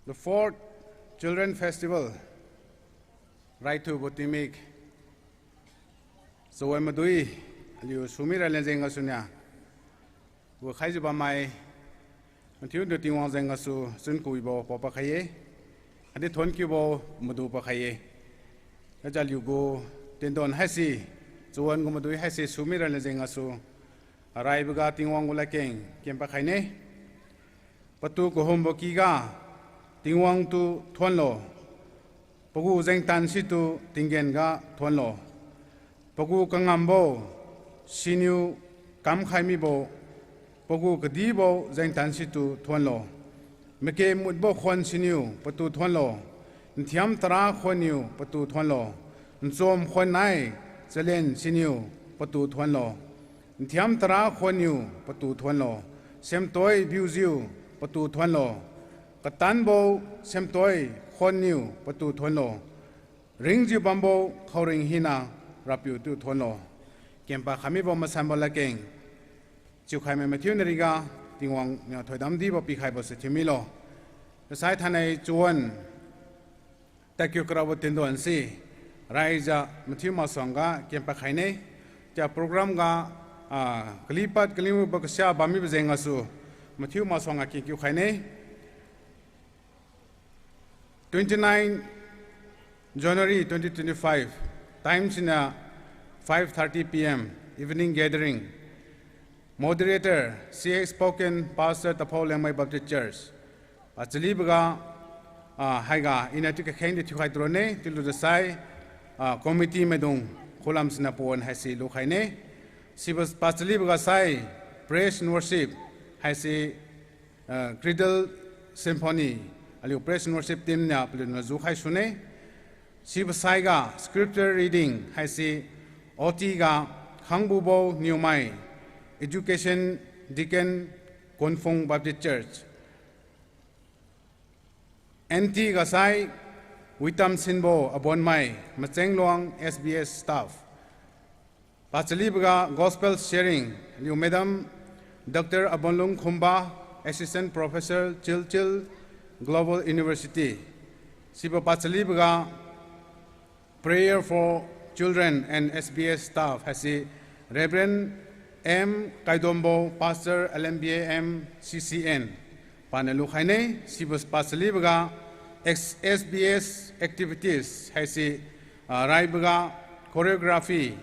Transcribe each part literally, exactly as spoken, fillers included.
The fourth Children Festival, raithubo tingmik, chawan madui, aliu sumi raleng jeng gasu nia, gu khaijiu bammai, mathiuniu Tingwang jeng gasu chun kuibo pao pakhai-e, khatdi thuon kiubo madu pakhai-e. Kaja aliugu tendon haise, chawan gu madui haise sumi raleng jeng gasu, araiboga Tingwang gu ladkeng ken pakhaine. Patu kahumbo kyga, Tingwang tu thuonlo. Pagu jengtan situ tinggen ga thuonlo. Pagu kangambo, siniu kamkhai mibo, pagu kadibo jengtan situ thuonlo. Make mutbo khuan siniu patu thuonlo. Nthiam tara khuanniu patu thuonlo. Nchom khuan nai chalen siniu patu thuonlo. Nthiam tara khuanniu patu thuonlo. Semtoi biujiu patu thuonlo. Katanbo semtoi khuanniu patu thuonlo. Ringjiu bambo khaoring hina Rapiu tu thuonlo. Kenpa khamibo masanbo ladkeng chiukhaimai mathiu nariga Tingwang niu thoidam dibo pikhaibo se thiumilo. Kasai thainai chawan tadkiu karabo tendon si raijiu mathiu masuangga ken pakhaine. Tia program ga, ah, kalipad kalimubo kasia bammibo jeng gasu mathiu masuangga ken kiukhaine. Twenty-nine January twenty twenty-five, time siniu five thirty P M, evening gathering. Moderator, C X Spoken, Pastor, Taphou Liangmai Baptist Church. Pachaliboga, ah, haiga iniu chiu kakheng di thiukhai turone, chiulujiu sai, ah, committee maidung khulam siniu pawan haise lukhaine. Sibo pachaliboga sai, praise and worship haise, ah, Cradle Symphony, aliu praise and worship team niu paliuniu jukhai sune. Sibo saiga scripture reading haise O T ga Khangbubo Niumai, Education Deacon, Konfung Baptist Church. N T ga sai Witam Sinbo Abonmai, Machengluang S B S staff. Pachaliboga gospel sharing, aliu Madam Doctor Abonlung Khumba, Assistant Professor, Chilchil Global University. Sibo pachaliboga Prayer for Children and S B S staff haise Reverend M Kaidombo, Pastor L M B A M C C N, paniu lukhaine. Sibo pachaliboga ex-, S B S activities haise, ah, raiboga choreography,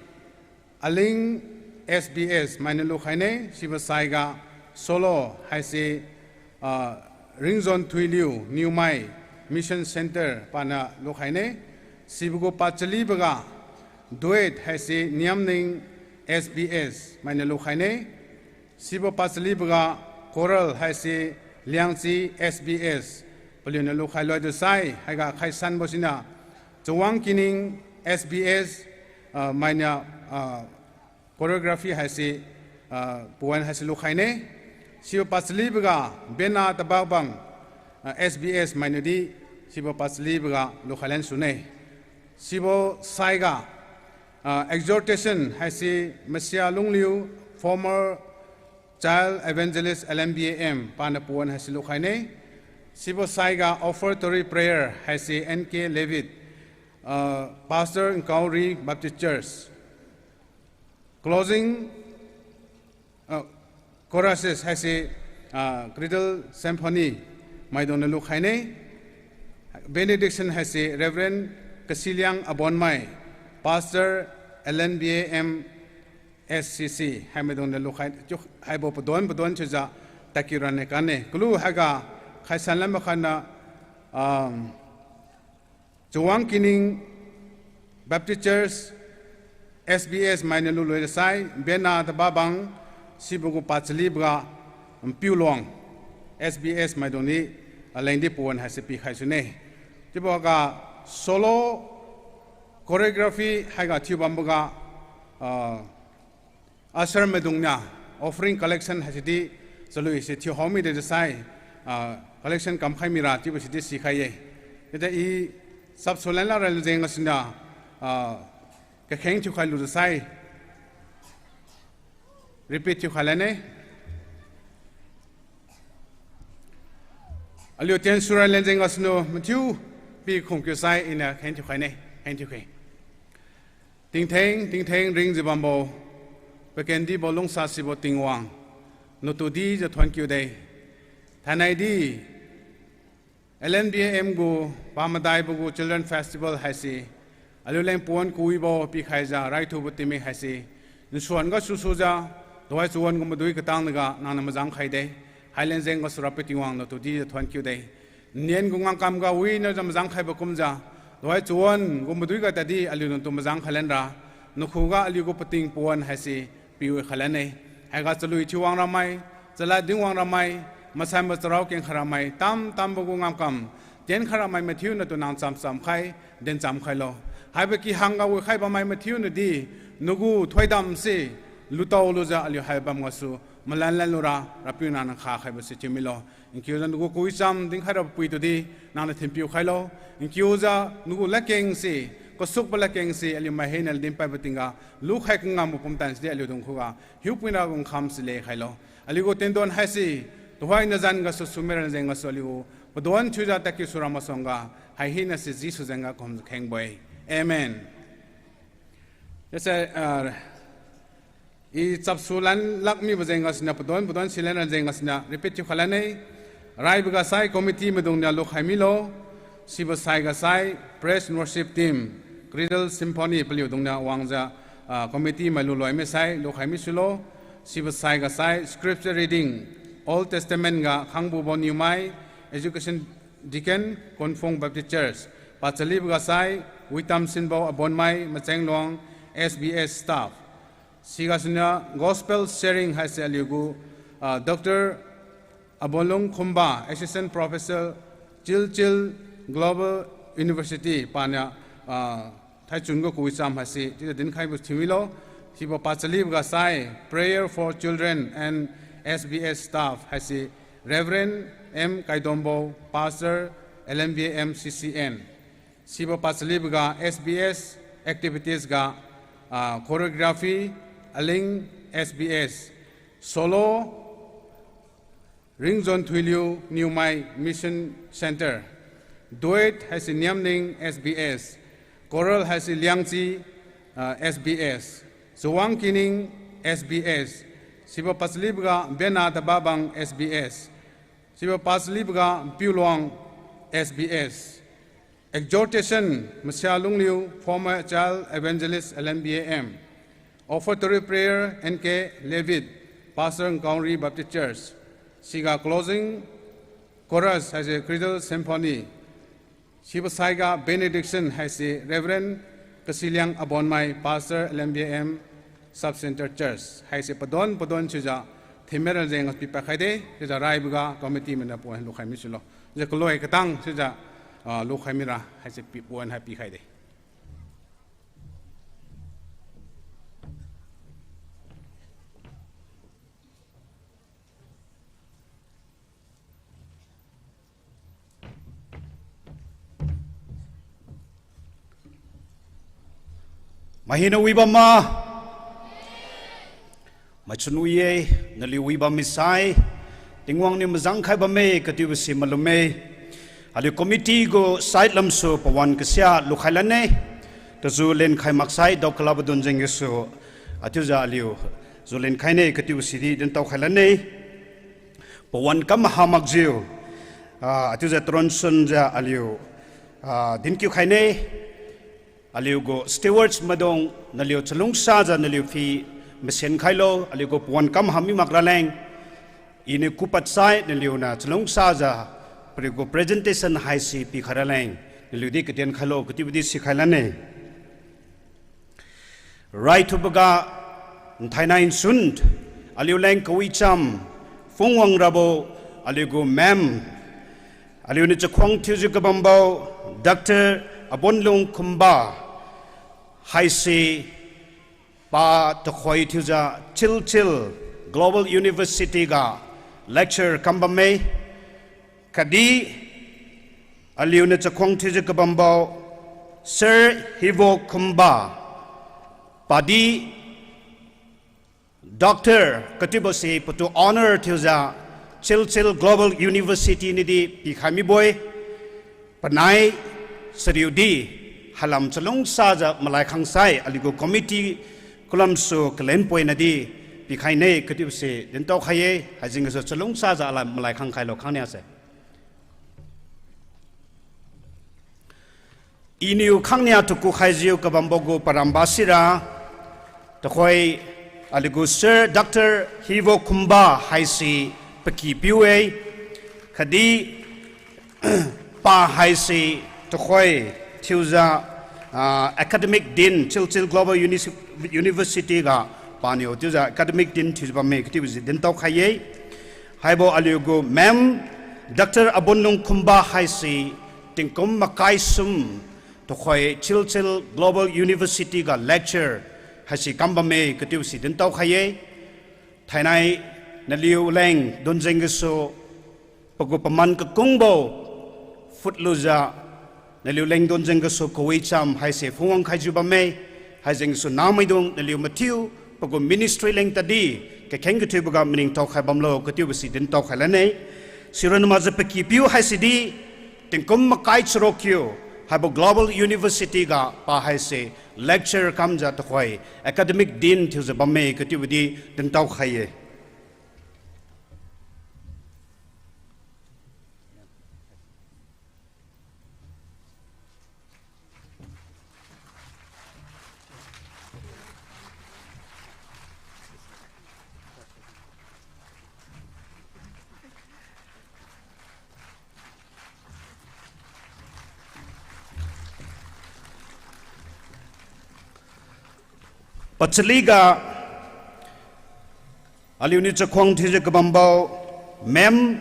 Aling S B S mainiu lukhaine. Sibo saiga solo haise, ah, Ringzon Thuiliu, Niumai Mission Centre paniu lukhaine. Sibo gu pachaliboga duet haise Niamning S B S mainiu lukhaine. Sibo pachaliboga choral haise Liangchi S B S paliuniu lukhai loidu sai, haiga khaisanbo siniu Chawang Kining S B S, ah, mainiu, ah, choreography haise, ah, pawan haise lukhaine. Sibo pachaliboga Bena Tababang, ah, S B S mainiudi sibo pachaliboga lukhai len sune. Sibo saiga, ah, exhortation haise Masia Lungliu, former Child Evangelist L M B A M, paniu pawan haise lukhaine. Sibo saiga offertory prayer haise N K Levitt, ah, Pastor Nkauri Baptist Church. Closing, ah, choruses haise, ah, Cradle Symphony maidungniu lukhaine. Benediction haise Reverend Kasiliang Abonmai, Pastor L N B A M S C C, hai maidungniu lukhai, chiu haibo padon padon chiujiu tadkiu rane kane. Kalu haiga khaisan lam makhatniu, um, Chawang Kining Baptist Church, S B S mainiu luloi sai, Bena Tababang, sibo gu pachaliboga, Mpiuluang, S B S maidungdi, alengdi pawan haise pikhai sune. Chiuboga solo choreography haiga thiubamboga, ah, usher maidungniu offering collection haisidi chalui se thiuhao mide jiusai, ah, collection kamkhai mira chiubo sidi sikhai ye. Chiudi i sapsulan la raleng jeng gasuniu, ah, kakheng thiukhai lujiusai repeat thiukhai lane. Aliu tiensu ran lenjeng gasuniu mathiu pikhum kiusai iniu kheng thiukhaine, kheng thiukhe. Tingtheng tingtheng ringjiu bambo, pakendibo lungsasibo Tingwang, natu dijiu thuon kiude. Thainai di L N B A M gu pamadaibo gu Children Festival haise aliuleng pawan kawibo pikhaijiu raithubo tingmik haise nsuan gasu sujiu, tuhoi chawan gu madui katang naga nangniu majang khaide. Hai lenjeng gasu Rapiu Tingwang natu dijiu thuon kiude. Nian gu ngamkam ga winajiu majang khaibo kumjiu, tuhoi chawan gu madui ga tadi aliu natu majang khailanra, nakhuga aliu gu pating pawan haise piwi khailan-e. Haiga chalui thiu wang ramai, chalad din wang ramai, masanbo charao keng khai ramai, tam tambo gu ngamkam tien khai ramai mathiu natu nang chamcham khai, din cham khailo. Haibo kihangga wikhai bammai mathiu nadi, nagu thoidamse lutao lujiu aliu hai bam gasu malanlan lura, Rapiu nangniu kha khaibo si thiumilo. Nkiujiu nagu kawicham dinkhai rabo pui tudi nangniu thinpiu khailo. Nkiujiu nagu ladkengse, kasukbo ladkengse aliu mai hina dinpaibo tingga lukhai kangambo pumtan sidi aliudung khuga hiupuina gu nkham si lekhailo. Aliu gu tendon haise tuhoi nazan gasu sumera jeng gasu aliu gu padon thiujiu tadkiu sura masuangga, hai hinase Jesu jengga kahumjiu khengbo-e. Amen. Yase, ah, I chapsu lan lakmibo jeng gasuniu padon padon silan ra jeng gasuniu repeat thiu khalan-e. Raibo gasai committee maidungniu lukhai milo. Sibo sai gasai praise and worship team, Cradle Symphony paliudungniu wangjiu, ah, committee mai luloi misai lukhai misulo. Sibo sai gasai scripture reading, Old Testament ga Khangbubo Niumai, Education Deacon, Konfong Baptist Church. Pachalibo gasai Witamsinbo Abonmai, Machenglong, S B S staff. Sigasuniu gospel sharing haise aliu gu, ah, Doctor Abonlung Khumba, Assistant Professor, Chilchil Global University, paniu, ah, thaichun gu kawicham haise chiujiu dinkhaibo thiumilo. Sibo pachalibo gasai prayer for children and S B S staff haise Reverend M Kaidombo, Pastor, L N B A M C C N. Sibo pachalibo ga S B S activities ga, ah, choreography, Aling S B S, solo, Ringjon Thuiliu Niumai Mission Centre, duet haise Niamning S B S, choral haise Liangchi, ah, S B S, Chawang Kining S B S, sibo pachalibo ga Bena Tababang S B S, sibo pachalibo ga Piuluang S B S. Exhortation, Masia Lungliu, former child evangelist L N B A M. Offertory prayer, N K Levitt, Pastor Nkaungri Baptist Church. Siga closing chorus haise Cradle Symphony. Sibo saiga benediction haise Reverend Kasiliang Abonmai, Pastor L N B A M Sub Centre Church. Haise padon padon chiujiu theme ra jeng pipad khaide, chiujiu raibo ga committee mainiu pawan lukhai misulo. Chiujiu kaloi katang chiujiu, ah, lukhai mira haise pi pawan hai pikhaide. Mai hina wibam ma? Maichun wi-e, naliu wibam misai, Tingwang niu majang khai bamme katiubo si malum-e. Aliu committee gu side lamsu pawan kasia lukhai lan-e. Taju lenkhai maksai daokalabo dun jeng gasu, athiujiu aliu ju lenkhaine katiubo sidi dintao khai lan-e. Pawan kam ha makjiu, ah, athiujiu tronsunjiu aliu, ah, dinkiu khaine. Aliu gu stewards maidung naliu chalungsajiu naliu phi masen khailo, aliu gu pawan kam ha mi mak raleng. Iniu kupad sai naliuniu chalungsajiu pariu gu presentation haise pikhai raleng. Naliu di kadin khailo katiubo di sikhai lan-e. Raithuboga nthainai nsun, aliuleng kawicham phungwang rabo aliu gu ma'am, aliuniu chakhuang thiujiu kabambo Doctor Abonlung Khumba haise pa tukhoi thiujiu Chilchil Global University ga lecture kam bamme. Khatdi aliuniu chakhuang thiujiu kabambo Sir Hivo Khumba, padi Doctor katiubo si patu honour thiujiu Silchar Global University niudi pikhai mibo-e. Panai chariudi hailam chalungsajiu malai khangsai aliugu committee kulamsu kalen poinadi pikhaine katiubose dintao khai-e. Haijeng gasu chalungsajiu alam malai khang khailo khangnia se. Iniu khangnia tu kukhaijiu kabambo gu paramba sira, tuhoi aliugu Sir Doctor Hivo Khumba haise pakipiu-e, khatdi pa haise tuhoi thiujiu, ah, Academic Dean, Silchar Global Uni-, University ga paniu chiujiu Academic Dean thiujiu bamme katiubo si dintao khai-e. Haibo aliugu Ma'am Doctor Abonlung Khumba haise tingkum makai sum tuhoi Silchar Global University ga lecture haise kam bamme katiubo si dintao khai-e. Thainai naliu leng donjeng gasu pagu paman kakungbo phutlujiu naliu leng donjeng gasu kawicham haise phungwang khaijiu bamme. Haijeng gasu namaidung naliu mathiu pagu ministry leng tadi kakheng kathiuboga maningtao khai bamlo katiubo si dintao khai lane. Sironna makjiu pakipiu haise di tingkum makai charuk kiu haibo Global University ga pa haise lecture kamjiu tuhoi Academic Dean thiujiu bamme katiubo di dintao khai-e. Pachaliga aliuniu chakhuang thiujiu kabambo Ma'am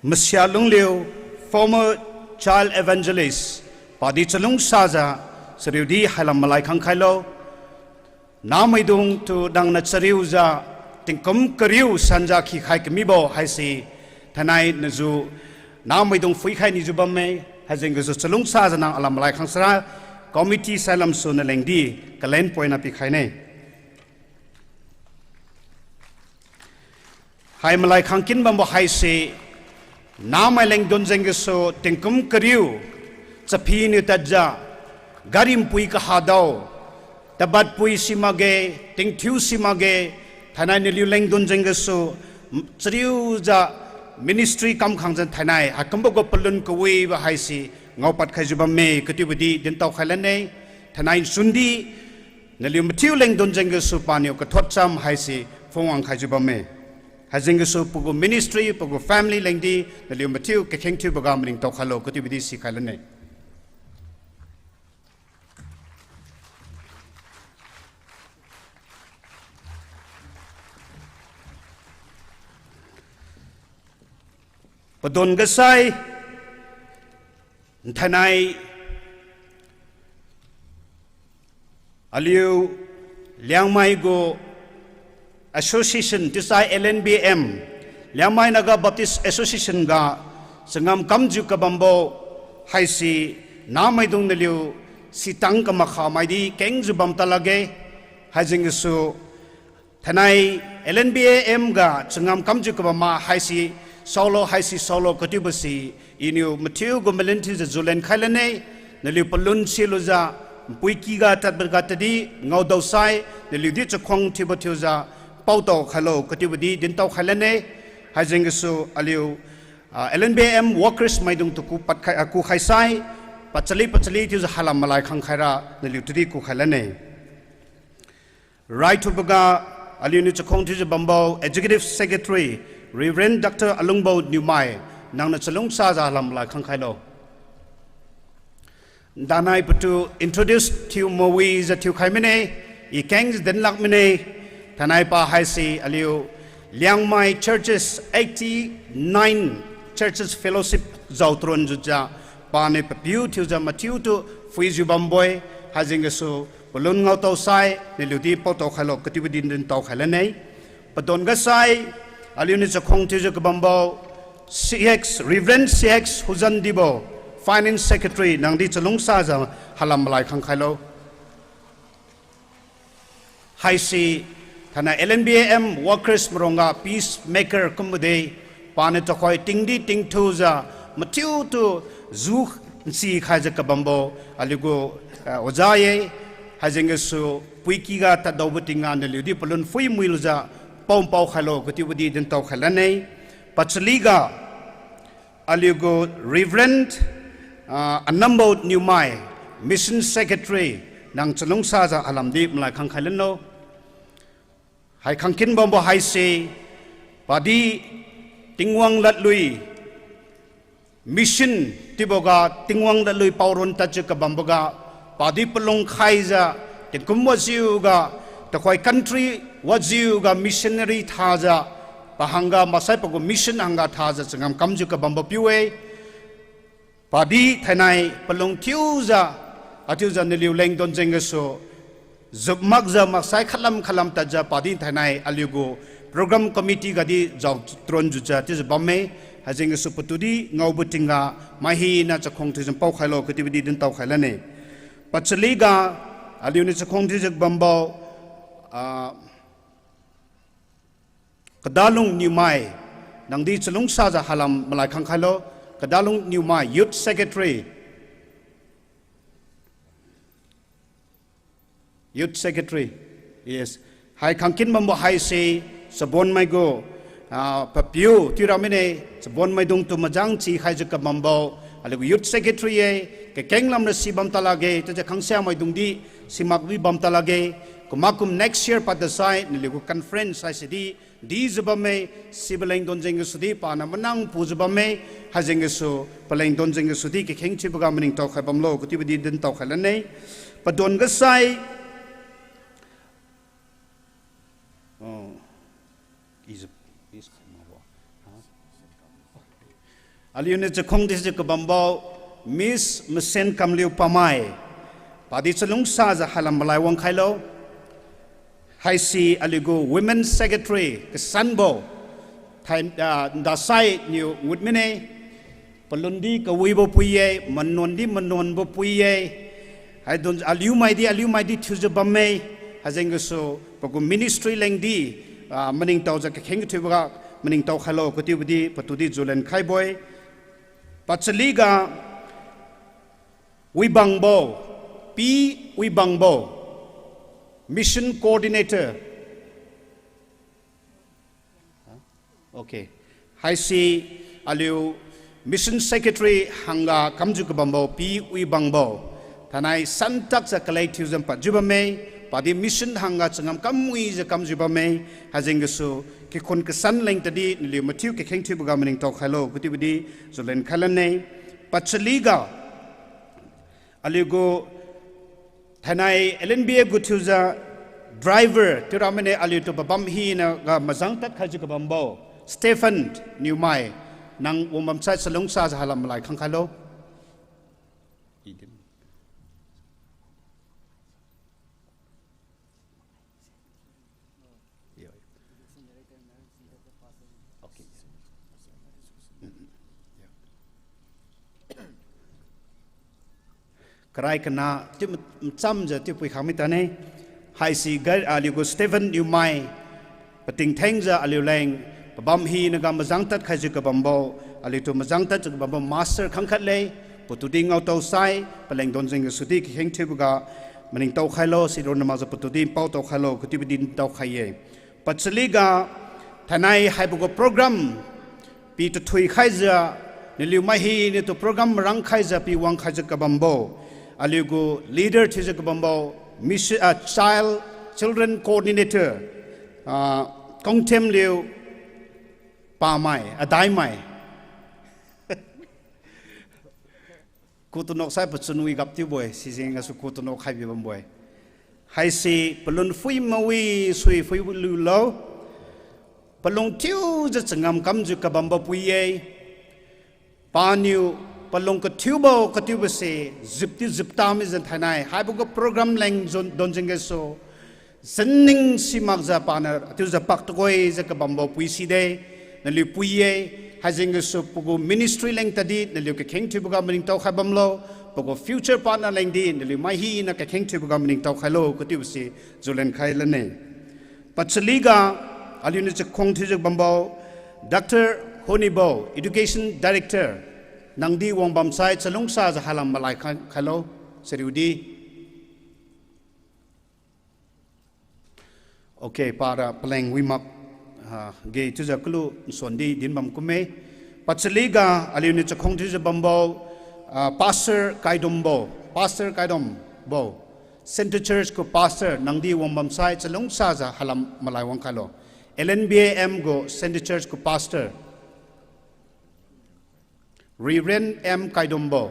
Masia Lungliu, former child evangelist, padi chalungsajiu chariudi hailam malai khang khailo. Namaidung tu nangniu chariujiu tingkum kariu sanja khikhai kamibo haise thainai naju namaidung phuikhai nijiu bamme. Haijeng gasu chalungsajiu nang alam malai khang sara committee sailamsu nalengdi kalen poina pikhaine. Hai malai khangkin bambo haise, namai leng donjeng gasu tingkum kariu, chaphiniu tadjiu, gari npui kahadao, tabatpui simakge, tingthiu simakge, thainai naliu leng donjeng gasu, chariujiu ministry kamkhangjiu thainai haikumbo gu palun kawibo haise ngaopad khaijiu bamme katiubodi dintao khai lane. Thainai nsundi naliu mathiu leng donjeng gasu paniu kathotcham haise phungwang khaijiu bamme. Haijeng gasu pagu ministry, pagu family lengdi naliu mathiu kakheng thiuboga maningtao khailo katiubodi sikhai lane. Padon gasai, nthainai aliu Liangmai gu association, tisai L N B M, Liangmai Naga Baptist Association ga changam kamjiu kabambo haise namaidung naliu sitang kamakha maidi kengjiu bam talakge. Haijeng gasu thainai L N B A M ga changam kamjiu kabamma haise saolo, haise saolo katiubose iniu mathiu gu malin thiujiu julen khai lane. Naliu palun silujiu npuiki ga tadboga tadi ngaodaosai naliudi chakhuang thiubo thiujiu paotao khailo katiubodi dintao khai lane. Haijeng gasu aliu, ah, L N B M workers maidung tu ku padkhai, ah, kukhai sai, pachali pachali thiujiu halam malai khang khaira naliu tudi kukhai lane. Raithuboga aliuniu chakhuang thiujiu bambo Executive Secretary Reverend Doctor Alungbo Niumai, nangniu chalungsajiu halam malai khang khailo. Danai patu introduce thiu mawijiu thiukhai mine, i kengjiu dinlak mine, thainai pa haise aliu Liangmai Churches eighty-nine Churches Fellowship jaotrun jujiu, paniu papiu thiujiu mathiutu phuijiu bambo-e. Haijeng gasu palun ngaotaosai naliudi paotao khailo katiubodi dintao khai lane. Padon gasai, aliuniu chakhuang thiujiu kabambo C X, Reverend C X Huzandibo, Finance Secretary, nangdi chalungsajiu halam malai khang khailo. Haise thainai L N B A M workers mairongga peacemaker kumbo de, Paniu tuhoi tingdi tingthujiu, mathiutu ju nsi khaijiu kabambo, aliugu, ah, oja ye, haijeng gasu, puikyga taddaobo tingga naliudi palun phui muilujiu, paompao khailo, katiubodi dintao khai lanne. Pachaliga, aliugu Reverend, ah, Anambo Niumai, Mission Secretary, nang chalungsajiu halamdi malai khang khai lanlo. Hai khangkin bambo haise, padi Tingwang ladlui, mission chiuboga Tingwang ladlui paoron tadjiu kabamboga, padi palung khaijiu, tingkum wajiuga, tuhoi country wajiuga missionary thajiu, pahangga maksai pagu mission hangga thajiu changam kamjiu kabambo piu-e. Padi thainai palung thiujiu, atiujiu naliu leng donjeng gasu, jupmakjiu maksai khatlam khatlam tadjiu padi thainai aliugu program committee gadi jao tron jujiu chiujiu bamme, haijeng gasu patudi ngaobo tingga mai hina chakhuang thiujiu pao khailo katiubodi dintao khai lanne. Pachaliga, aliuniu chakhuang thiujiu bambo, ah, Kadalung Niumai, nangdi chalungsajiu halam malai khang khailo, Kadalung Niumai, Youth Secretary. Youth Secretary. Yes. Hai khangkin bambo haise, Chabonmai gu, ah, papiu, tiura mine, Chabonmaidungtu majang chi khaijiu kabambo, aliugu Youth Secretary ye, kakeng lamra si bam talakge, chiujiu khangsia maidungdi, simakbi bam talakge, kumakum next year padasai, naliugu conference haisidi, dijiu bamme, sibo leng donjeng gasudi, paniu manang pujiu bamme, haijeng gasu, paleng donjeng gasudi, kakheng thiuboga maningtao khai bamlo, katiubodi dintao khai lanne. Padon gasai, oh, is, is, aliuniu chakhuang thiujiu kabambo, Miss Masen Kamliu Pamai, padi chalungsajiu halam malai wang khailo. Haise aliugu Women Secretary kasanbo, thai, ah, ndasai niu ngut mine, palundi kawibo pui-e, manuandi manuanbo pui-e, haidung aliumaidi aliumaidi thiujiu bamme, haijeng gasu, pagu ministry lengdi, ah, maningtaojiu kakheng kathiuboga, maningtao khailo katiubodi patudi julen khaibo-e. Pachaliga, Wibangbo, P Wibangbo, Mission Coordinator. Okay. Haise aliu Mission Secretary hangga kamjiu kabambo P Wibangbo. Thainai santakjiu kalek thiujiu padjiu bamme, padi mission hangga changam kamwijiu kamjiu bamme, haijeng gasu, kikhun kasan leng tadi naliu mathiu kakheng thiuboga maningtao khailo katiubodi julen khai lanne. Pachaliga, aliugu thainai L N B A gu thiujiu driver tiura mine aliutu pabam hinaga majang tad khaijiu kabambo, Stephen Niumai, nang wang bamsai chalungsajiu halam malai khang khailo. Karai kana chiu machamjiu chiu pui khang mitane. Haise ga aliugu Stephen Niumai, pating thengjiu aliuleng, pabam hinaga majang tad khaijiu kabambo, aliutu majang tadjiu kabambo master khangkhat le, patudi ngao taosai, paleng donjeng gasudi kakheng thiuboga, maningtao khailo, sironna makjiu patudi npao tao khailo, katiubodi ntao khai-e. Pachaliga, thainai haibo gu program, pi tathui khaijiu, naliu mai hinatu program marang khaijiu pi wang khaijiu kabambo, aliugu leader thiujiu kabambo, mission, ah, child, children coordinator, ah, Kongthemliu Pamai, Adaimai. Kutanok sai pachun wi gap thiubo-e, sijeng gasu kutanok khaibi bambo-e. Haise palun phui mawi sui phui lulo. Palung thiujiu changam kamjiu kabambo pui-e. Paniu palung kathiubo kathiubose, jipti jipta mijiu thainai haibo gu program leng jon donjeng gasu, sinning simakjiu paniu thiujiu pak tuhoijiu kabambo pui side, naliu pui-e, haijeng gasu pagu ministry leng tadi naliu kakheng thiuboga maningtao khai bamlo, pagu future paniu lengdi naliu mai hina kakheng thiuboga maningtao khailo katiubose julen khai lane. Pachaliga, aliuniu chakhuang thiujiu bambo, Doctor Phonibo, Education Director, nangdi wangbamsai chalungsajiu hailam malai khai, khailo, sariudi. Okay, para paleng wimak, ah, ge chiujiu kalu nsuandi dinbam kumme. Pachaliga aliuniu chakhuang thiujiu bambo, ah, Pastor Kaidambo, Pastor Kaidambo, Centre Church gu Pastor, nangdi wangbamsai chalungsajiu hailam malai wangkhailo. L N B A M gu Centre Church gu Pastor. Reverend M Kaidambo.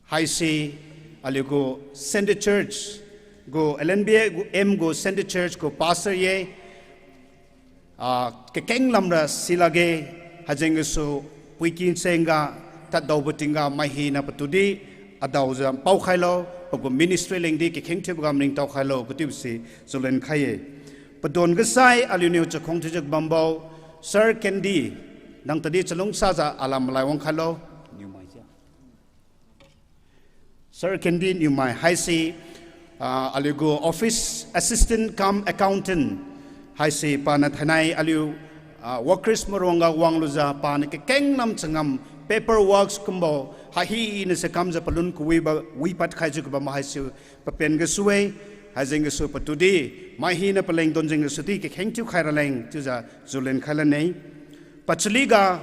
Haise aliugu Centre Church gu, L N B A M gu Centre Church gu Pastor ye, ah, kakeng lamra silakge, haijeng gasu puiki nsengga taddaobo tingga mai hina patudi adaojiu paokhailo, pagu ministry lengdi kakheng thiuboga maningtao khailo katiubo si julen khai-e. Padon gasai aliuniu chakhuang thiujiu bambo, Sir Kendi, nang tadi chalungsajiu hailam malai wangkhailo. Sir Kendi Niumai haise, ah, aliugu office assistant cum accountant haise paniu thainai aliu, ah, workers maruangga wanglujiu paniu kakeng lam changam paperworks kumbo haihina se kamjiu palun kawibo wipad khaijiu kabam haise papen gasu-e, haijeng gasu patudi mai hina paleng donjeng gasudi kakheng thiukhai raleng chiujiu julen khai lane. Pachaliga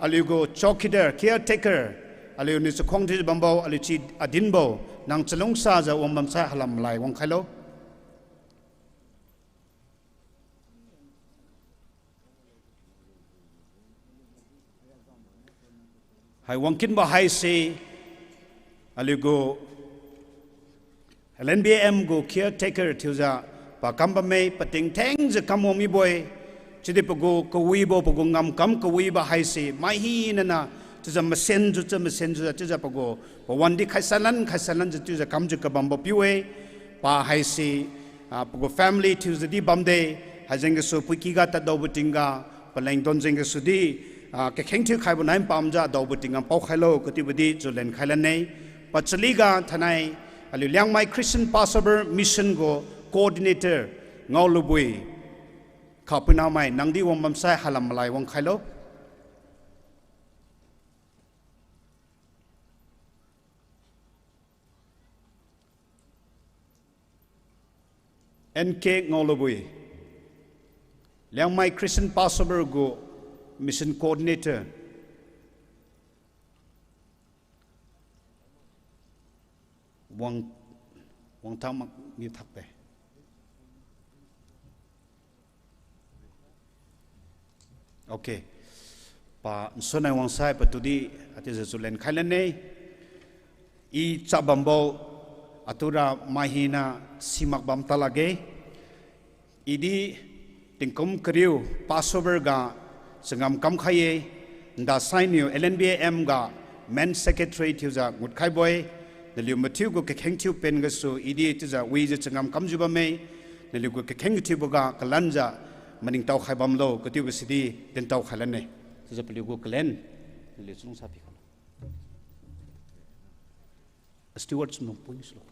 aliugu chowkidar, caretaker, aliuniu chakhuang thiujiu bambo, aliu chi adinbo, nang chalungsajiu wangbamsai hailam malai wangkhailo. Hai wangkinbo haise, aliugu L N B M gu caretaker thiujiu pakam bamme, pating thengjiu kam wang mibo-e, chiudi pagu kawibo, pagu ngamkam kawibo haise mai hinaniu chiujiu masenjiu, chiujiu masenjiu, chiujiu pagu pawandi khaisanlan khaisanlanjiu chiujiu kamjiu kabambo piu-e. Pa haise, ah, pagu family thiujiudi bamde, haijeng gasu puikyga taddaobo tingga, paleng donjeng gasudi, ah, kakheng thiukhaibo nai pamjiu adaobo tingga paokhailo katiubodi julen khai lane. Pachaliga thainai aliu Liangmai Christian Passover Mission gu coordinator Ngaolubui Khapuinamai, nangdi wangbamsai hailam malai wangkhailo. N K Ngaolubui, Liangmai Christian Passover gu Mission Coordinator. Wang, wangtang mak niu thakbe. Okay. Pa nsunnai wangsai patudi atiujiu julen khai lane. I chabambo atura mai hina simak bam talakge. Idi tingkum kariu Passover ga changam kamkhai-e, ndasainiu L N B A M ga main secretary thiujiu ngutkhaibo-e, naliu mathiu gu kakheng thiu pen gasu idi chiujiu wijiu changam kamjiu bamme, naliu gu kakheng kathiuboga kalanjiu maningtao khai bamlo katiubo sidi dintao khai lane. Chiujiu paliu gu kalen, naliu chalungsa pikhailo. Steward sum lungpui silo.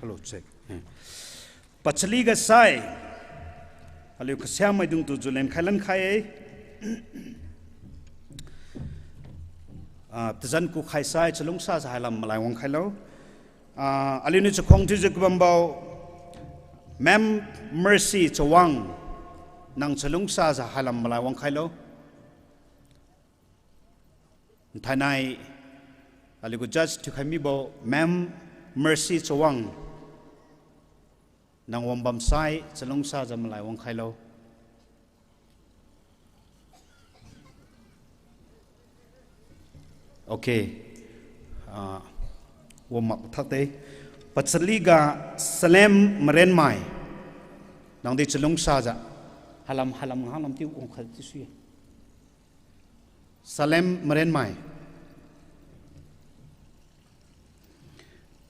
Hello, check. Eh. Pachaliga sai, aliu kasiamaidungtu julen khailan khai-e. Ah, tazan kukhai sai chalungsa sai hailam malai wangkhailo. Ah, aliuniu chakhuang thiujiu kabambo, Ma'am Mercy Chawang, nang chalungsajiu hailam malai wangkhailo. Thainai aliugu judge thiukhai mibo Ma'am Mercy Chawang, nang wangbam sai chalungsajiu malai wangkhailo. Okay. Ah, wangmak thakde. Pachaliga Salem Marenmai. Nangdi chalungsajiu hailam, hailam hanglam thiu wangkhai thiusu-e. Salem Marenmai.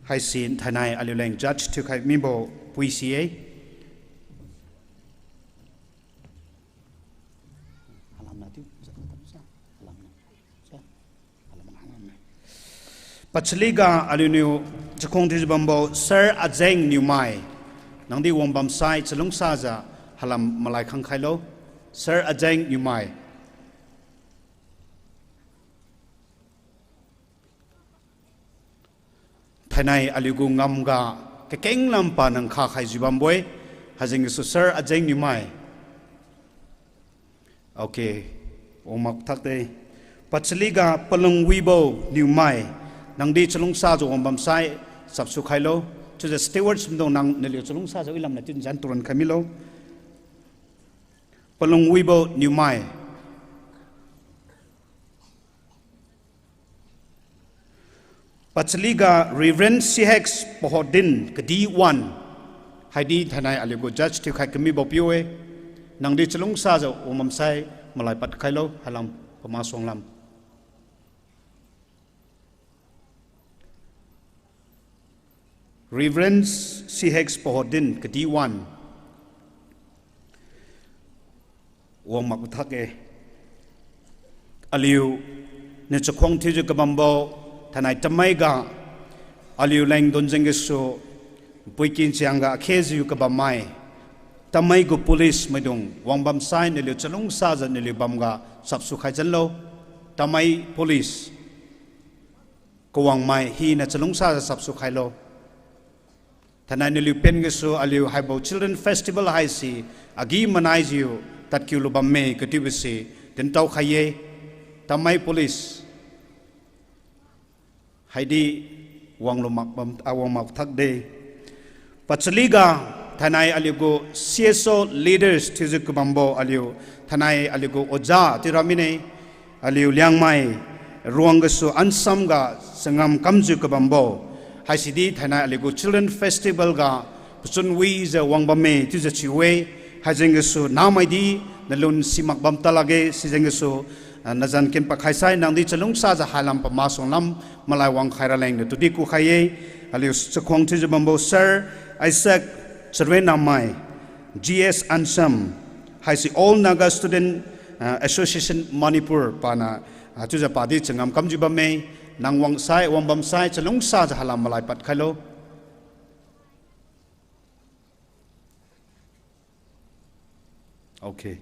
Haisi thainai aliuleng judge thiukhai mibo pui si-e. Pachaliga aliuniu chakhuang thiujiu bambo Sir Ajeng Newmai. Nangdi wangbam sai chalungsajiu hailam malai khangkhailo. Sir Ajeng Newmai. Thainai aliugu ngamga kakeng lam paniu nkha khaijiu bambo-e, haijeng gasu Sir Ajeng Newmai. Okay, wangmak thakde. Pachaliga Palungwibo Newmai, nangdi chalungsajiu wangbam sai chapsu khailo. Chiujiu steward sumdung nang naliu chalungsajiu wilamniu thiu nzan turon khai milo. Palungwibo Newmai. Pachaliga Reverend C H Pahodin kadi wan. Haidi thainai aliugu judge thiukhai kamibo piu-e. Nangdi chalungsajiu wangbam sai malai pad khailo, hailam pamasuang lam. Reverend C H Pahodin kadi wan. Wangmak thak-e. Aliuniu chakhuang thiujiu kabambo, thainai tamai ga, aliuleng donjeng gasu, puikin chiangga akhejiu kabammai, tamai gu police maidung wangbam sai naliu chalungsajiu naliu bamga chapsu khai janlo, tamai police. Kawangmai hina chalungsajiu chapsu khailo. Thainai naliu pen gasu aliu haibo Children Festival haise agi manaijiu tadkiu lubamme katiubose dintao khai-e. Tamai police haidi wanglu mak bam, ah, wangmak thakde. Pachaliga thainai aliugu C S O leaders thiujiu kabambo aliu, thainai aliugu oja thiura mine, aliu Liangmai ruang gasu ansamga changam kamjiu kabambo. Haisidi thainai aliugu Children Festival ga pachun wijiu wangbamme chiujiu chiu-e, haijeng gasu namaidi nalun simak bam talakge, sijeng gasu, ah, nazan ken pakhai sai nangdi chalungsajiu hailam pamasuang lam malai wangkhai raleng niu tudi kukhai-e, aliu chakhuang thiujiu bambo Sir Isaac Charennamai, G S Ansam, haise All Naga Student, ah, Association Manipur paniu, ah, chiujiu padi changam kamjiu bamme, nang wangsai, wangbam sai, chalungsajiu hailam malai pad khailo. Okay.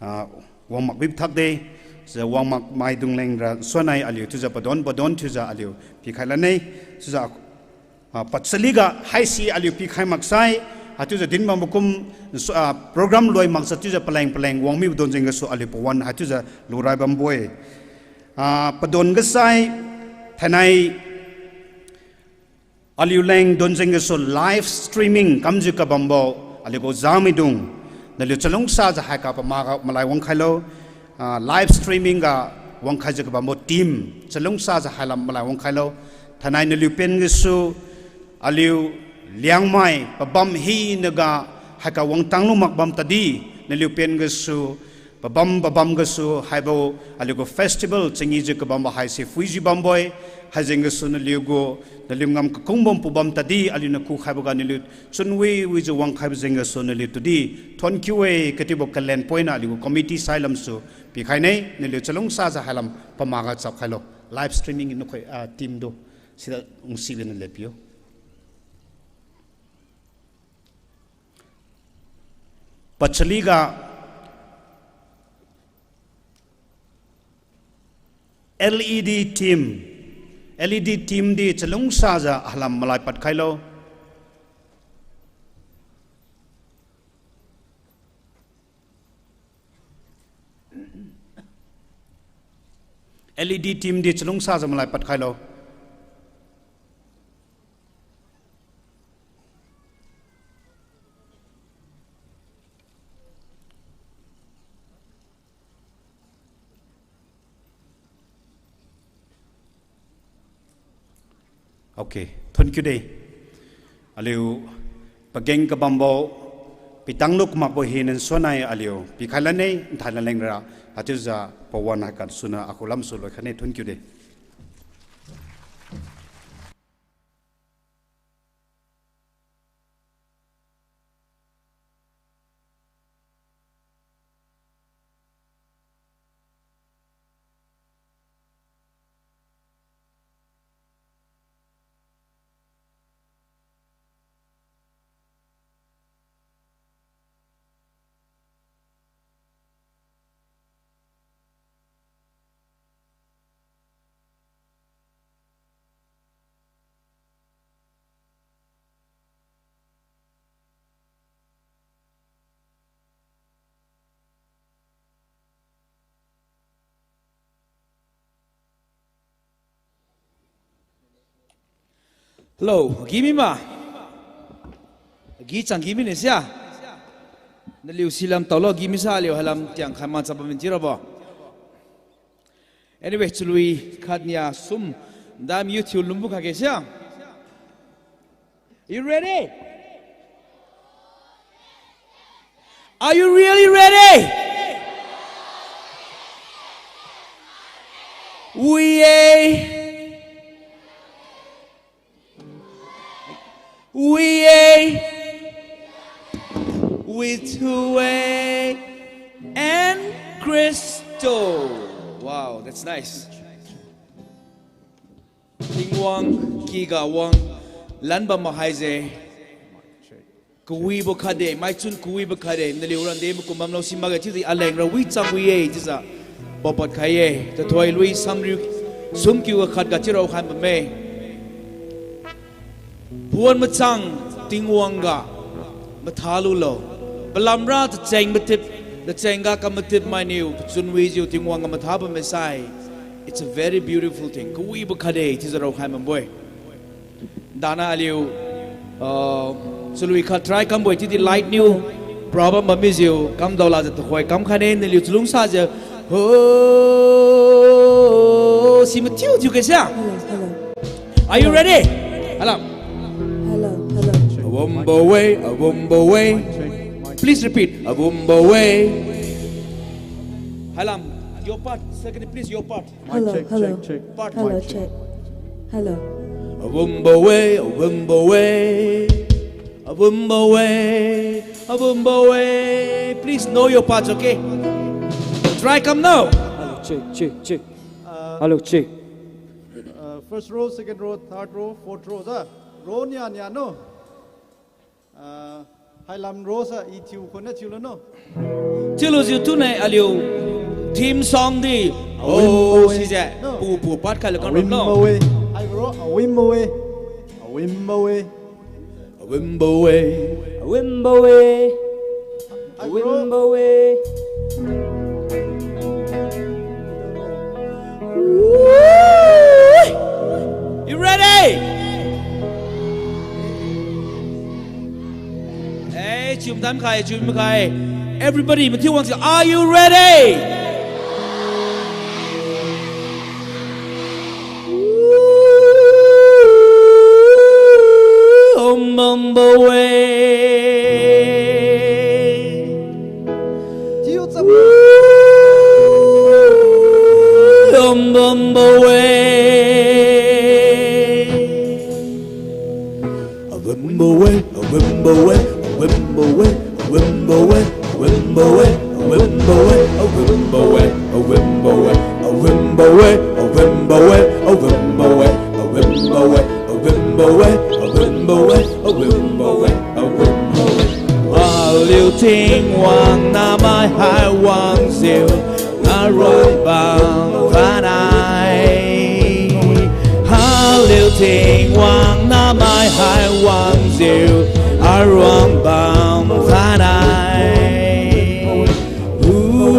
Ah, wangmak bib thakde, chiujiu wangmak maidung lengra suannai aliu chiujiu padon, padon chiujiu aliu pikhai lane, chiujiu, ah, pachaliga haise aliu pikhai maksai, haichiujiu dinbam makum, ah, program loi maksa chiujiu paleng paleng wangmibo donjeng gasu aliu pawan haichiujiu lurai bambo-e. Ah, padon gasai, thainai aliuleng donjeng gasu live streaming kamjiu kabambo, aliugu jamaidung, naliu chalungsajiu haika pamaga malai wangkhailo, ah, live streaming ga wangkhaijiu kabambo team, chalungsajiu hailam malai wangkhailo, thainai naliu pen gasu, aliu Liangmai pabam hinaga haika wangtang lu mak bam tadi, naliu pen gasu, pabam pabam gasu haibo aliugu festival changijiu kabambo haise phuijiu bambo-e, haijeng gasu naliugu, naliu ngam kakung bam pubam tadi aliuniu kukhaiboga naliu chunwiwijiu wangkhaibo jeng gasu naliu tudi thonkiu-e katiubo kalen poina aliugu committee sailamsu pikhaine, naliu chalungsajiu hailam pamaga chap khailo. Live streaming nukhoi, ah, team tu sida ungsi bina lepiu. Pachaliga L E D team, L E D team di chalungsajiu hailam malai pad khailo. L E D team di chalungsajiu malai padkhailo. Okay, thank you de. Aliu pageng kabambo, pitang luk makbo hina suonai aliu pikhai lane, nthai lalengra, haichiujiu pawan haikan suna akhu lamsu loikhane, thank you de. Hello, agi mi ma? Agi chang agi mine sia. Naliu silam taolo, agi misa aliu hailam tiang khai ma chaba min thiurabo. Anyway, chalui khat nia sum dam yu thiu lumbu kha ge sia. You ready? Are you really ready? Wi-e. Wi-e. Withu-e. And Crystal. Wow, that's nice. Tingwang kyga wang lanbam mahaise. Kawibo khatde, maichun kawibo khatde, naliu rande makum bamlo si makge chiudi alengra wi chang wi-e chiujiu paopad khai-e. Tathoi lui samriu sumkiu ga khat ga chiurao khai bamme. Pawan machang Tingwang ga matha lulo. Palamra tacheng matip, tacheng ga kamatip mainiu pachun wijiu Tingwang ga matha bamme sai. It's a very beautiful thing. Kawibo khatde chiujiu raokhai bambo-e. Dana aliu, ah, chalui khat try kambo-e chiudi light niu problem bammijiu kamdao lakjiu tuhoi kamkhaine, naliu chalungsajiu. Ho, si mathiu thiu khe sia. Hello, hello. Are you ready? Hello. Hello, hello. Awumbo-e, awumbo-e. Please repeat. Awumbo-e. Hailam, your part. Second, please, your part. Hello, hello. Part. Hello, check. Hello. Awumbo-e, awumbo-e. Awumbo-e, awumbo-e. Please know your parts, okay? Try come now. Hello, check, check, check. Hello, check. Uh, first row, second row, third row, fourth row, da. Row nia nia no. Ah, hailam row sa i thiu khon na thiu lo no. Thiulujiu tunai aliu theme song di. Oh, sise. No. Pu pu pat khai lo kan ro no. Awimbo-e. Hai ro, awimbo-e. Awimbo-e. Awimbo-e. Awimbo-e. Hai ro. Awimbo-e. Woo! You ready? Eh, chium dan khai, chium khai. Everybody, mathiu wang si, are you ready? Woo! Awimbo-e. Awimbo-e. Awimbo-e, awimbo-e, awimbo-e, awimbo-e, awimbo-e, awimbo-e, awimbo-e, awimbo-e, awimbo-e, awimbo-e, awimbo-e, awimbo-e, awimbo-e, awimbo-e, awimbo-e, awimbo-e. Aliu Tingwang namai hai wangjiu, aruang bam khanai. Aliu Tingwang namai hai wangjiu, aruang bam khanai. Ooh.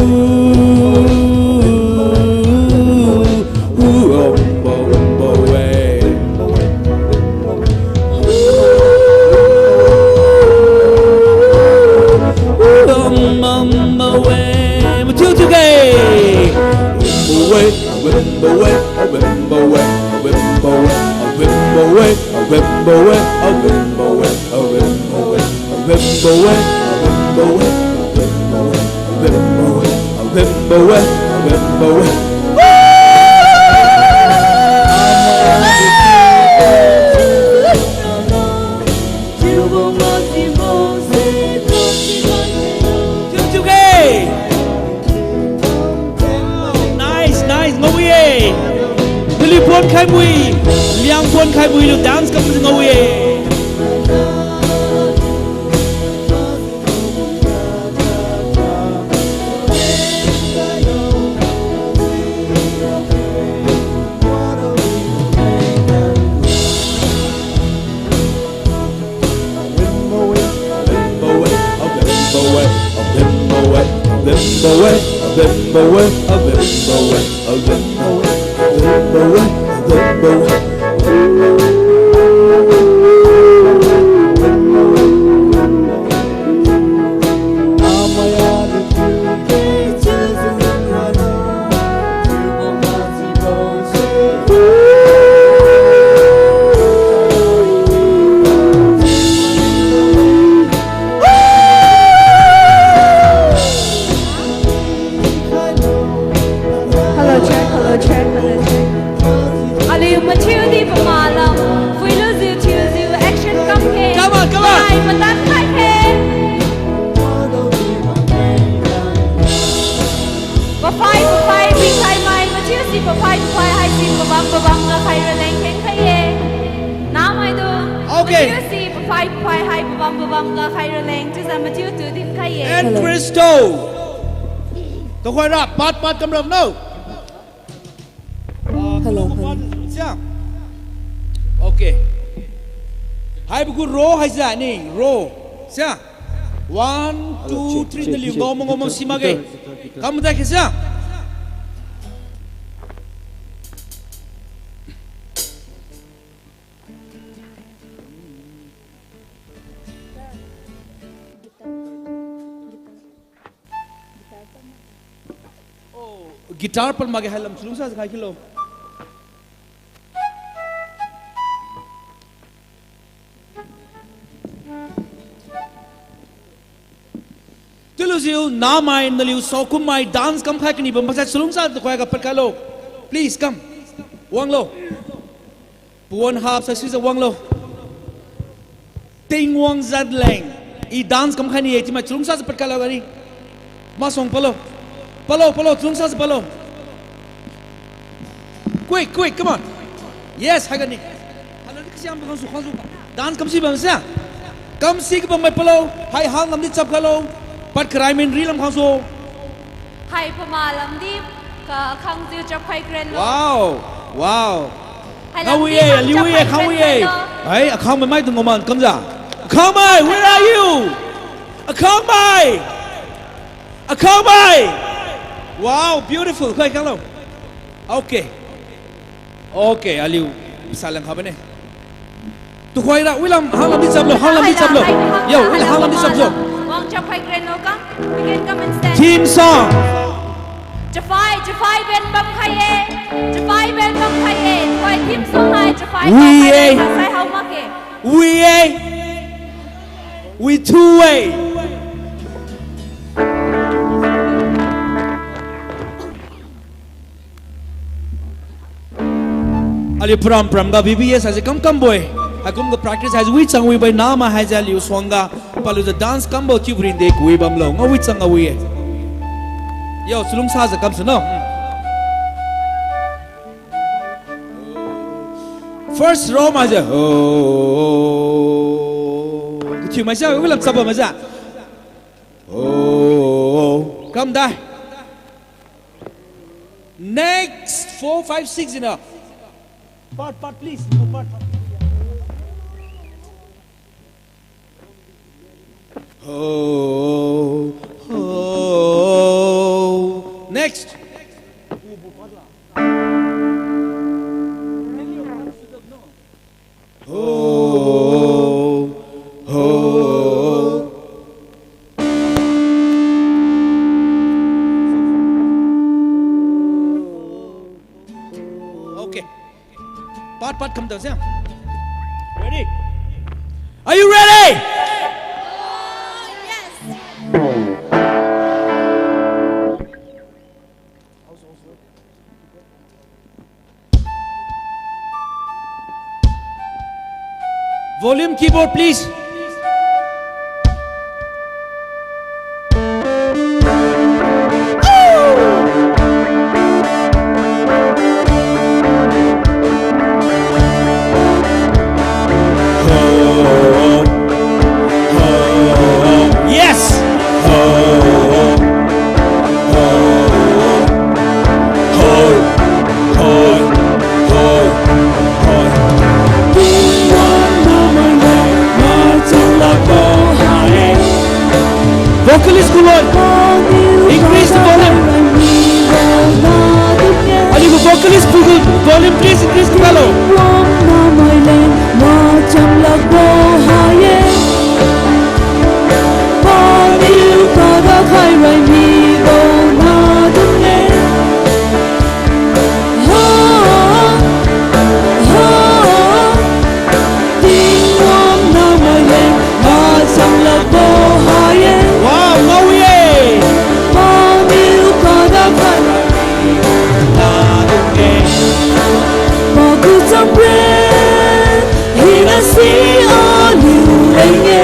Nice, nice, ngao-e. Naliu puan khai mui, Liang puan khai mui lu dance kam ngao-e. Hello, check, hello, check, hello, check. Aliu mathiu di pamalam, phuilujiu thiujiu action kam khe. Come on, come on. Mai matan khai khe. Paphai, paphai, pikhai mai, mathiu si paphai, paphai, haisi pabam, pabam ga khai raleng kheng khai ye. Namaidung, okay. Mathiu si paphai, paphai, hai pabam, pabam ga khai raleng, chiujiu mathiu tu dinkhai ye. And Christo. Tuhoira, pat, pat kam ram no. Hello, hello. Sia. Okay. Haibo gu row haise ni, row. Sia. One, two, three, naliu ngao ma ngao ma si makge. Kam dai khe sia. Oh, guitar pal makge, hailam chalungsa khai khilo. Chiulujiu namai naliu saokum mai dance kamkhai kani bam maksai chalungsa tukhoi ga padkhailo. Please come. Wanglo. Pawan hap sai sijiu wanglo. Tingwang jat leng. I dance kamkhai ni-e chiumai chalungsa jiu padkhailo gani. Masuang palo. Palo, palo, chalungsa jiu palo. Quick, quick, come on. Yes, haiga ni. Hello, di kasiam bam khangsu, khangsu. Dance kamsi bam sia. Kamsi kabam mai palo. Hai hanglam di chapkhailo. Padkharai min rilam khangsu. Hai pamalam di ka khangjiu chapkhai krenlo. Wow, wow. Hailam di khang chapkhai krenlo. Khangwi-e, aliu-e, khangwi-e. Hai, akhangmai maitu ngaoman kamjiu. Akhangmai, where are you? Akhangmai. Akhangmai. Wow, beautiful. Khoi khanglo. Okay. Okay, aliu. Saleng khabane. Tukhoira, wilam, hanglam di chaplo, hanglam di chaplo. Yo, wilam, hanglam di chaplo. Wang chapkhai krenlo ka. We can come and stand. Theme song. Chaphai, chaphai ben bamkhai ye. Chaphai ben bamkhai ye. Tukhoi theme song hai, chaphai bamkhai ye. Sai hao makge. Wi-e. Wi-e. Wi-e. Aliu param param ga V B S haise kam kambo-e. Haikum ga practice haise wichang wibo-e namai haise aliu suangga. Palujiu dance kambo chiu rin de kawi bamlo. Ngawichang ngawi-e. Yo, chalungsajiu kamsu no. First row maise. Oh. Kathiu maise, wilam chapbo maise. Oh. Kamdai. Next, four, five, six in a. Part, part, please. Part, part. Oh, oh. Next. Oh, oh. Pat pat kam tao se. Ready? Are you ready? Volume keyboard, please. Yes. Vocalist gu lon, increase the volume. Aliu gu vocalist gu volume, please increase the volume. Wow, ngao-e. Hina si aliu leng-e,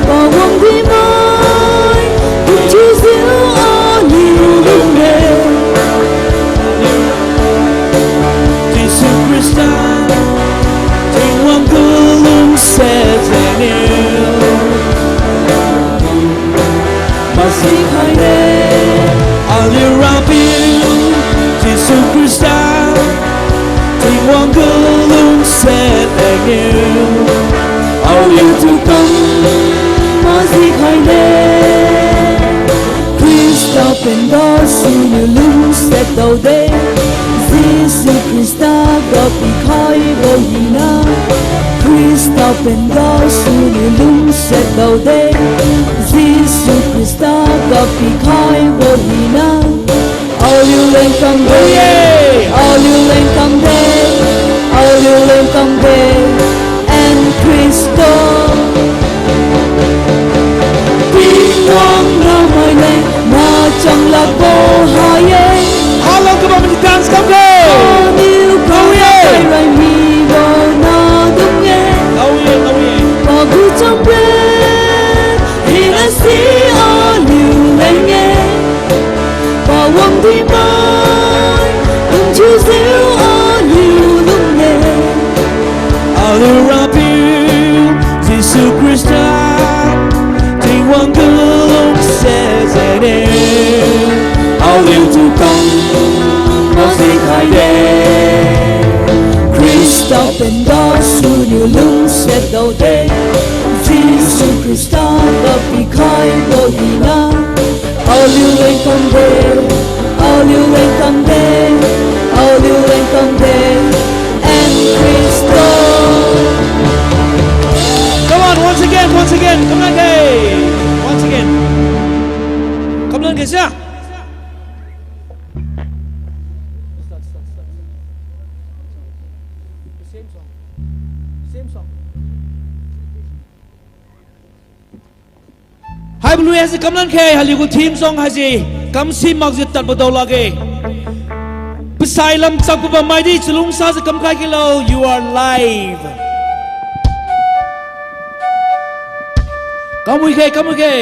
pawang dimai, kumchiujiu aliu lung-e. Jesu Khrista, Tingwang gu lungsiat jengniu. Masi khaine, aliu Rapiu, Jesu Khrista, Tingwang gu lungsiat jengniu. Aliutu kam masi khaine, Khrista pen gasuniu lungsiat daode, Jesu Khrista ga pikhaibo hina. Khrista pen gasuniu lungsiat daode, Jesu Khrista ga pikhaibo hina. Aliu leng kamde, aliu leng kamde, aliu leng kamde, and Khrista. Tingwang namai leng machang lakbo ha-e. Halong kabam di dance kamde. Aliu kau-e. Rai mibo na dung-e. Kau-e, kau-e. Pagu champe, hina si aliu leng-e. Pawang dimai, kumchiujiu aliu lung-e. Aliu Rapiu, Jesu Khrista, Tingwang gu lungsiat jengniu. Aliutu kam masi khaide, Khrista pen gasuniu lungsiat daode, Jesu Khrista ga pikhaibo hina. Aliu leng kamde, aliu leng kamde, aliu leng kamde, and Khrista. Come on, once again, once again, kamlan khe. Once again. Kamlan khe sia. Haibo lui haise kamlan khe, aliu gu theme song haise kamsi makjiu tadbo dao lakge. Pasai lam chakbo bam maidi chalungsa jiu kamkhai khelo, you are live. Kamwi khe, kamwi khe.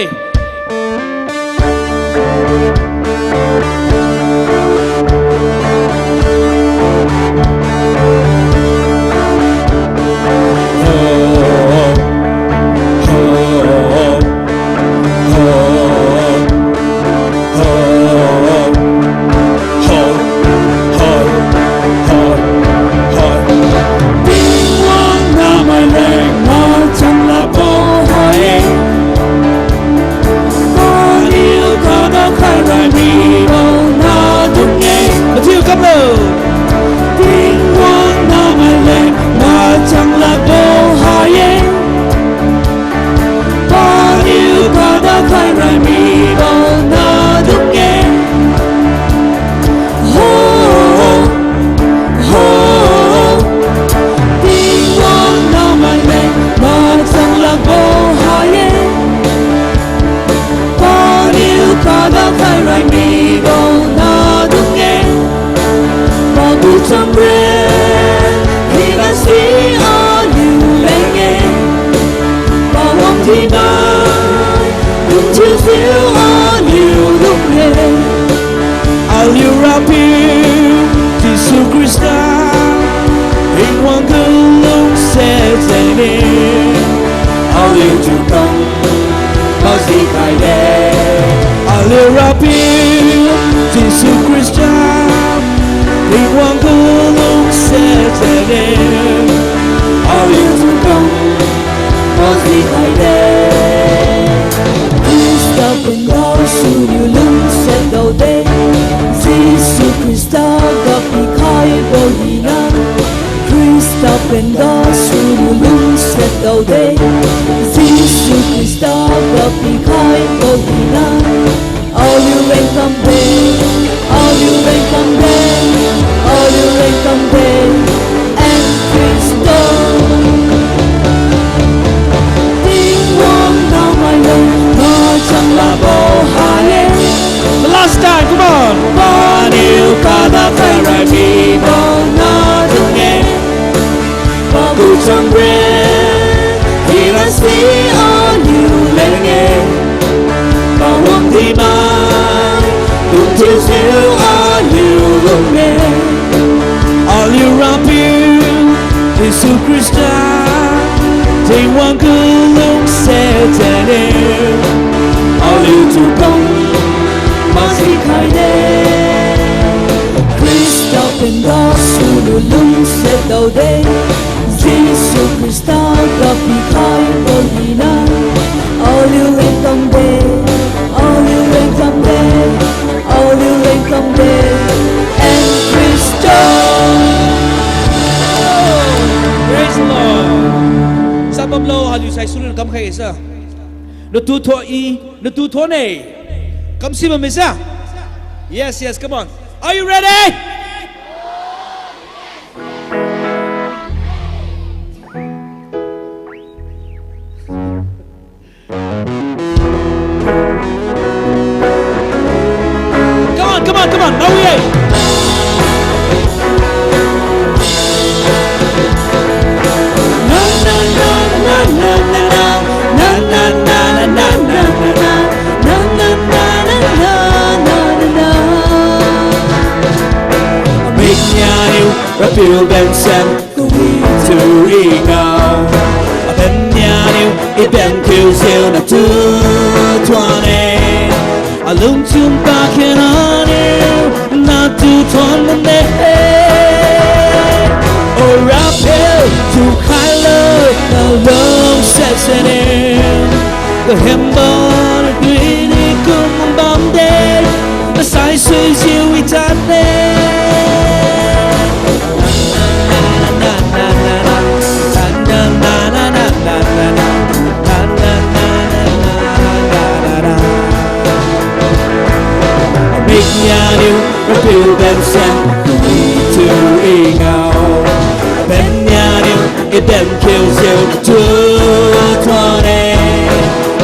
Tukang maji khaide. Aliu Rapiu Jesu Khrista, Tingwang gu lungsiat jengniu, aliu tukang maji khaide. Khrista pen gasu niu lungsiat daode, Jesu Khrista ga pikhaibo hina. Khrista pen gasu niu lungsiat daode, Jesu Khrista ga pikhaibo hina. Aliu rengkamde, aliu rengkamde, aliu rengkamde, and Khrista. Tingwang namaidung machang labo haile. The last time, come on. Paniu kada khaira mibo nadung-e. Pagu changre, hirasi aliu leng-e. Pawang dimai, tungtiujiu aliu lung-e. Aliu Rapiu Jesu Khrista, Tingwang gu lungsiat jengniu, aliu tukang maji khaide. Khrista pen gasu niu lungsiat daode, Jesu Khrista ga pikhaibo hina. Aliu rengkamde, aliu rengkamde, aliu rengkamde, and Khrista. Praise the Lord. Sabamlo, aliu saisulu kamkhai sa. Natu tho-e, natu thone. Kamsi bamme sa. Yes, yes, come on. Are you ready? Come on, come on, come on. Are we ready? Miknianiu Rapiu bensiam kawitu i ngao. Abennianiu i ben kiujiu natu thuon-e. Alungchun pakhiananiu natu thuon mane. O Rapiu, tukhailo nalungsiat jengniu. Kahembo natu i kum bamde, masaisuijiu i tadde. Miknianiu Rapiu bensiam kawitu i ngao. Abennianiu i ben kiujiu natu thuon-e.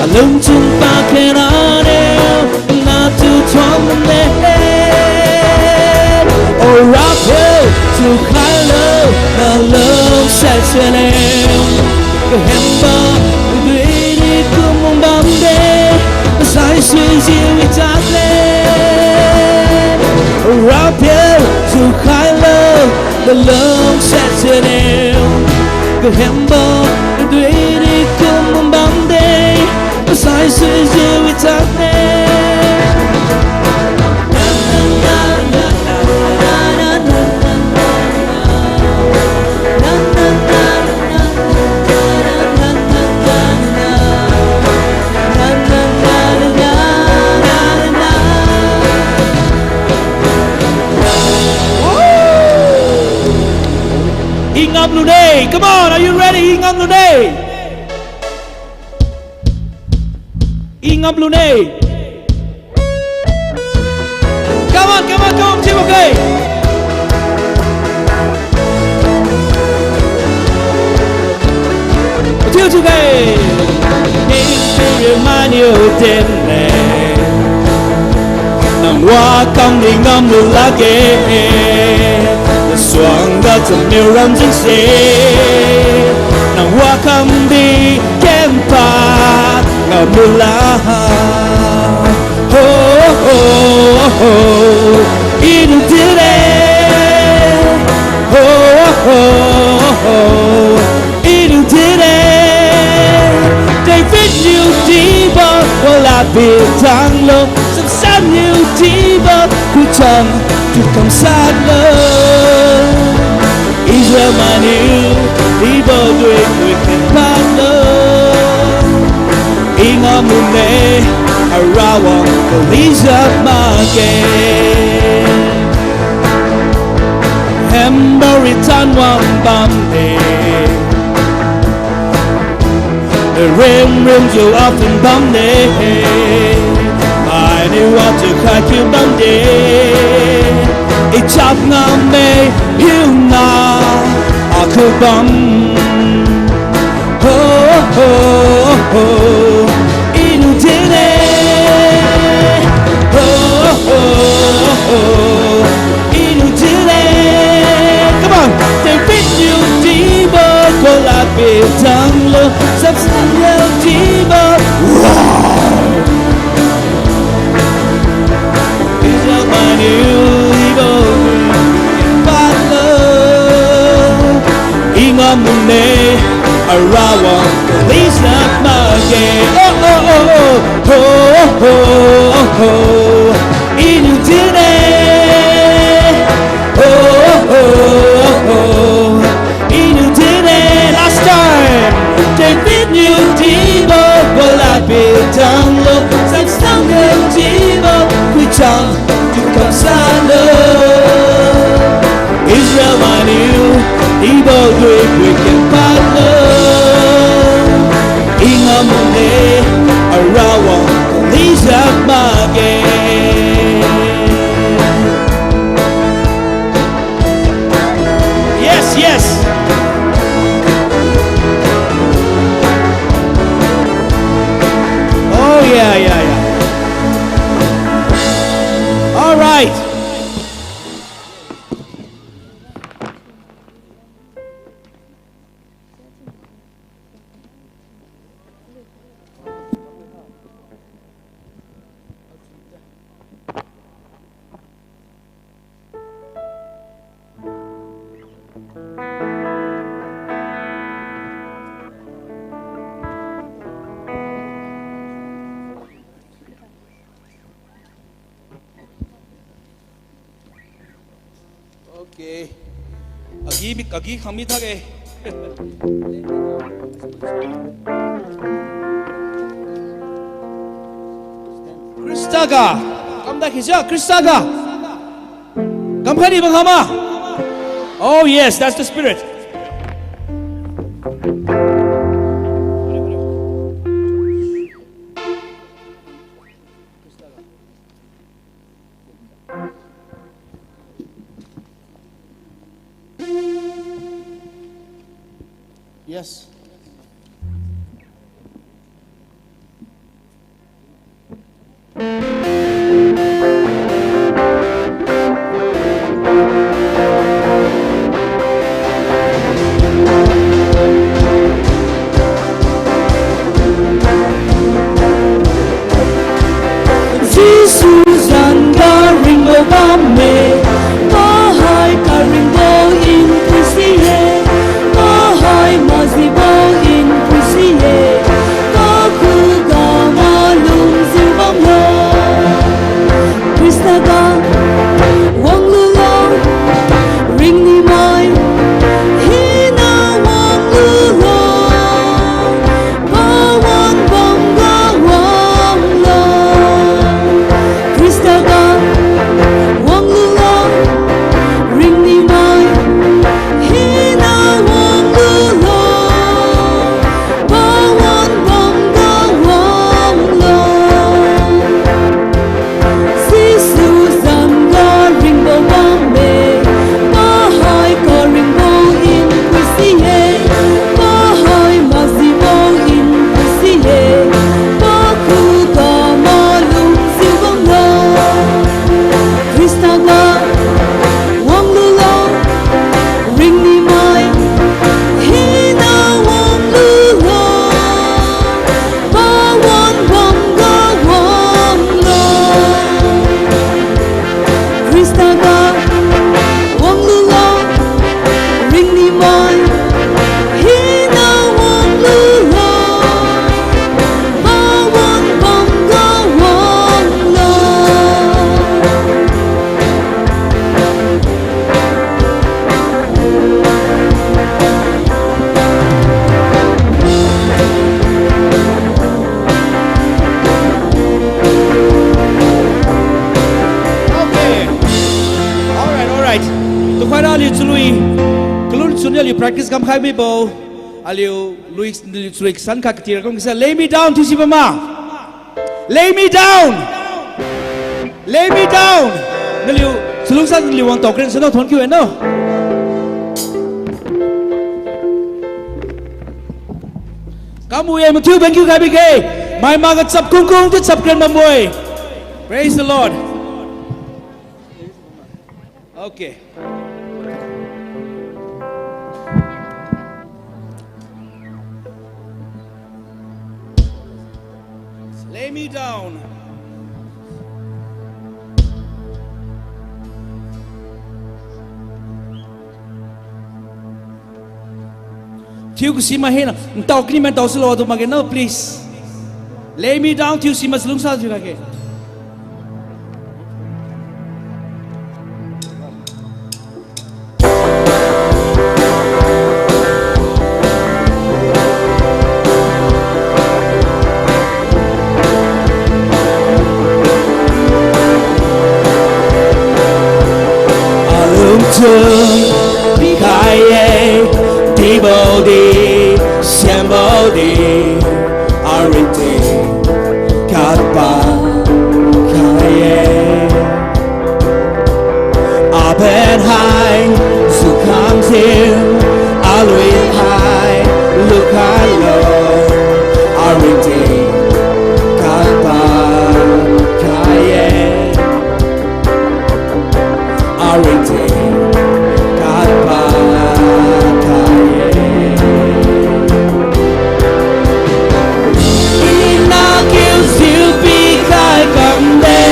Alungchun pakhiananiu natu thuon mane. O Rapiu, tukhailo nalungsiat jengniu. Kahembo natu i kum bamde, masaisuijiu i tadde. O Rapiu, tukhailo nalungsiat jengniu. Kahembo natu i kum bamde, masaisuijiu i tadde. I ngamlune. Come on, are you ready? I ngamlune. I ngamlune. Come on, come on, come on, team, okay. Chiu chiu ge. Ning piriu maniu dinne. Nang wakamdi ngamlu lakge. Nasuangga chamiu ram jengse. Nang wakamdi kempa ngamlu la. Ho, ho, ho. Iniu dinne. Ho, ho, ho. Iniu dinne. Dei Chang tu kamshat lo, Israel mainiu, ibo dui pui ken pad lo. I ngam mune, arawang kalizat makge. Hembo ri tan wang bamde. Rim rim jiu apun bamde. Mainiu watu khat kiu bamde. I chap ngam me hiuna aku bam. Ho, ho, ho. Iniu dinne. Ho, ho, ho. Iniu dinne. Come on. David niu dibo, Goliath pi tanglo, Samson niu dibo. Wow. Israel mainiu ibo padlo. I ngam mune, arawang kalizat makge. Oh, oh, oh, oh. Ho, ho, ho. Iniu dinne. Oh, oh, oh. Iniu dinne. Last time. David niu dibo, Goliath pi tanglo, Samson niu dibo, kuichang tu kamshat lo. Israel mainiu, ibo dui pui ken pad lo. I ngam mune, arawang kalizat makge. Yes, yes. Oh, yeah, yeah, yeah. All right. Okay. Agi mi, agi khang mi thage. Khrista ga. Kamda khisia, Khrista ga. Kamkhai ni bang hama. Oh yes, that's the spirit. Yes. Jesu zan ga ringbo bamme, pahai karingbo in phuisi ye, pahai majibo in phuisi ye, kakhuga malumjiu bamlo. Khrista ga wanglulo, ringnimai hina wanglulo, pawan bamga wanglo. Khrista ga wanglulo, ringnimai hina wanglulo, pawan bamga wanglo. Jesu zan ga ringbo bamme, pahai karingbo in phuisi ye, pahai majibo in phuisi ye, pakhuga malumjiu bamlo. Khrista ga wanglulo, ringnimai hina wanglulo, pawan bamga wanglo. Khrista ga wanglulo, ringnimai hina wanglulo, pawan bamga wanglo. Aliu chalui, kalun chun aliu practice kamkhai mibo. Aliu lui, chalui kasan khat katir kum kasa, lay me down thiusi bam ma. Lay me down. Lay me down. Naliu chalungsa naliu wang tao kren sano thon kiu no. Kamui e mathiu beng kiu khai bige. Mai ma ga chap kung kung di chap kren bambo-e. Praise the Lord. Okay. Lay me down. Thiu kasi ma hina, ntao kini ma ntao silo atu makge no, please. Lay me down thiusi ma chalungsa thiu kha ke. Alungchun pikhai-e, dibo di, siambo di, aringting kapa khai-e. Aben hai, jukhangjiu, alui hai, lukhailo, aringting kapa khai-e. Aringting kapa khai-e. I nakiujiu pikhai kamde,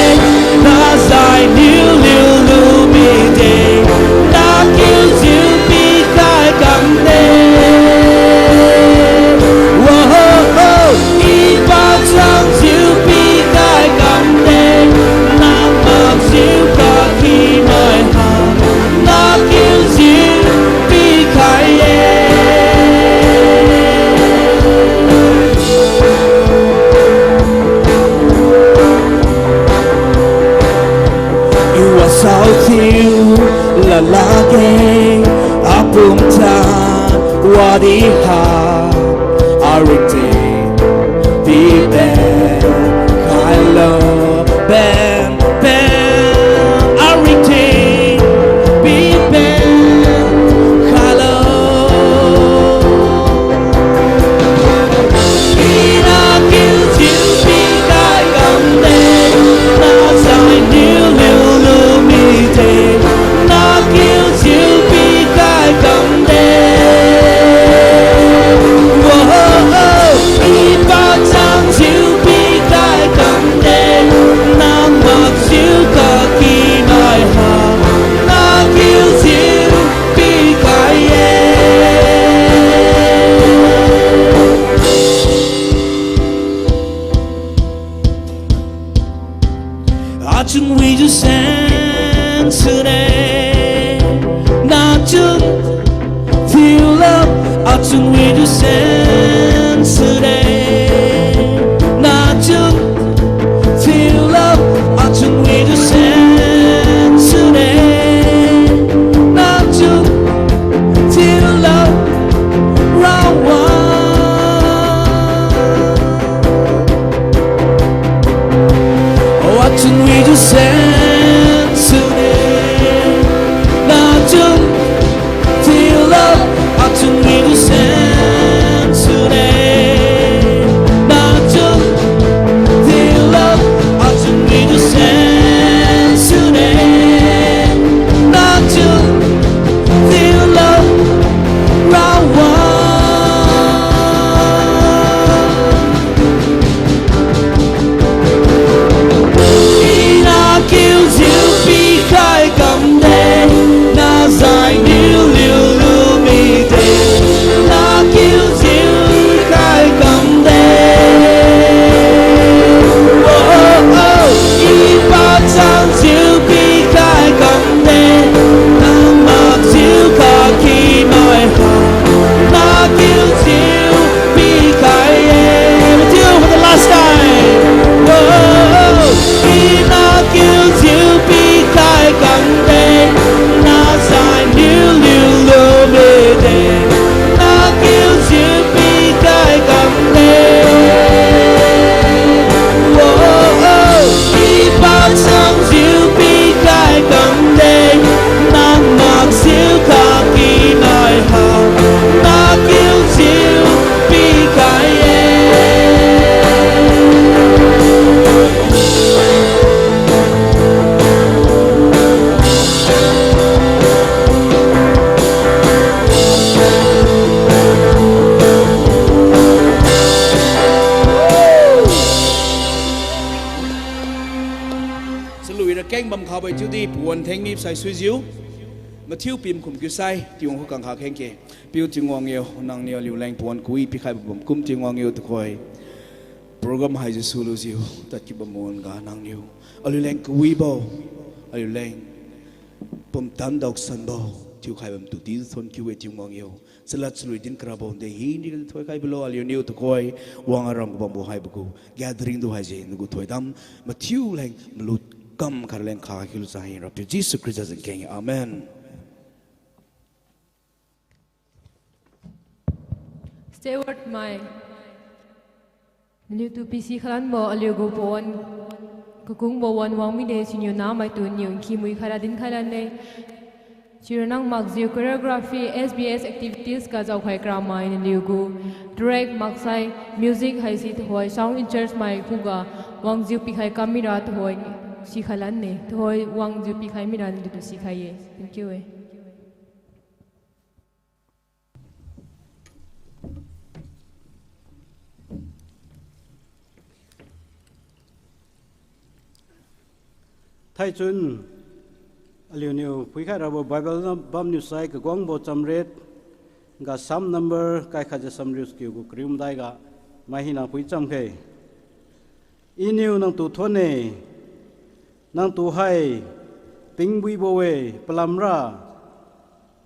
nasai niu liulu mide, nakiujiu pikhai kamde. Woho, i pachangjiu pikhai kamde, nang makjiu kakimai ha, nakiujiu pikhai-e. I wasao thiu lalakge, apumtan wadi ha, aringting piben khailo, ben, ben, aringting piben khailo. I nakiujiu pikhai kamde, nasai niu liulu mide, nakiujiu pikhai kamde. Woho, i pachangjiu pikhai kamde, nang makjiu kakimai ha, nakiujiu pikhai-e. Achun wijiu sen sune, nachun thiulo, achun wijiu sen sune, nachun thiulo, achun wijiu sen sune, nachun thiulo, Rawang. O achun wijiu sen sune, nachun thiulo, achun wijiu sen sune. Abai chiudi pawan thengmi sai suijiu, mathiu pimkhum kiusai Tingwang khu kangkha kheng khe. Piu Tingwang yo, nangniu aliuleng pawan kawi pikhaibo bamkum Tingwang yo tuhoi program haise sulujiu tadkiu bamwan ga nangniu aliuleng kawibo, aliuleng pumtan daosanbo thiukhai bamtu di thon kiu-e Tingwang yo. Chalad chalui din karabo de hini thoikhai bilo aliuniu tuhoi wang aram bambo haibo gu gathering tu haise nagu thoidam mathiu leng malut kam kharleng kha kiulu sai Rapiu Jesu Khrista zan keng. Amen. Steward mai, naliutu pisi khalanbo aliugu pawan kakungbo wan wang mide siniu namaitu niu nkhimui khaira dinkhai lane. Sirnang makjiu choreography, S B S activities ga jaokhai kramai naliugu track maksai music haise tuhoi sound in charge mai khuga wangjiu pikhai kam mira tuhoi sikhai lanne, tuhoi wangjiu pikhai mira naliutu sikhai ye. Thank you e. Thaichun, aliuniu phuikhai rabo Bible bamniu sai Kagwangbo chamret ga Psalm number kaikhatjiu samriu skiu gu kariu madai ga mai hina phui chamkhe. Iniu nangtu thon-e, nangtu hai pingbuibo-e, palamra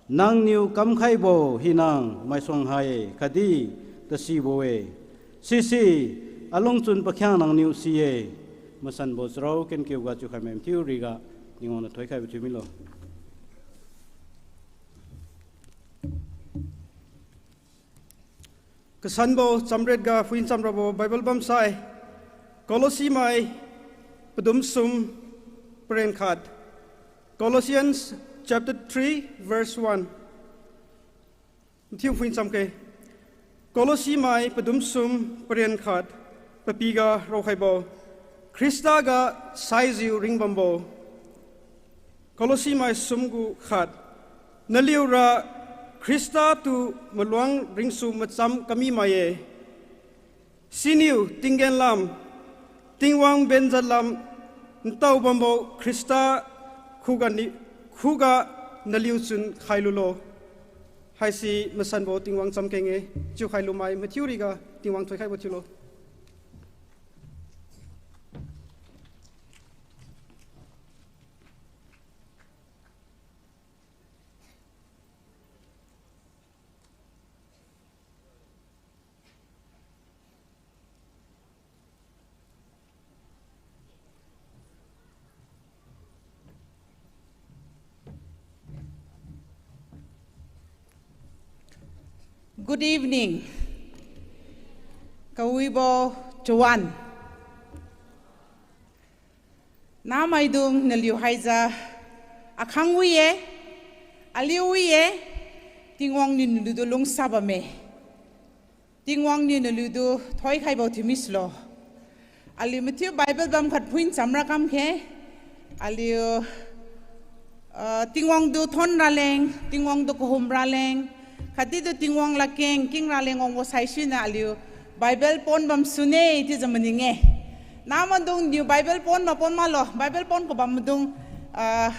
nangniu kamkhaibo hina maisuang hai khatdi tasibo-e. Sisi alungchun pakhiang nangniu si-e. Masanbo charao kenkiu ga chiukhai mai mathiu riga Tingwang niu thoikhaibo thiu milo. Kasanbo chamret ga phuin chamrabo Bible bamsai, Kolosi mai padum sum paren khat. Colossians chapter three, verse one. Mathiu phuin chamkhe. Kolosi mai padum sum paren khat, papiga raokhaibo, Khrista ga saijiu ringbambo. Kolosi mai sum gu khat. Naliura Khrista tu maluang ringsu macham kami mai-e. Siniu tinggen lam, Tingwang benjat lam, ntao bambo Khrista khuga ni, khuga naliu chun khailulo. Haisi masanbo Tingwang chamkeng-e, chiukhai lumai mathiu riga Tingwang thoikhaibo thiulo. Good evening. Kawibo chawan. Namaidung naliu haijiu akhang wi-e, aliu wi-e, Tingwang niu naliutu lungsa bamme. Tingwang niu naliutu thoikhaibo thiu misilo. Aliu mathiu Bible bam khat phuin chamra kamkhe. Aliu, ah, Tingwang tu thon raleng, Tingwang tu kahum raleng, khatdi tu Tingwang ladkeng king raleng wangbo saisiniu aliu Bible pon bam sune chiujiu maning-e. Namaidung niu Bible pon ma pon maklo, Bible pon kabam maidung, ah,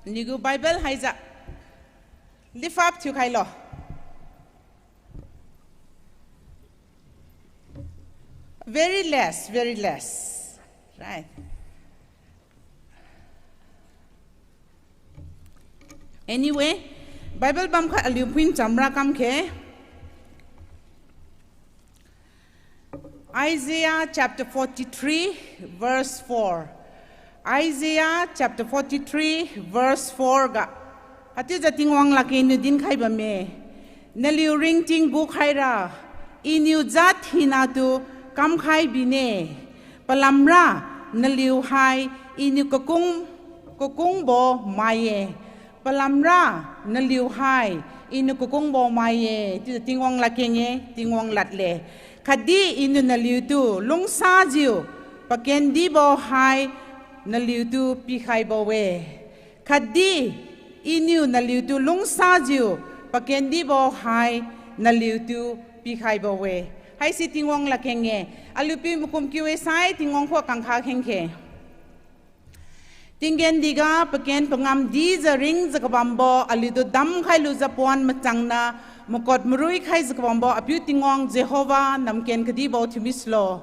niugu Bible haijiu lift up thiukhailo. Very less, very less. Right. Anyway, Bible bam khat aliu phuin chamra kamkhe. Isaiah chapter forty-three, verse four. Isaiah chapter forty-three, verse four ga. Hatiujiu Tingwang ladkeng niu dinkhai bamme. Naliu ringting gukhaira, Iniu jat hinatu kamkhai bine. Palamra naliu hai Iniu kakung, kakungbo mai-e. Palamra naliu hai Iniu kakungbo mai-e. Chiujiu Tingwang ladkeng-e, Tingwang ladle. Khatdi Iniu naliutu lungsajiu pakendibo hai naliutu pikhaibo-e. Khatdi Iniu naliutu lungsajiu pakendibo hai naliutu pikhaibo-e. Haisi Tingwang ladkeng-e. Aliu piu makum kiu-e sai Tingwang khuga kangkha khengkhe. Tinggen diga paken pangam dijiu ringjiu kabambo, aliutu damkhai lujiu pawan machangna, makot marui khaijiu kabambo, Apiu Tingwang Jehovah, namken kadibo thiumislo.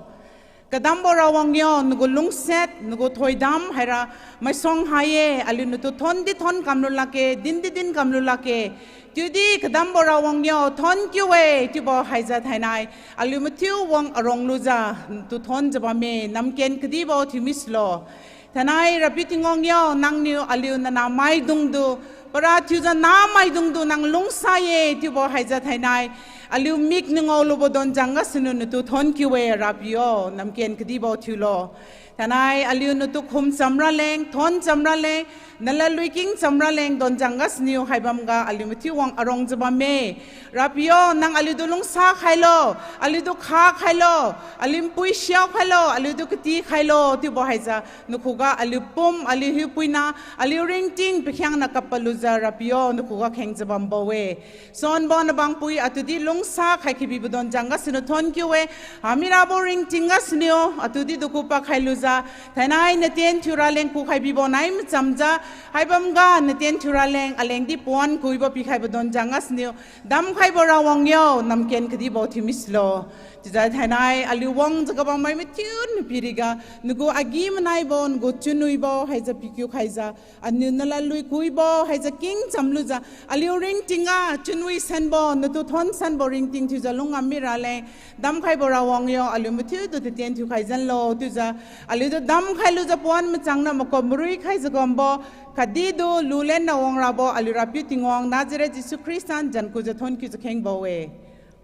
Kadambo Rawang yo, nagu lungsiat, nagu thoidam haira, maisuang ha-e, aliu natu thon di thon kamlu lakge, din di din kamlu lakge. Chiudi kadambo Rawang yo, thon kiu-e, chiubo haijiu thainai, aliu mathiu wang arong lujiu, natu thonjiu bamme, namken kadibo thiumislo. Thainai Rapiu Tingwang yo, nangniu aliu nanah maidungtu, para thiujiu nah maidungtu nang lungsa ye, chiubo haijiu thainai, aliu mik ningao lubo donjang gasuniu natu thon kiu-e, Rapiu yo, namken kadibo thiulo. Thainai aliu natu khum chamraleng, thon chamraleng, naladlui king chamraleng donjang gasuniu haibamga aliu mathiu wang arongjiu bamme. Rapiu yo, nang aliutu lungsa khailo, aliutu kha khailo, aliu npui siao khailo, aliutu kati khailo, chiubo haijiu, nakhuga aliu pum, aliu hiupuina, aliu ringting pakhiangna kap palujiu Rapiu yo, nakhuga khengjiu bambo-e. Suanbo nabangpui atudi lungsa khai kabibo donjang gasuniu thon kiu-e, hamirabo ringting gasuniu, atudi duku pakhai lujiu, thainai natien thiuraleng kukhai bibo nai machamjiu, haibamga natien thiuraleng alengdi pawan kuibo pikhaibo donjang gasuniu, damkhaibo Rawang yo, namken kadibo thiumislo. Chiujiu thainai aliu wangjiu kabam mai mathiu niu piriga, nagu agi-manaibo, nagu chunwibo haijiu pikiu khaijiu, aniu naladlui kuibo haijiu king chamlujiu, aliu ringting ga chunwi sanbo, natu thon sanbo ringting thiujiu lungngam miraleng, damkhaibo Rawang yo, aliu mathiutu tatien thiukhai janlo, chiujiu, aliutu damkhai lujiu pawan machangna makot marui khaijiu kambo, khatditu lulenna wangrabo, aliu Rapiu Tingwang, Nazareth Jesu Khrista zankujiu thon kiujiu khengbo-e.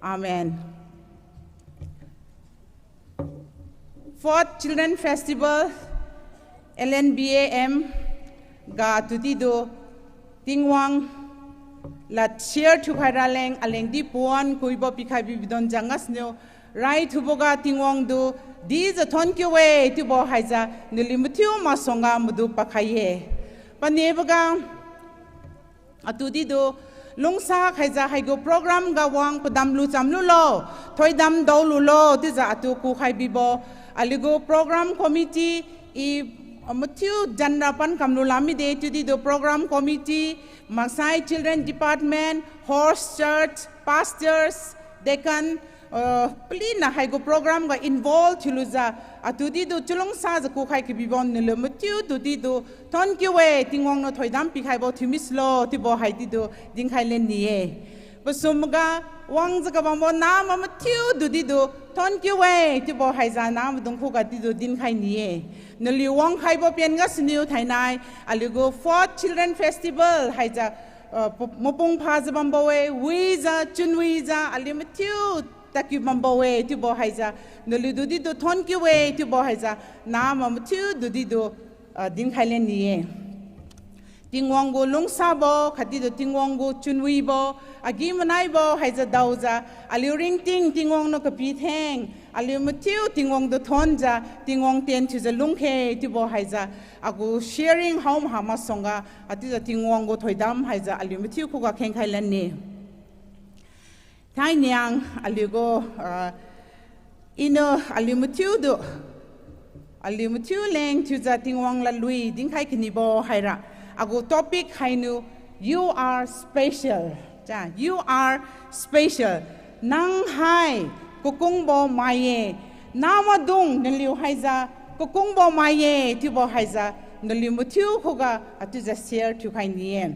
Amen. Fourth Children Festival, L N B A M, ga atudi tu, Tingwang lad share thiukhai raleng, alengdi pawan kuibo pikhai bibo donjang gasuniu, raithuboga Tingwang tu, dijiu thon kiu-e, chiubo haijiu, naliu mathiu masuangga madu pakhai ye. Paneboga, atudi tu, lungsa khaijiu haigu program ga wang padam lu chamlulo, thoidam daolulo, chiujiu atu kukhai bibo, aliugu program committee, i, mathiu janra pan kamlu lamide, chiudi tu program committee, maksai children department, host church, pastors, deacon, uh, palina haigu program ga involve thiulujiu, atudi tu chalungsajiu kukhai kabibo naliu mathiu tudi tu, thon kiu-e, Tingwang niu thoidam pikhaibo thiumislo, chiubo haidi tu dinkhai lenni-e. Pasumga wangjiu kabambo nama mathiu tudi tu, thon kiu-e, chiubo haijiu namadung khuga di tu dinkhai ni-e. Naliu wangkhaibo pen gasuniu thainai, aliugu Fourth Children Festival haijiu, uh, pu-, mapung phajiu bambo-e, wijiu, chunwijiu, aliu mathiu tadkiu bambo-e, chiubo haijiu, naliu tudi tu thon kiu-e, chiubo haijiu, nama mathiu tudi tu, uh, dinkhai lenni-e. Tingwang gu lungsabo, khatdi tu Tingwang gu chunwibo, agi-manaibo haijiu daojiu, aliu ringting Tingwang niu kapitheng, aliu mathiu Tingwang tu thonjiu, Tingwang tien thiujiu lungkhe, chiubo haijiu, agu sharing hao maha masuangga, athiujiu Tingwang gu thoidam haijiu, aliu mathiu khuga khengkhai lanne. Thainiang aliugu, ah, iniu aliu mathiutu, aliu mathiu leng thiujiu Tingwang ladlui dinkhai kanibo haira, agu topic hainiu, You are special. Cha, you are special. Nang hai kakungbo mai-e. Namadung naliu haijiu kakungbo mai-e, chiubo haijiu naliu mathiu khuga athiujiu share thiukhai ni-e.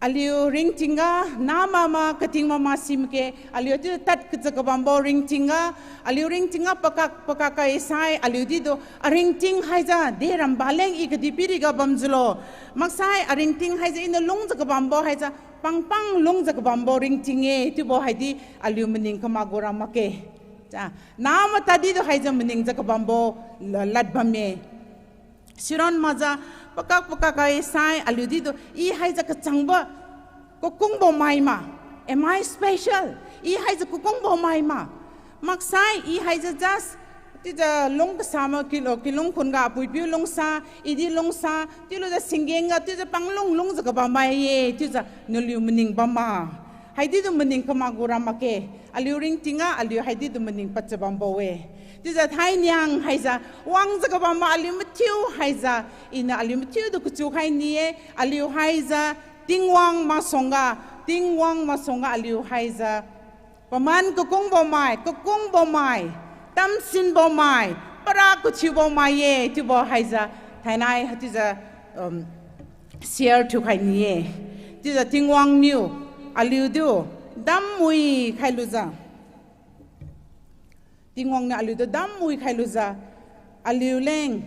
Aliu ringtingga, namama kating mama simke, aliu chiu tad kajiu kabambo ringtingga, aliu ringtingga pakak pakak kai sai, aliu ditu, aringting haijiu, de ramba leng i kadihpiriga bamjiulo. Maksai aringting haijiu iniu lungjiu kabambo haijiu, pangpang lungjiu kabambo ringting-e, chiubo haidi, aliu maning kamagu ra makge. Cha, nama tadi tu haijiu maningjiu kabambo la-, lad bamme. Siron makjiu pakak pakak kai sai aliu ditu, i haijiu kachangbo kakungbo mai ma. Am I special? I haijiu kakungbo mai ma. Maksai i haijiu just, chiujiu lung kasama kilo, kilung khunga apui piu lungsa, i di lungsa, chiulujiu singgengga, chiujiu panglung lungjiu kabam mai-e, chiujiu naliu maning bam ma. Haidi tu maning kamagu ra makge, aliu ringtingga, aliu haidi tu maning padjiu bambo-e. Chiujiu thainiang haijiu, wangjiu kabam ma aliu mathiu haijiu, iniu aliu mathiutu kachukhai ni-e, aliu haijiu, Tingwang masuangga, Tingwang masuangga aliu haijiu, paman kakungbo mai, kakungbo mai, tamsinbo mai, para kathiubo mai-e, chiubo haijiu, thainai haichiujiu, um, share thiukhai ni-e. Chiujiu Tingwang niu, aliutu, dammui khailujiu. Tingwang niu aliutu dammui khailujiu, aliuleng,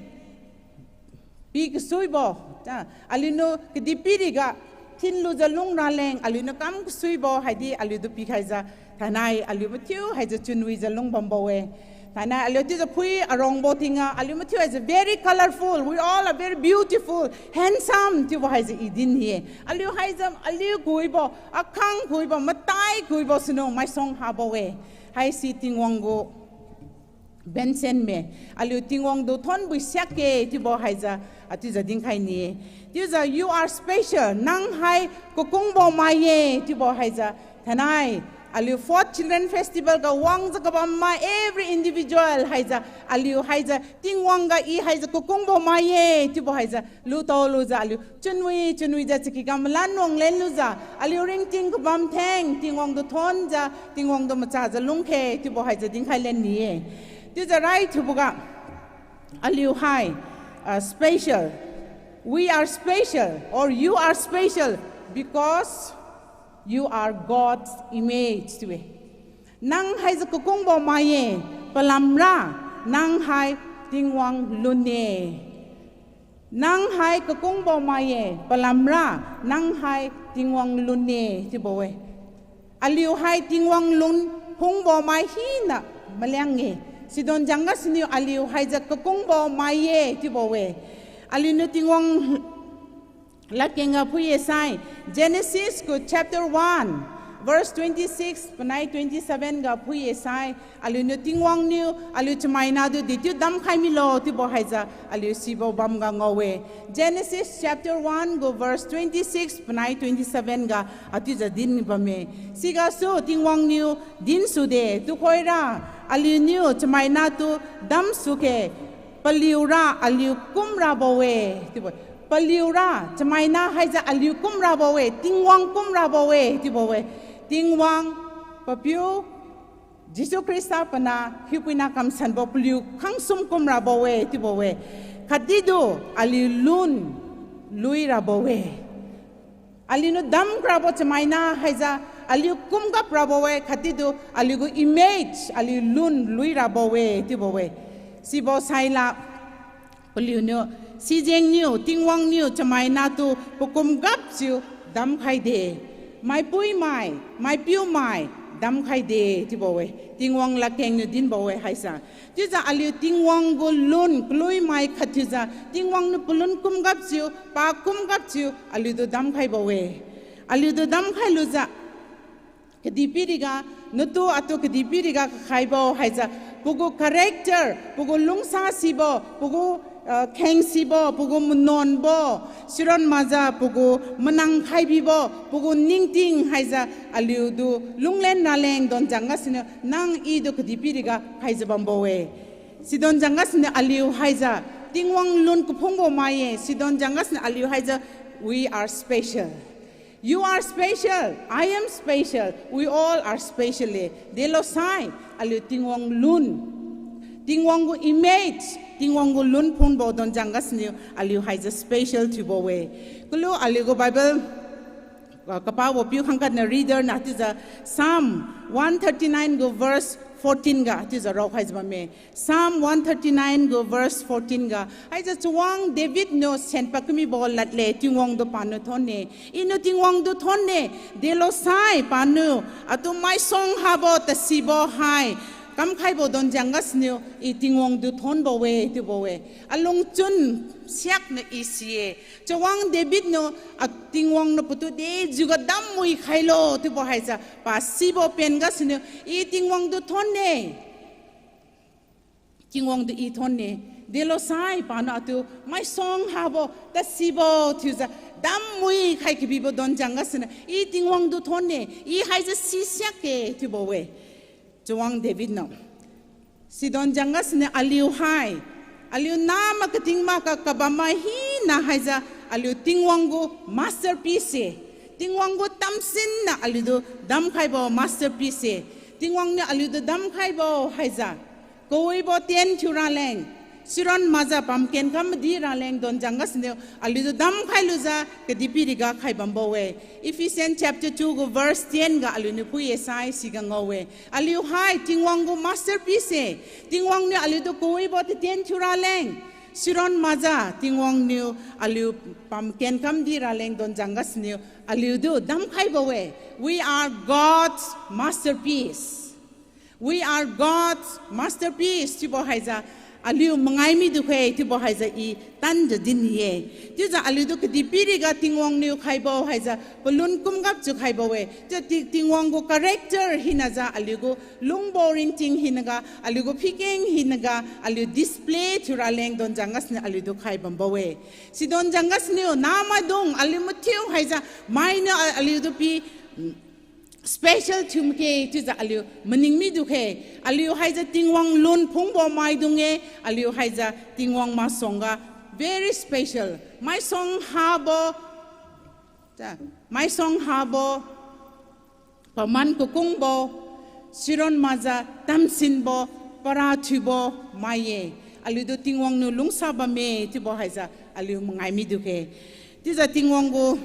pi kasuibo, a, aliuniu kadihpiriga, thinlujiu lungraleng, aliuniu kam kasuibo, haidi aliutu pikhaijiu, thainai aliu mathiu haijiu chunwijiu lungbambo-e. Thainai aliu chiujiu phui arongbo tingga, aliu mathiu haijiu very colourful, we all are very beautiful, handsome, chiubo haijiu i din-e. Aliu haijiu, aliu kuibo, akhang kuibo, matai kuibo siniu maisuang habo-e. Haisi Tingwang gu bensen me, aliu Tingwang tu thonbui siakge chiubo haijiu, a, chiujiu dinkhai ni-e. Chiujiu you are special, nang hai kakungbo mai-e chiubo haijiu. Thainai, aliu Fourth Children Festival ga wangjiu kabam ma every individual haijiu, aliu haijiu, Tingwang ga i haijiu kakungbo mai-e chiubo haijiu, lutao lujiu aliu chunwi chunwijiu chakikam malan wang lenlujiu, aliu ringting kabam theng, Tingwang tu thonjiu, Tingwang tu machajiu lungkhe chiubo haijiu dinkhai len ni-e. Chiujiu raithuboga, aliu hai, uh, special. We are special, or you are special, because you are God's image, chiu-e. Nang haijiu kakungbo mai-e, palamra, nang hai Tingwang lun-e. Nang hai kakungbo mai-e, palamra, nang hai Tingwang lun-e, chiubo-e. Aliu hai Tingwang lun phungbo mai hina maliang-e. Sidon jangga siniu aliu haijiu kakungbo mai-e chiubo-e. Aliuniu Tingwang ladkeng ga phui-e sai, Genesis gu chapter one, verse twenty six panai twenty seven ga phui-e sai, aliuniu Tingwang niu aliu chamaina tu dechiu damkhai milo chiubo haijiu aliu sibo bamga ngao-e. Genesis chapter one gu verse twenty six panai twenty seven ga achiujiu din bamme. Sigasu Tingwang niu dinsude, Tukhoira aliuniu chamaina tu damsukhe, paliura aliu kumrabo-e chiubo. Paliura, chamaina haijiu aliu kumrabo-e, Tingwang kumrabo-e chiubo-e. Tingwang, Papiu Jesu Khrista pana hiupuina kamsanbo paliu khangsum kumrabo-e chiubo-e. Khatdi tu aliu lun lui rabo-e. Aliuniu damkrabo chamaina haijiu aliu kumgap rabo-e, khatdi tu aliugu image aliu lun lui rabo-e chiubo-e. Sibo saila paliuniu, sijengniu Tingwang niu chamaina tu pakumgapjiu damkhaide. Maipuimai, maipiumai damkhaide chiubo-e. Tingwang ladkengniu dinbo-e haisa. Chiujiu aliu Tingwang gu lun kaluimai khat thiujiu, Tingwang niu palun kumgapjiu, pa kumgapjiu aliutu damkhaibo-e. Aliutu damkhailujiu, kadihpiriga, natu atu kadihpiriga kakhaibo haijiu, pagu character, pagu lungsasibo, pagu, ah, khengsibo, pagu manuanbo, siron makjiu pagu manang khaibibo, pagu ningting haijiu, aliutu lunglen raleng donjang gasuniu nang i tu kadihpiriga khaijiu bambo-e. Sidon jang gasuniu aliu haijiu Tingwang lun kaphungbo mai-e. Sidon jang gasuniu aliu haijiu, we are special. You are special. I am special. We all are special-e. Delosai, aliu Tingwang lun, Tingwang gu image, Tingwang gu lun phungbo donjang gasuniu aliu haijiu special thiubo-e. Kalu aliu gu Bible, ah, kapabo piu khangkhat niu reader niu chiujiu Psalm one thirty nine gu verse fourteen ga chiujiu raokhaijiu bamme. Psalm one thirty nine gu verse fourteen ga, haijiu Chawang David niu senpad kamibo ladle, Tingwang tu paniu thonne. Iniu Tingwang tu thonne, delosai paniu atu maisuang habo tasibo hai kamkhaibo donjang gasuniu, I Tingwang tu thonbo-e chiubo-e. Alungchun siakniu I si-e. Chawang David niu, a, Tingwang niu patu dejiuga dammui khailo chiubo haijiu pa sibo pen gasuniu, I Tingwang tu thonne. Tingwang tu I thonne, delosai paniu atu maisuang habo tasibo thiujiu dammui khai kabibo donjang gasuniu, I Tingwang tu thonne, I haijiu si siak-e chiubo-e. Chawang David niu. Sidon jangga siniu aliu hai, aliu nama kating makga kabam ma hina haijiu, aliu Tingwang gu masterpiece se. Tingwang gu tamsinna aliutu damkhaibo masterpiece se. Tingwang niu aliutu damkhaibo haijiu, kawibo tien thiu raleng, siron makjiu pamken kam madi raleng don jangga siniu aliutu damkhai lujiu kadihpiriga khai bambo-e. Ephesians chapter two gu verse ten ga aliuniu phui-e sai siga ngao-e. Aliu hai Tingwang gu masterpiece se. Tingwang niu aliutu kawibo tatien thiu raleng, siron makjiu Tingwang niu aliu pamken kam madi raleng don jangga siniu aliutu damkhaibo-e. We are God's masterpiece. We are God's masterpiece chiubo haijiu aliu mangai midu khe chiubo haijiu i tanjiu din ni-e. Chiujiu aliutu kadihpiriga Tingwang niu khaibo haijiu palun kumgapjiu khaibo-e. Chiu Ti- Tingwang gu character hinajiu aliu gu lungbo ringting hinaga, aliu gu phikeng hinaga, aliu display thiu raleng don jangga siniu aliutu khai bambo-e. Sidon jangga siniu namaidung aliu mathiu haijiu mainiu a- aliutu pi special thiu makge chiujiu aliu maning midu khe. Aliu haijiu Tingwang lun phungbo maidung-e, aliu haijiu Tingwang masuangga very special. Maisuang habo, ta, maisuang habo, paman kakungbo, siron makjiu tamsinbo, para thiubo mai-e. Aliutu Tingwang niu lungsa bamme chiubo haijiu aliu mangai midu khe. Chiujiu Tingwang gu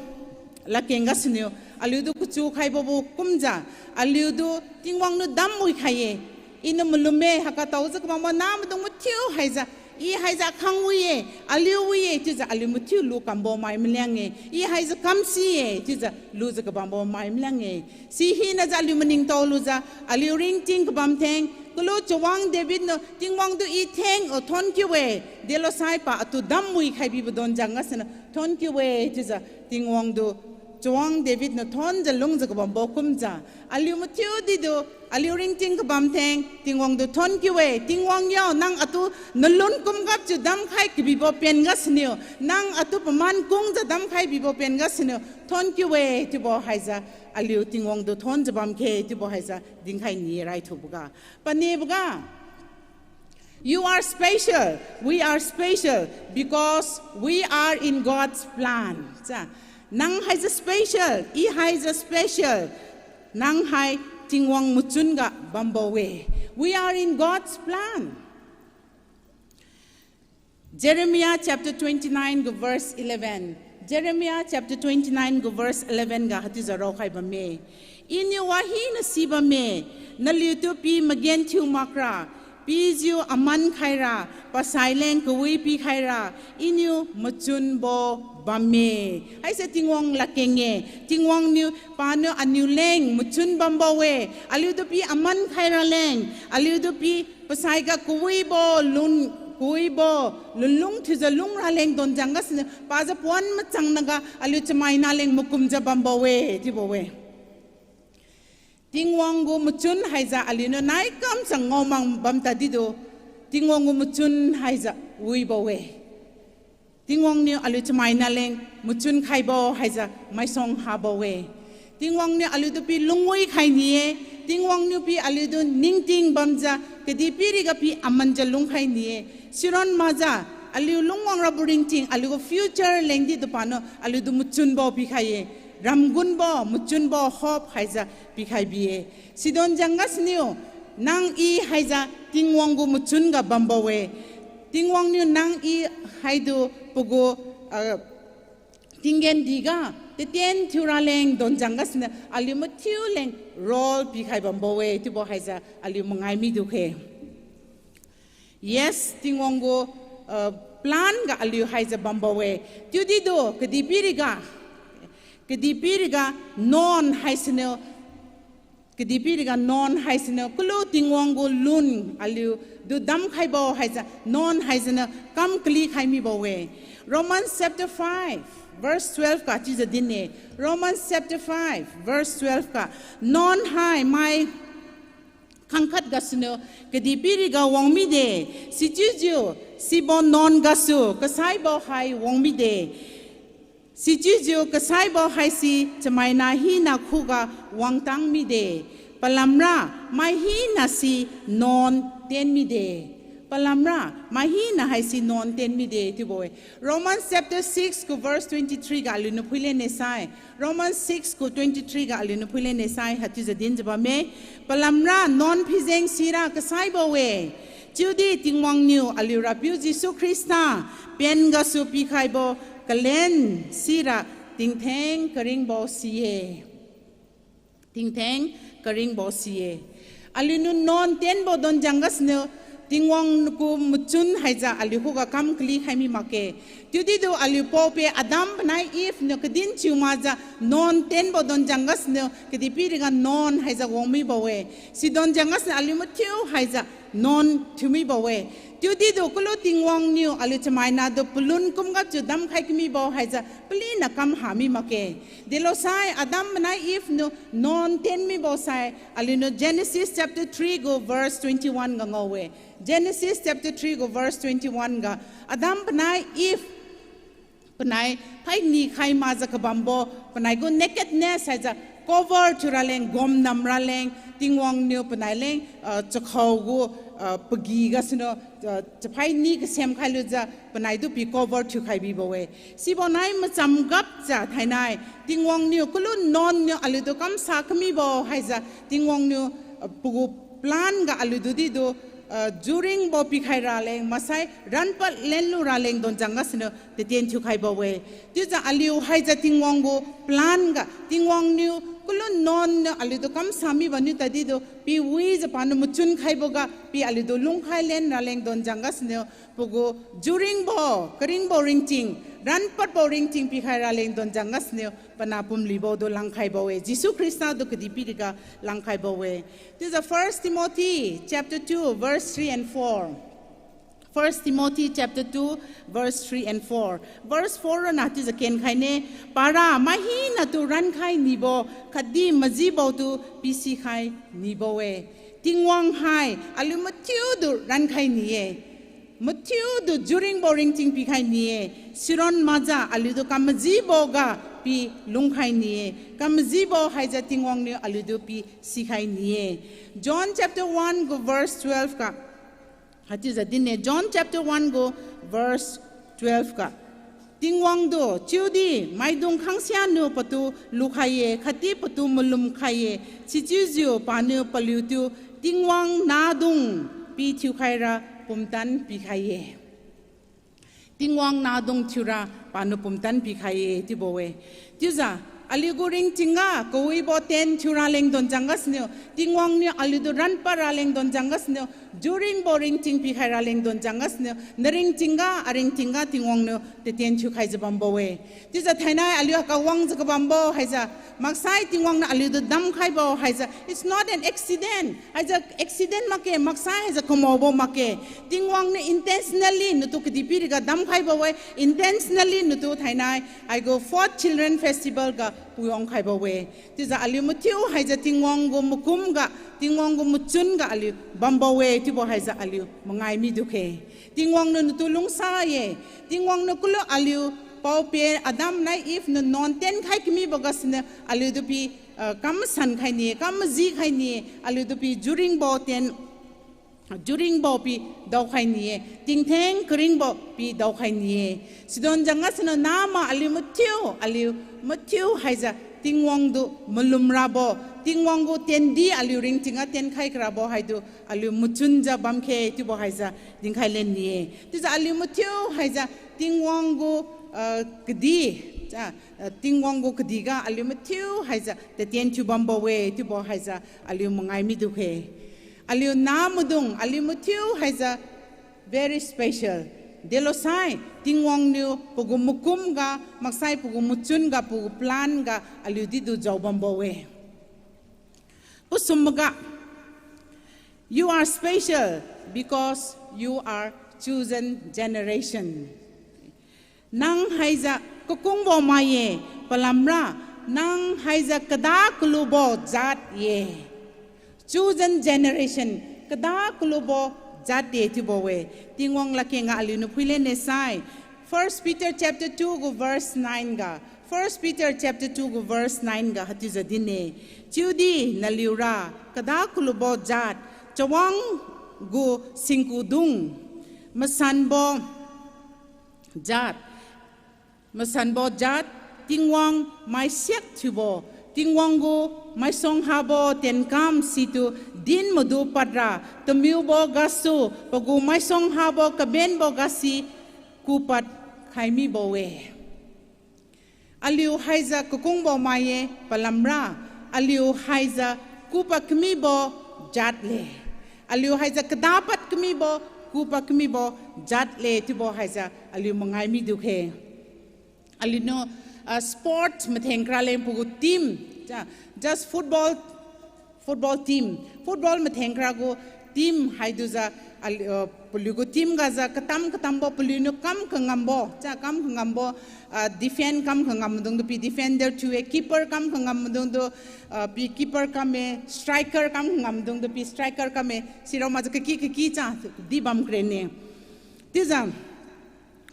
ladkeng gasuniu aliutu kachu khaibo gu kumjiu, aliutu Tingwang niu damwi khai-e. Iniu malumme, haiga taojiu kabambo namaidung mathiu haijiu, i haijiu akhang wi-e, aliu wi-e chiujiu aliu mathiu lu kambo mai maliang-e. I haijiu kamsi-e chiujiu lujiu kabambo mai maliang-e. Si hinajiu aliu maningtao lujiu, aliu ringting kabam theng, kalu chawang David niu Tingwang tu i theng-o thonkiu-e, delosai pa atu damwi khai bibo don jangga siniu thonkiu-e chiujiu Tingwang tu chawang David niu thonjiu lungjiu kabambo kumjiu, aliu mathiu didu, aliu ringting kabam theng Tingwang tu thonkiu-e. Tingwang yo, nang atu nalun kumgapjiu damkhai kabibo pen gasuniu, nang atu paman kungjiu damkhai bibo pen gasuniu thonkiu-e chiubo haijiu, aliu Tingwang tu thonjiu bam khe chiubo haijiu dinkhai ni raithuboga. Paniboga, you are special, we are special because we are in God's plan. Cha, nang haijiu special, i haijiu special, nang hai Tingwang machun ga bambo-e. We are in God's plan. Jeremiah chapter twenty-nine gu verse eleven. Jeremiah chapter twenty-nine gu verse eleven ga hatiujiu raokhai bamme. Iniu wahina si bamme, naliutu pi magenthiu makra, pijiu aman khaira, pasai leng kawi pikhaira, Iniu machunbo bamme. Haise Tingwang ladkeng-e. Tingwang niu paniu aniu leng machun bambo-e. Aliutu pi aman khaira leng, aliutu pi pasaiga kawibo lun, kawibo lunlung thiujiu lungra leng don jangga siniu pajiu puan machang naga aliu chamaina leng makumjiu bambo-e chiubo-e. Tingwang gu machun haijiu aliuniu naikamsa ngao mang bam tadidu, Tingwang gu machun haijiu wibo-e. Tingwang niu aliu chamaina leng machun khaibo haijiu maisuang habo-e. Tingwang niu aliutu pi lungwi khai ni-e. Tingwang niu pi aliutu ningting bamjiu kadihpiriga pi amanjiu lungkhai ni-e. Siron makjiu aliu lungwang rabo ringting, aliu gu future lengdi tu paniu aliutu machunbo pikhai-e. Ramgunbo, machunbo hope haijiu pikhai bi-e. Sidon jangga siniu, nang i haijiu Tingwang gu machun ga bambo-e. Tingwang niu nang i haitu pagu, ah, tinggen diga tatien thiura leng don jangga siniu aliu mathiu leng role pikhai bambo-e chiubo haijiu aliu mangai midu khe. Yes, Tingwang gu, uh, plan ga aliu haijiu bambo-e. Chiudi du, kadihpiriga, kadihpiriga nuan haisiniu, kadihpiriga nuan haisiniu, kalu Tingwang gu lun aliutu damkhaibo haijiu nuan haisiniu kam kali khai mibo-e. Romans chapter five, verse twelve ga chiujiu din-e. Romans chapter five, verse twelve ga, nuan hai mai khangkhat gasuniu kadihpiriga wang mide, sichiujiu sibo nuan gasu kasaibo hai wang mide. Sichiujiu kasaibo haise chamaina hina khuga wangtang mide. Palamra, mai hina si nuan tien mide. Palamra, mai hina haisi nuan tien mide chiubo-e. Romans chapter six gu verse twenty-three ga aliuniu phuilen ne sai. Romans six gu twenty-three ga aliuniu phuilen ne sai, haichiujiu dinjiu bamme. Palamra nuan phijeng sira kasaibo-e. Chiudi Tingwang niu aliu Rapiu Jesu Khrista pen gasu pikhaibo kalen sira tingtheng karingbo si-e. Tingtheng karingbo si-e. Aliuniu nuan tienbo donjang gasuniu, Tingwang gu machun haijiu aliu khuga kam kali khai mi makge. Chiudi du aliu pao-peh Adam panai Eve niu kadin thiu makjiu nuan tienbo donjang gasuniu kadihpiriga nuan haijiu wang mibo-e. Si donjang gasuniu aliu mathiu haijiu nuan thiu mibo-e. Chiudi du kalu Tingwang niu aliu chamaina du palun kumga chiu damkhai kamibo haijiu palina kam ha mi makge. Delosai Adam panai Eve niu nuan tien mibo sai, aliuniu Genesis chapter three gu verse twenty-one ga ngao-e. Genesis chapter three gu verse twenty-one ga, Adam panai Eve panai phaini khai makjiu kabambo, panai gu nakedness haijiu cover thiu raleng, gomnam raleng, Tingwang niu panai leng, ah, chakhao gu, ah, pagi gasuniu, ah, chaphaini kasem khailujiu panai du pi cover thiukhai bibo-e. Sibo nai macham gapjiu thainai, Tingwang niu kalu nuan niu aliu tu kamsa kamibo haijiu, Tingwang niu, ah, pagu plan ga aliu tu di du, ah, juringbo pikhai raleng, maksai ranpad lenlu raleng donjang gasuniu tatien thiukhaibo-e. Chiujiu aliu haijiu Tingwang gu plan ga, Tingwang niu kalu nuan niu aliu tu kamsa mibo niu tadi du, pi wijiu paniu machun khaiboga, pi aliu tu lungkhai len raleng donjang gasuniu, pagu juringbo, karingbo ringting, ranpadbo ringting pikhai raleng donjang gasuniu, pana pumlibo du langkhaibo-e. Jesu Khrista du kadihpiriga langkhaibo-e. Chiujiu First Timothy chapter two, verse three and four. First Timothy chapter two, verse three and four. Verse four ronna chiujiu kenkhaine, para mai hinatu rankhai nibo, khatdi majibo tu pisikhai nibo-e. Tingwang hai aliu mathiutu rankhai ni-e. Mathiutu juringbo ringting pikhai ni-e. Siron makjiu aliutu kamajiboga pi lungkhai ni-e. Kamajibo haijiu Tingwang niu aliutu pi sikhai ni-e. John chapter one gu verse twelve ga haichiujiu din-e, John chapter one gu verse twelve ga, Tingwang tu chiudi maidung khangsianiu patu lukhai-e, khatdi patu malum khai-e, sichiujiu paniu paliutu Tingwang nahdung pi thiukhaira pumtan pikhai-e. Tingwang nahdung thiura paniu pumtan pikhai-e chiubo-e. Chiujiu, aliugu ringtingga kawibo tien thiura leng donjang gasuniu, Tingwang niu aliutu ranpad raleng donjang gasuniu, juringbo ringting pikhai raleng donjang gasuniu, naringtingga, aringtingga Tingwang niu tatien thiukhaijiu bambo-e. Chiujiu thainai aliu kawangjiu kabambo haijiu, maksai Tingwang niu aliutu damkhaibo haijiu, it's not an accident. Haijiu accident makge, maksai haijiu kamaobo makge. Tingwang niu intentionally natu kadihpiriga damkhaibo-e, intentionally natu thainai haigu Fourth Children Festival ga puiwang khaibo-e. Chiujiu aliu mathiu haijiu Tingwang gu makumga, Tingwang gu machun ga aliu bambo-e chiubo haijiu aliu mangai midu khe. Tingwang niu natu lungsa-e, Tingwang niu kalu aliu pao-peh Adam nai Eve niu nuan tienkhai kamibo gasuniu aliutu pi, ah, kam masan khai ni-e, kam maji khai ni-e, aliutu pi juringbo tien, juringbo pi daokhai ni-e, tingtheng karingbo pi daokhai ni-e. Sidon jang gasuniu nama aliu mathiu, aliu mathiu haijiu Tingwang tu malum rabo, Tingwang gu tiendi aliu ringtingga tienkhai karabo haitu aliu machunjiu bamkhe chiubo haijiu dinkhai len ni-e. Chiujiu aliu mathiu haijiu Tingwang gu, ah, kadih, ah, Tingwang gu kadihga aliu mathiu haijiu tatien thiu bambo-e chiubo haijiu aliu mangai midu khe. Aliu namaidung, aliu mathiu haijiu very special. Delosai, Tingwang niu pagu makumga, maksai pagu machunga, pagu planga aliu didu jao bambo-e. Pasumboga, you are special because you are chosen generation. Nang haijiu kakungbo mai-e, palamra, nang haijiu kada kalubo jat ye. Chosen generation, kada kalubo jat ye chiubo-e. Tingwang ladkengga aliuniu phuilen ne sai. First Peter chapter two gu verse nine ga, First Peter chapter two gu verse nine ga hatiujiu din-e, chiudi naliura kada kalubo jat, chawang gu singkudung, masanbo jat, masanbo jat, Tingwang maisiak thiubo, Tingwang gu maisuang habo tienkam situ din madu padra, tamiubo gasu, pagu maisuang habo kabenbo gasi kupad khai mibo-e. Aliu haijiu kakungbo mai-e palamra, aliu haijiu kupad kamibo jat le. Aliu haijiu kadapad kamibo, kupad kamibo jat le chiubo haijiu aliu mangai midu khe. Aliuniu, ah, sport matheng kra leng pagu team, ja, just football, football team, football matheng kra gu team haidujiu, al-, uh, paliu gu team gajiu katam katambo paliuniu kam kangambo, ja, kam kangambo, ah, defend kam kangam maidungtu pi defender thiu-e, keeper kam kangam maidungtu, ah, pi keeper kam-e, striker kam kangam maidungtu pi striker kam-e, sirao makjiu kaki kaki cha di bam kren-e. Chiujiu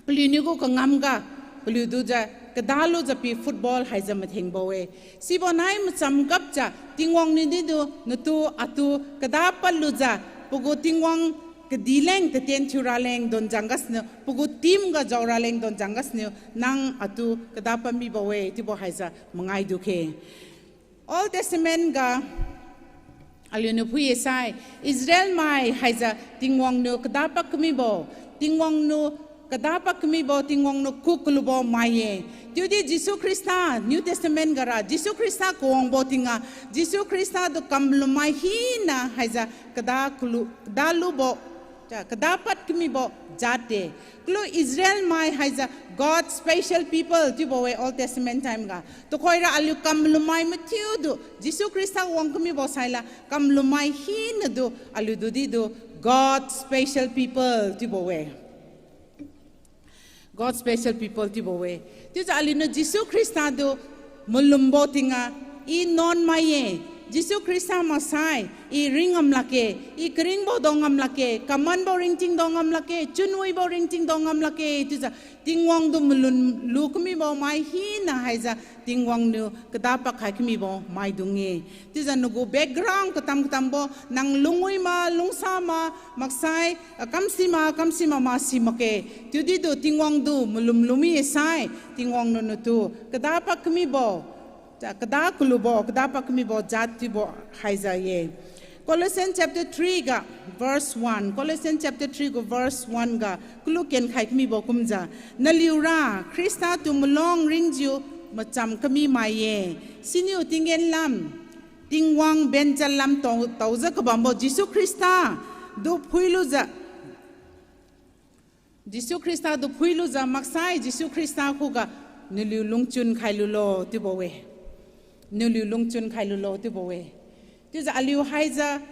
paliuniu gu kangamga, paliutu jiu kadalujiu pi football haijiu mathengbo-e. Sibo nai macham gapjiu Tingwang niudi tu natu atu kadapad lujiu, pagu Tingwang kadih leng tatien thiura leng donjang gasiniu, pagu team ga jaora leng donjang gasiniu, nang atu kadapad mibo-e chiubo haijiu mangai dukhe. Old Testament ga aliuniu phui-e sai, Israel mai haijiu Tingwang niu kadapad kamibo, Tingwang niu kadapad kamibo, Tingwang niu kuk kalubo mai-e. Chiudi Jesu Khrista, New Testament gara Jesu Khrista kawangbo tingga, Jesu Khrista tu kamlumai hina haijiu kada kalu, kadalubo, ja, kadapad kamibo jat de. Kalu Israel mai haijiu God special people chiubo-e Old Testament time ga. Tuhoira aliu kamlumai mathiutu Jesu Khrista wang kamibo saila kamlumai hinatu aliutu ditu God special people chiubo-e. God special people chiubo-e. Chiujiu aliuniu Jesu Khrista tu malumbo tingga, I nuan mai-e, Jesu Khrista maksai I ring ngam lakge, I karingbo dao ngam lakge, kamanbo ringting dao ngam lakge, chunwibo ringting dao ngam lakge chiujiu Tingwang tu malun lu kamibo mai hina haijiu Tingwang niu kadapad khai kamibo maidung-e. Chiujiu nagu background katam katambo, nang lungwi ma, lungsa ma, maksai, ah, kamsi ma, kamsi ma, masi makge. Chiudi tu Tingwang tu malum lumi-e sai, Tingwang niu natu kadapad kamibo, ja, kada kalubo, kadapad kamibo jat chiubo haijiu ye. Colossians chapter three ga verse one, Colossians chapter three gu verse one ga kalu kenkhai kamibo kumjiu, naliura Khrista tu malong ringjiu macham kami mai-e. Siniu tinggen lam, Tingwang benchan lam tao, taojiu kabambo Jesu Khrista tu phuilujiu, Jesu Khrista tu phuilujiu maksai Jesu Khrista khuga naliu lungchun khailulo chiubo-e. Naliu lungchun khailulo chiubo-e. Chiujiu aliu haijiu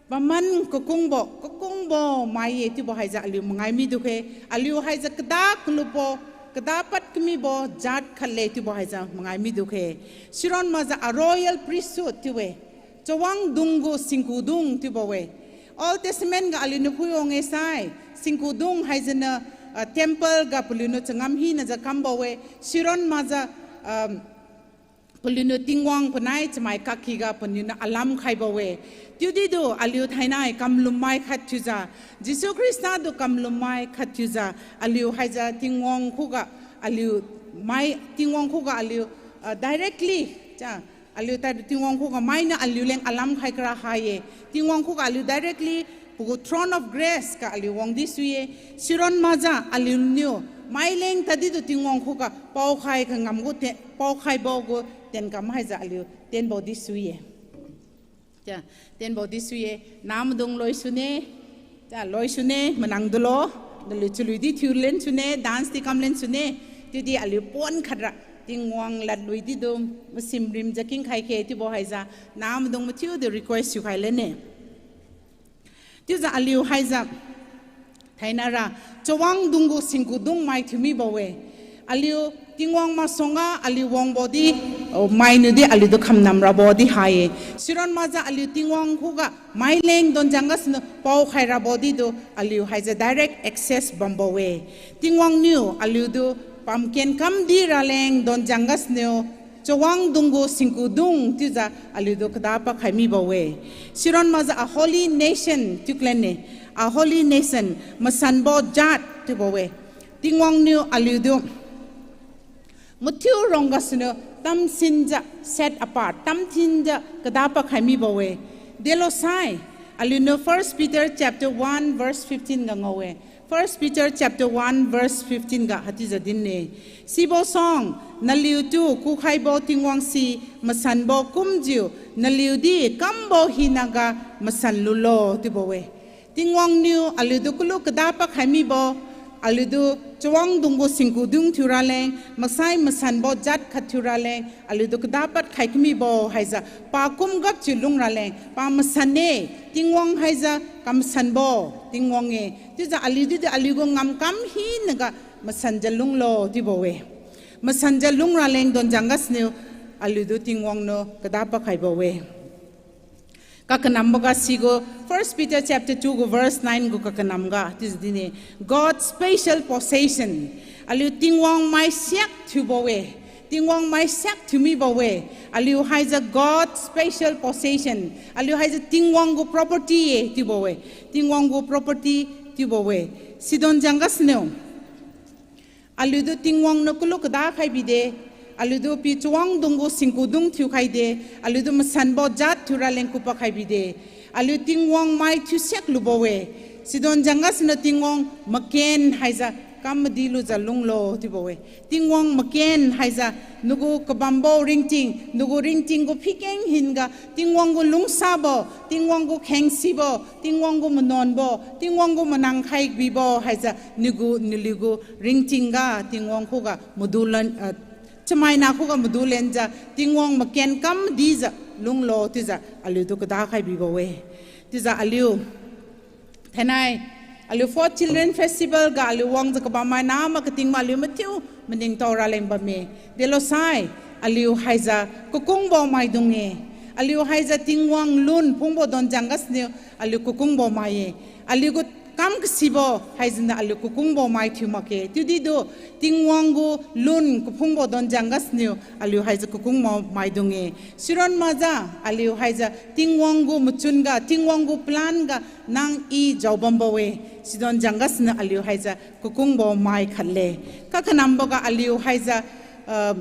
paman kakungbo, kakungbo mai-e chiubo haijiu aliu mangai midu khe, aliu haijiu kada kalubo, kadapad kamibo jat khat le chiubo haijiu mangai midu khe. Siron makjiu a royal priesthood chiu-e. Chawangdung gu singkudung chiubo-e. Old Testament ga aliuniu phui wang-e sai, singkudung haijiniu, ah, temple ga paliuniu changam hinajiu kambo-e. Siron makjiu, ah, paliuniu Tingwang panai chamai kakkyga paliuniu alam khaibo-e. Chiudi tu aliu thainai kamlummai khat thiujiu, Jesu Khrista tu kamlummai khat thiujiu, aliu haijiu Tingwang khuga aliu mai, Tingwang khuga aliu, ah, directly, ja, aliu taitu Tingwang khuga mainiu aliu leng alam khai kara ha-e. Tingwang khuga aliu directly pagu throne of grace ga aliu wangdi sui-e. Siron makjiu aliuniu maileng tadi tu Tingwang khuga paokhai kangam gu te, paokhaibo gu tienkam haijiu aliu tienbo di sui-e. Ja, tienbo di sui-e, namaidung loisune, ja, loisune, manang dulo, naliu chalui di thiu len sune, dance di kam len sune, chiudi aliu pon khatra Tingwang ladlui didu masimrim jaking khai khe chiubo haijiu namaidung mathiu di request thiukhai lene. Chiujiu aliu haijiu thainara chawangdung gu singkudung mai thiu mibo-e. Aliu Tingwang masuangga aliu wangbo di, Mainiudi aliutu khamnam rabo di ha-e. Siron makjiu aliu Tingwang khuga maileng donjang gasuniu paokhai rabo ditu aliu haise direct access bambo-e. Tingwang niu aliutu pamken kamdi raleng donjang gasuniu chawangdung gu singkudung chiujiu aliutu kadapad khai mibo-e. Siron makjiu a holy nation chiu kalen-e. A holy nation, masanbo jat chiubo-e. Tingwang niu aliutu mathiu rong gasuniu tamsinjiu set apart, tamsinjiu kadapad khai mibo-e. Delosai, aliuniu First Peter chapter one verse fifteen ga ngao-e. First Peter chapter one verse fifteen ga hatijiu din-e. Sibo suang, naliutu kukhaibo Tingwang si masanbo kumjiu, naliudi kambo hinaga masan lulo chiubo-e. Tingwang niu aliutu kalu kadapad khai mibo, aliutu chawangdung gu singkudung thiu raleng, maksai masanbo jat khat thiu raleng, aliutu kadapad khai kamibo haijiu, pa kum gapjiu lung raleng, pa masan-e, Tingwang haijiu kamasanbo Tingwang-e. Chiujiu aliutu di aliugu ngamkam hinaga masanjiu lunglo chiubo-e. Masanjiu lung raleng donjang gasuniu aliutu Tingwang niu kadapad khaibo-e. Kakanamboga sigu First Peter chapter two gu verse nine gu kakanamga chiujiu din-e, God's special possession. Aliu Tingwang mai siak thiubo-e. Tingwang mai siak thiu mibo-e. Aliu haijiu God's special possession. Aliu haijiu Tingwang gu property-e chiubo-e. Tingwang gu property chiubo-e. Sidon jang gasuniu aliutu Tingwang niu kalu kada khai bide, aliutu pi chawangdung gu singkudung thiu khaide, aliutu masanbo jat thiu raleng kupad khai bide, aliu Tingwang mai thiusiak lubo-e. Sidon jang gasuniu Tingwang maken haijiu kam madi lujiu lunglo chiubo-e. Tingwang maken haijiu nagu kabambo ringting, nagu ringting gu phikeng hinga, Tingwang gu lungsabo, Tingwang gu khengsibo, Tingwang gu manuanbo, Tingwang gu manang khai bibo haijiu nagu naliu gu ringting ga Tingwang khuga madulan, ah, chamaina khuga madulenjiu Tingwang maken kam dijiu lunglo chiujiu aliutu kada khai bibo-e. Chiujiu aliu thainai, aliu Fourth Children Festival ga aliu wangjiu kabammai nama katingbo aliu mathiu maningtao raleng bamme. Delosai, aliu haijiu kakungbo maidung-e. Aliu haijiu Tingwang lun phungbo donjang gasuniu aliu kakungbo mai-e. Aliu gu kam kasibo haijiniu aliu kakungbo mai thiu makge. Chiudi tu Tingwang gu lun kaphungbo donjang gasuniu aliu haijiu kakungbo maidung-e. Siron makjiu aliu haijiu Tingwang gu machun ga, Tingwang gu plan ga nang i jao bambo-e. Sidon jang gasuniu aliu haijiu kakungbo mai khatle. Kakanamboga aliu haijiu, ah,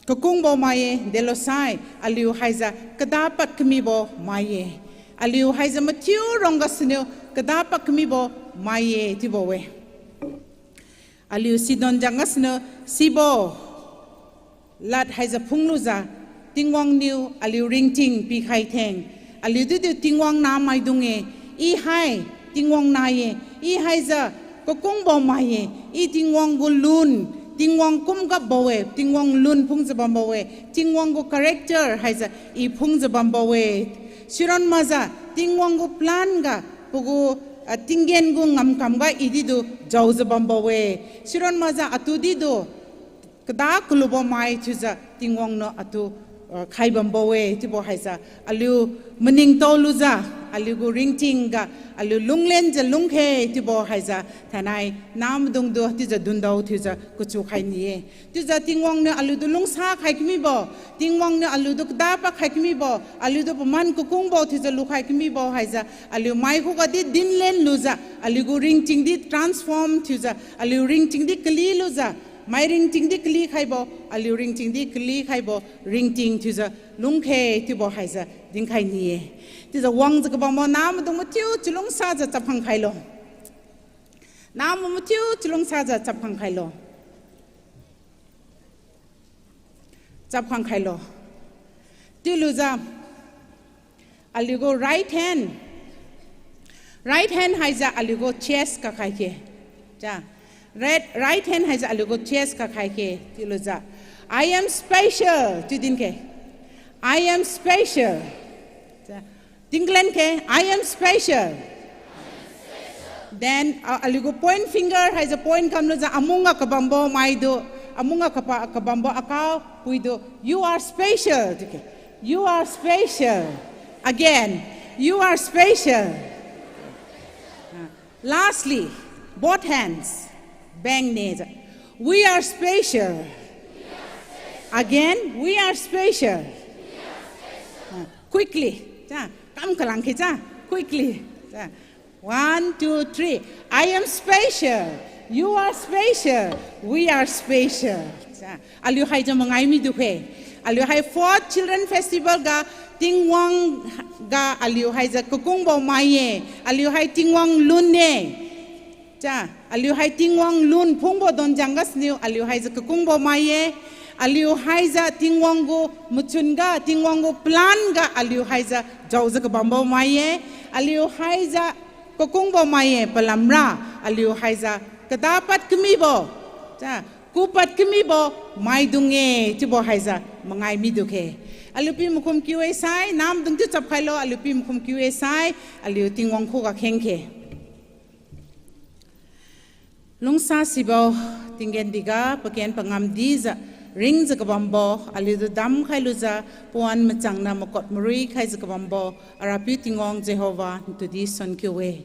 kakungbo mai-e, delosai, aliu haijiu kadapad kamibo mai-e. Aliu haijiu mathiu rong gasuniu kadapad kamibo mai-e chiubo-e. Aliu sidon jang gasuniu sibo lad haijiu phunglujiu, Tingwang niu aliu ringting pikhai theng, aliu ditu Tingwang nah maidung-e, i hai Tingwang nah-e, i haijiu kakungbo mai-e, i Tingwang gu lun, Tingwang kum gapbo-e, Tingwang lun phungjiu bambo-e, Tingwang gu character haijiu i phungjiu bambo-e. Siron makjiu Tingwang gu plan ga, pagu, ah, tinggen gu ngamkam ga i ditu jaojiu bambo-e. Siron makjiu atu ditu kada kalubo mai chiujiu Tingwang niu atu, ah, khai bambo-e chiubo haijiu, aliu maningtao lujiu, aliu gu ringting ga, aliu lunglenjiu lungkhe chiubo haijiu, thainai namaidung tu chiujiu dundao thiujiu kachu khai ni-e. Chiujiu Tingwang niu aliutu lungsa khai kamibo, Tingwang niu aliutu kadapad khai kamibo, aliutu paman kakungbo thiujiu lukhai kamibo haijiu, aliu mai khuga di dinlen lujiu, aliu gu ringting di transform thiujiu, aliu ringting di kali lujiu, mai ringting di kali khaibo, aliu ringting di kali khaibo, ringting thiujiu lungkhe chiubo haijiu dinkhai ni-e. Chiujiu wangjiu kabambo namaidung mathiu chalungsajiu chapkhang khailo. Namaidung mathiu chalungsajiu chapkhang khailo. Chapkhang khailo. Chiulujiu, aliu gu right hand. Right hand haijiu aliu gu chest ga khai khe. Ja. Right, right hand haijiu aliu gu chest ga khai khe. Chiulujiu, I am special chiu din khe. I am special. Ja. Tingkalen khe, I am special. Then, ah, aliu gu point finger haijiu point kamlujiu amungga kabambo maitu Amunga kapa, kabambo akao puidu, you are special. Okay. You are special. Again, you are special. Ah, lastly, both hands. Bang ne ja. We are special. Again, we are special. Ah, quickly. Ja, kam kalang khe ja. Quickly. Ja. One, two, three. I am special. You are special. We are special. Ja. Aliu hai ja mangai midu khe. Aliu hai fourth Children Festival ga Tingwang ga aliu hai ja kakungbo mai ye. Aliu hai Tingwang lun ne. Ja, aliu hai Tingwang lun phungbo donjang gasuniu, aliu hai ja kakungbo mai ye. Aliu hai ja Tingwang gu machun ga, Tingwang gu plan ga, aliu hai ja jaojiu kabambo mai ye. Aliu hai ja kakungbo mai ye, palamra, aliu hai ja kadapad kamibo. Ja, kupad kamibo maidung-e, chiubo hai ja mangai midu khe. Aliu pi makhum kiu-e sai, namdung chiu chap khailo, aliu pi makhum kiu-e sai, aliu Tingwang khuga kheng khe. Lungsasibo, tinggen diga, paken pangam dijiu, ringjiu kabambo, aliutu damkhai lujiu, pawan machangna makot marui khaijiu kabambo, Arapiu Tingwang Jehovah, natu di suan kiu-e.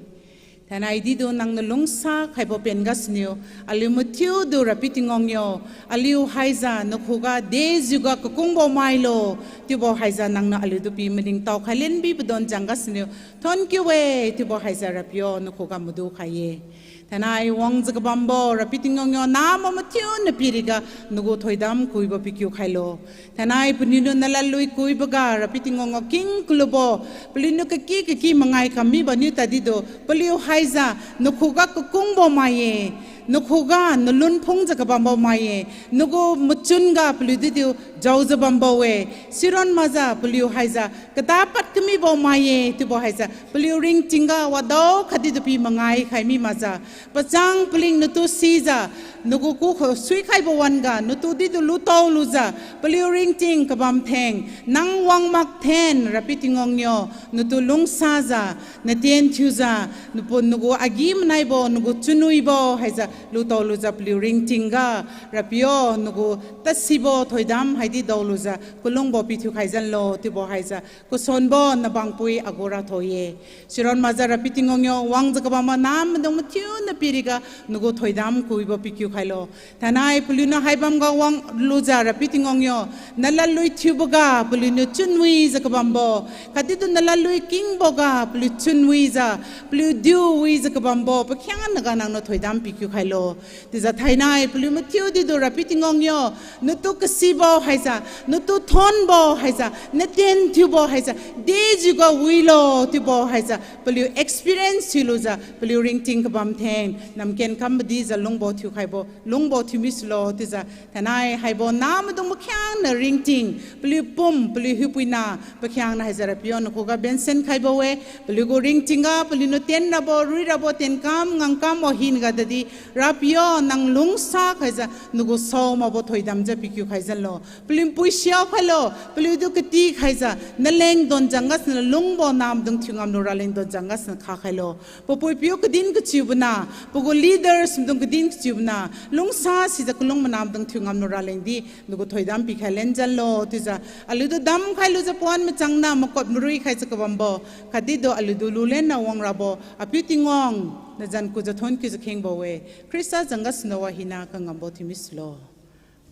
Thainai didu nangniu lungsa khaibo pen gasuniu, aliu mathiutu Rapiu Tingwang yo, aliu hai ja nakhuga dejiuga kakungbo mailo, chiubo hai ja nangniu aliutu pi maningtao khai lenbi padon jang gasuniu, thon kiu-e, chiubo hai ja Rapiu nakhuga madu khai ye. Thainai wangjiu kabambo Rapiu Tingwang yo, nahmai mathiu napiriga nagu thoidam kuibo pikiu khailo. Thainai paliuniu naladlui kuiboga Rapiu Tingwang yo king kalubo, paliuniu kaki kaki mangai kam mibo niu tadidu, paliu hai ja nakhuga kakungbo mai ye, nakhuga nalun phungjiu kabambo mai ye, nagu machun ga paliu didu jaojiu bambo-e, siron makjiu paliu hai ja kadapad kamibo mai ye, chiubo hai ja paliu ringtingga wadao khatditu pi mangai khai mi makjiu, pachang paling natu sijiu, nagu kukhu suikhaibo wan-ga natu didu lutao lujiu, paliu ringting kabam theng, nang wang mak then Rapiu Tingwang yo, natu lungsajiu, natien thiujiu, nupun nagu agi-manaibo, nagu chunwibo hai ja lutao lujiu paliu ringtingga, Rapiu yo, nagu tadsibo thoidam haidi dao lujiu kalungbo pithiu khai janlo, chiubo hai ja kasuanbo nabangpui agu ratho ye. Siron makjiu Rapiu Tingwang yo, wangjiu kabambo nahmaidung mathiu napiriga nagu thoidam kuibo pikiu khailo. Thainai paliuniu haibamga wang lujiu Rapiu Tingwang yo, naladlui thiuboga paliuniu chunwijiu kabambo, khatditu naladlui kingboga paliu chunwijiu, paliu diuwijiu kabambo pakhiangnaga nangniu thoidam pikiu khailo. Chiujiu thainai paliu mathiu didu Rapiu Tingwang yo, natu kasibo hai ja, natu thonbo hai ja, natien thiubo hai ja, dejiuga wilo chiubo hai ja paliu experience thiu lujiu paliu ringting kabam theng, namken kambo dijiu lungbo thiukhaibo, lungbo thiu misulo chiujiu thainai haibo nahmaidung pakhiangna ringting, paliu pum, paliu hiupuina, pakhiangna hai ja Rapiu yo nakhuga bensen khaibo-e, paliugu ringtingga, paliuniu tien rabo, rui rabo, tienkam, ngangkambo hinaga tadi, Rapiu yo nang lungsa khaijiu, nagu saomakbo thoidamjiu pikiu khai janlo. Paliu pui siao khailo, paliutu kati khaijiu, naleng donjang gasuniu lungbo nahmaidung thiu ngamlu raleng donjang gasuniu kha khailo. Papuipiu kadin kachiubona, pagu leaders maidung kadin kachiubona, lungsa sijiu kalung manahmaidung thiu ngamlu ralengdi, nagu thoidam pikhai len janlo chiujiu, aliutu damkhai lujiu pawan machangna makot marui khaijiu kabambo, khatdidu aliutu lulenna wangrabo, Apiu Tingwang, nazan kujiu thon kiujiu khengbo-e, Khrista jang gasuniu wahina kangambo thiu misulo.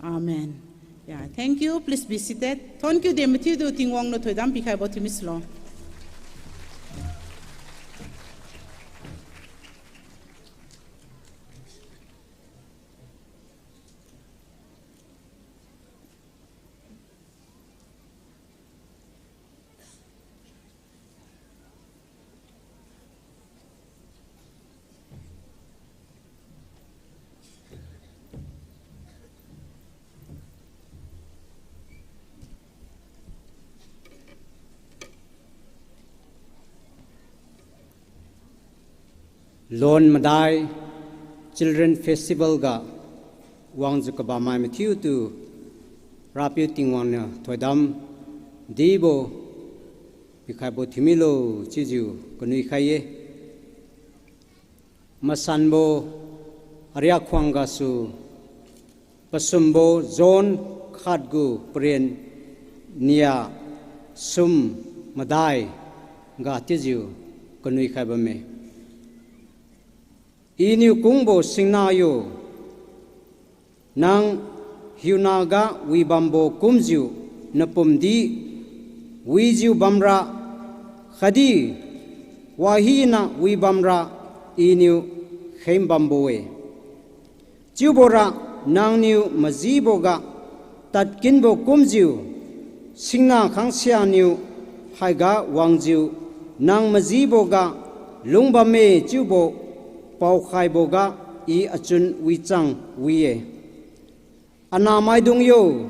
Amen. Yeah, thank you. Please be seated. Thon kiu de mathiutu Tingwang niu thoidam pikhaibo thiu misulo. Lon madai Children Festival ga wangjiu kabammai mathiutu Rapiu Tingwang niu thoidam dibo pikhaibo thiu milo chiujiu kanui khai-e. Masanbo ariak khuang gasu Pasumbo John khat gu paren nia sum madai ga chiujiu kanui khai bamme. Iniu kungbo singna yo, nang hiunaga wibambo kumjiu napumdi wijiu bamra khatdi wahina wibamra Iniu khengbambo-e. Chiubora nangniu majiboga tadkinbo kumjiu singna khangsianiu haiga wangjiu nang majiboga lungbamme chiubo paokhaiboga I achun wichang wi-e. Anahmaidung yo,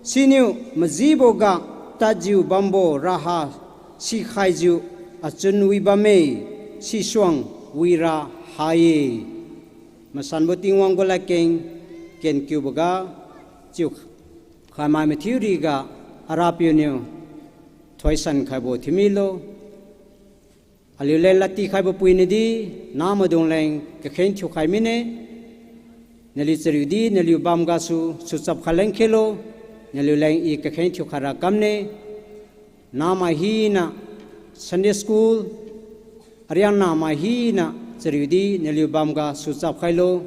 siniu majiboga tadjiu bambo raha sikhaijiu achun wibamme, sisuang wira ha-e. Masanbo Tingwang gu ladkeng kenkiuboga chiu khaimai mathiu riga Arapiu niu thoisan khaibo thiumilo. Aliuleng ladtikhaibo puinadi, nahmaidung leng kakheng thiukhai mine. Naliu chariudi naliu bamgasu suchap khai leng khelo, naliuleng I kakheng thiukhaira kamne. Nahmai hina Sunday school, ariang nahmai hina chariudi naliu bamga suchap khailo.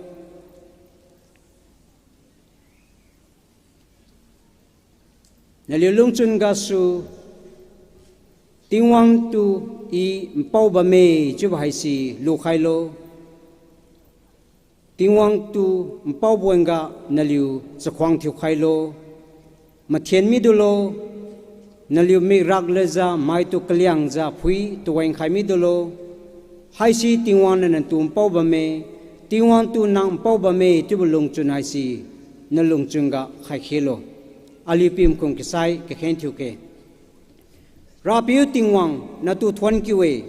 Naliu lungchun gasu Tingwang tu I npao bamme chiubo haise lukhailo. Tingwang tu npaobo wan-ga naliu chakhuang thiukhailo, mathen midulo, naliu mikrak lejiu maitu kaliangjiu phui tuweng khai midulo, haise Tingwang niu natu npao bamme, Tingwang tu nang npao bamme chiubo lungchun haise nalungchun ga khai khelo. Aliu pimkhum kasai kakheng thiuke. Rapiu Tingwang natu thuon kiu-e.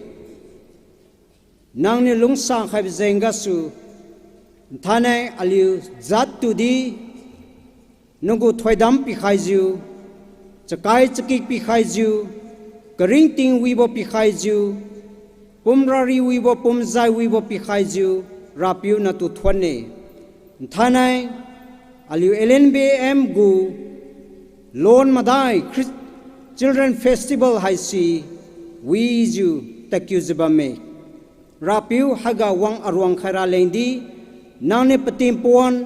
Nangniu lungsa khaibo jeng gasu, nthainai aliu jat tudi, nanggu thoidam pikhaijiu, chakai chakik pikhaijiu, karingting wibo pikhaijiu, pumrari wibo pumjai wibo pikhaijiu, Rapiu natu thuon-e. Nthainai aliu L N B M gu lon madai Chris-, Children Festival haise wijiu tadkiujiu bamme. Rapiu haiga wang aruang khaira lengdi, nangniu pating pawan,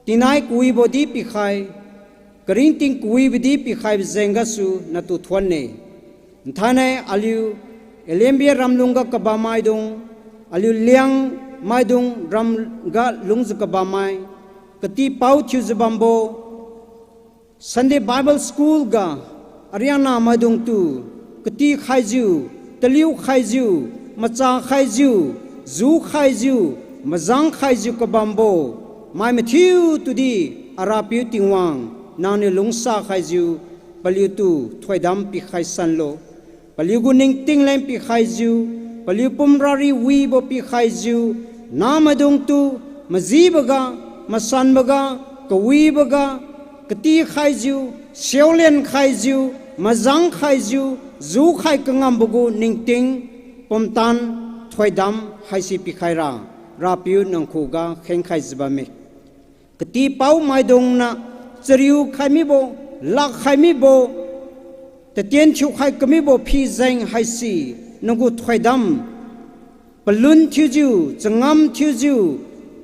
tingnai kawibo di pikhai, karingting kawibo di pikhaibo jeng gasu natu thuon-e. Nthainai aliu L N B ramlungga kabammaidung, aliu Liangmaidung ramga lungjiu kabammai, katipao thiujiu bambo, Sunday Bible School ga ariangnamaidungtu katikhaijiu, taliu khaijiu, macha khaijiu, ju khaijiu, majang khaijiu kabambo mai mathiu tudi, Arapiu Tingwang, nangniu lungsa khaijiu, paliutu thoidam pikhai sanlo. Paliugu ningting leng pikhaijiu, paliu pumrari wibo pikhaijiu, nahmaidungtu majiboga, masanboga, kawiboga, katikhaijiu, siaolian khaijiu, majang khaijiu, jukhai kangambo gu ningting, pumtan, thoidam haise pikhaira, Rapiu nang khuga khengkhaijiu bamme. Katipao maidungna chariu khai mibo, lak khai mibo, tatien thiukhai kamibo phi jeng haise, nanggu thoidam palun thiujiu, changam thiujiu,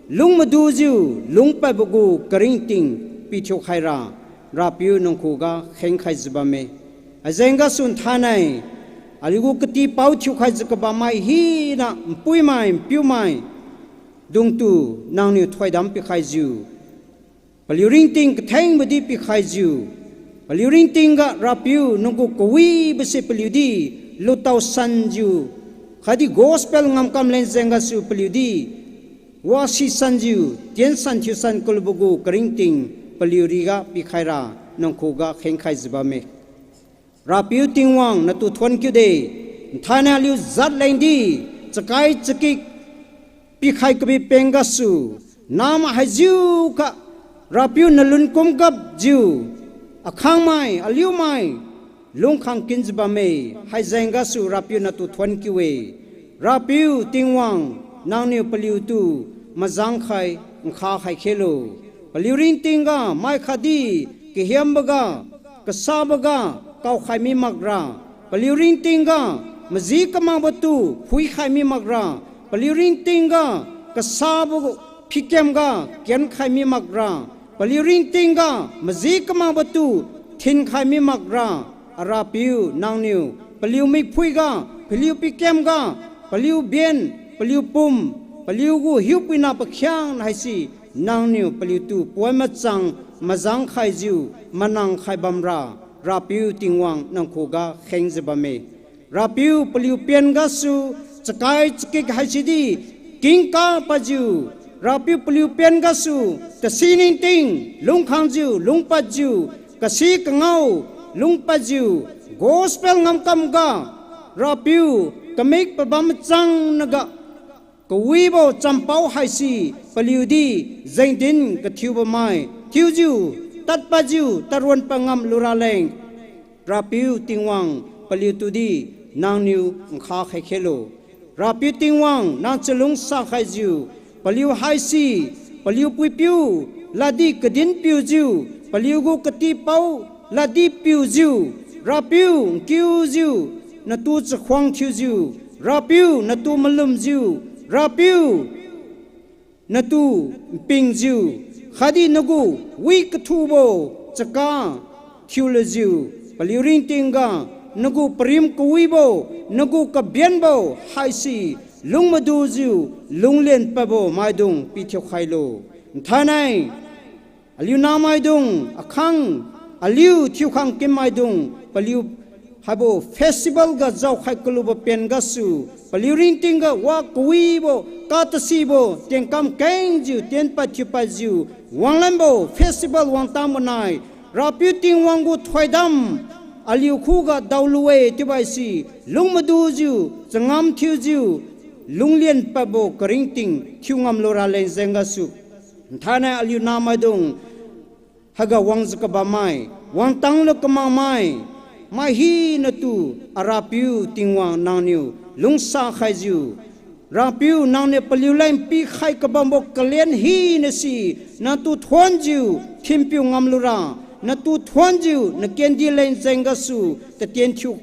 lung madujiu, lungpadbo gu karingting pithiukhaira, Rapiu nang khuga khengkhaijiu bamme. Ajeng gasu nthainai, aliugu katipao thiukhaijiu kabammai hina npuimai, npiumai dungtu nangniu thoidam pikhaijiu, paliu ringting kathengbo di pikhaijiu, paliu ringting ga Rapiu nanggu kawibose paliudi lutao sanjiu, khatdi gospel ngamkam leng jeng gasu paliudi wasi sanjiu, tiensan thiusan kalubo gu karingting paliu riga pikhaira, nang khuga khengkhaijiu bamme. Rapiu Tingwang natu thuon kiude, nthainai aliu jat lengdi, chakai chakik pikhai kabi peng gasu, nam haijiukha, Rapiu nalun kumgapjiu, akhangmai, aliumai, lungkhang kinjiu bamme, haijeng gasu Rapiu natu thuon kiu-e. Rapiu Tingwang, nangniu paliutu majang khai, nkha khai khelo. Paliu ringtingga maikhatdi kahiamboga, kasaboga kaokhai mi makra, paliu ringtingga maji kamakbotu phuikhai mi makra, paliu ringtingga kasabo phikemga kenkhai mi makra, paliu ringtingga maji kamakbotu thinkhai mi makra, Arapiu nangniu paliu mikphuiga, paliu pikemga, paliu ben, paliu pum, paliugu hiupuina pakhiang haise nangniu paliutu puan machang mazang khaijiu manang khai bamra, Rapiu Tingwang nang khuga khengjiu bamme. Rapiu paliu pen gasu chakai chakik haisidi kingka padjiu, Rapiu paliu pen gasu tasi ningting lungkhangjiu lungpadjiu, kasi kangao lungpadjiu, gospel ngamkamga, Rapiu kamik pabam machang naga kawibo champao haise paliudi jengdin kathiubo mai thiujiu, tadpadjiu taruan pangam luraleng, Rapiu Tingwang paliutudi nangniu nkha khai khelo. Rapiu Tingwang nang chalungsa khaijiu, paliu haise, paliu puipiu laddi kadin piujiu, paliugu katipao laddi piujiu, Rapiu nkiujiu, natu chakhuang thiujiu, Rapiu natu malumjiu, Rapiu natu npingjiu, khatdi nagu wi kathubo chaka thiulujiu, paliu ringtingga nagu parim kawibo, nagu kabenbo haise lung madujiu, lunglen padbo maidung pithiu khailo. Nthainai aliu nahmaidung akhang, aliu thiukhang kin maidung, paliu haibo festival ga jaokhai kalubo pen gasu, paliu ringtingga wa kawibo, katasibo tienkam kengjiu tienpad thiupadjiu wanglanbo festival wangtangbo nai, Rapiu Tingwang gu thoidam aliu khuga daolu-e chiubo haise lung madujiu, changam thiujiu, lunglen padbo karingting thiu ngamlu raleng jeng gasu, nthainai aliu nahmaidung haiga wangjiu kabammai, wangtanglu kamakmai, mai hinatu, Arapiu Tingwang nangniu lungsa khaijiu, Rapiu nangniu paliuleng pikhai kabambo kalen hinase natu thuonjiu thinpiu ngamlura, natu thuonjiu nakendi leng jeng gasu tatien thiu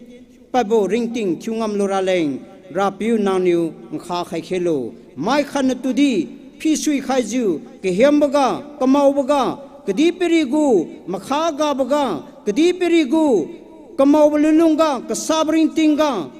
padbo ringting thiu ngamlu raleng, Rapiu nangniu nkha khai khelo. Mai khat natudi phisui khaijiu, kahiamboga, kamaoboga, kadihpirigu makha gaboga, kadihpirigu kamaobo lunlungga, kasabo ringtingga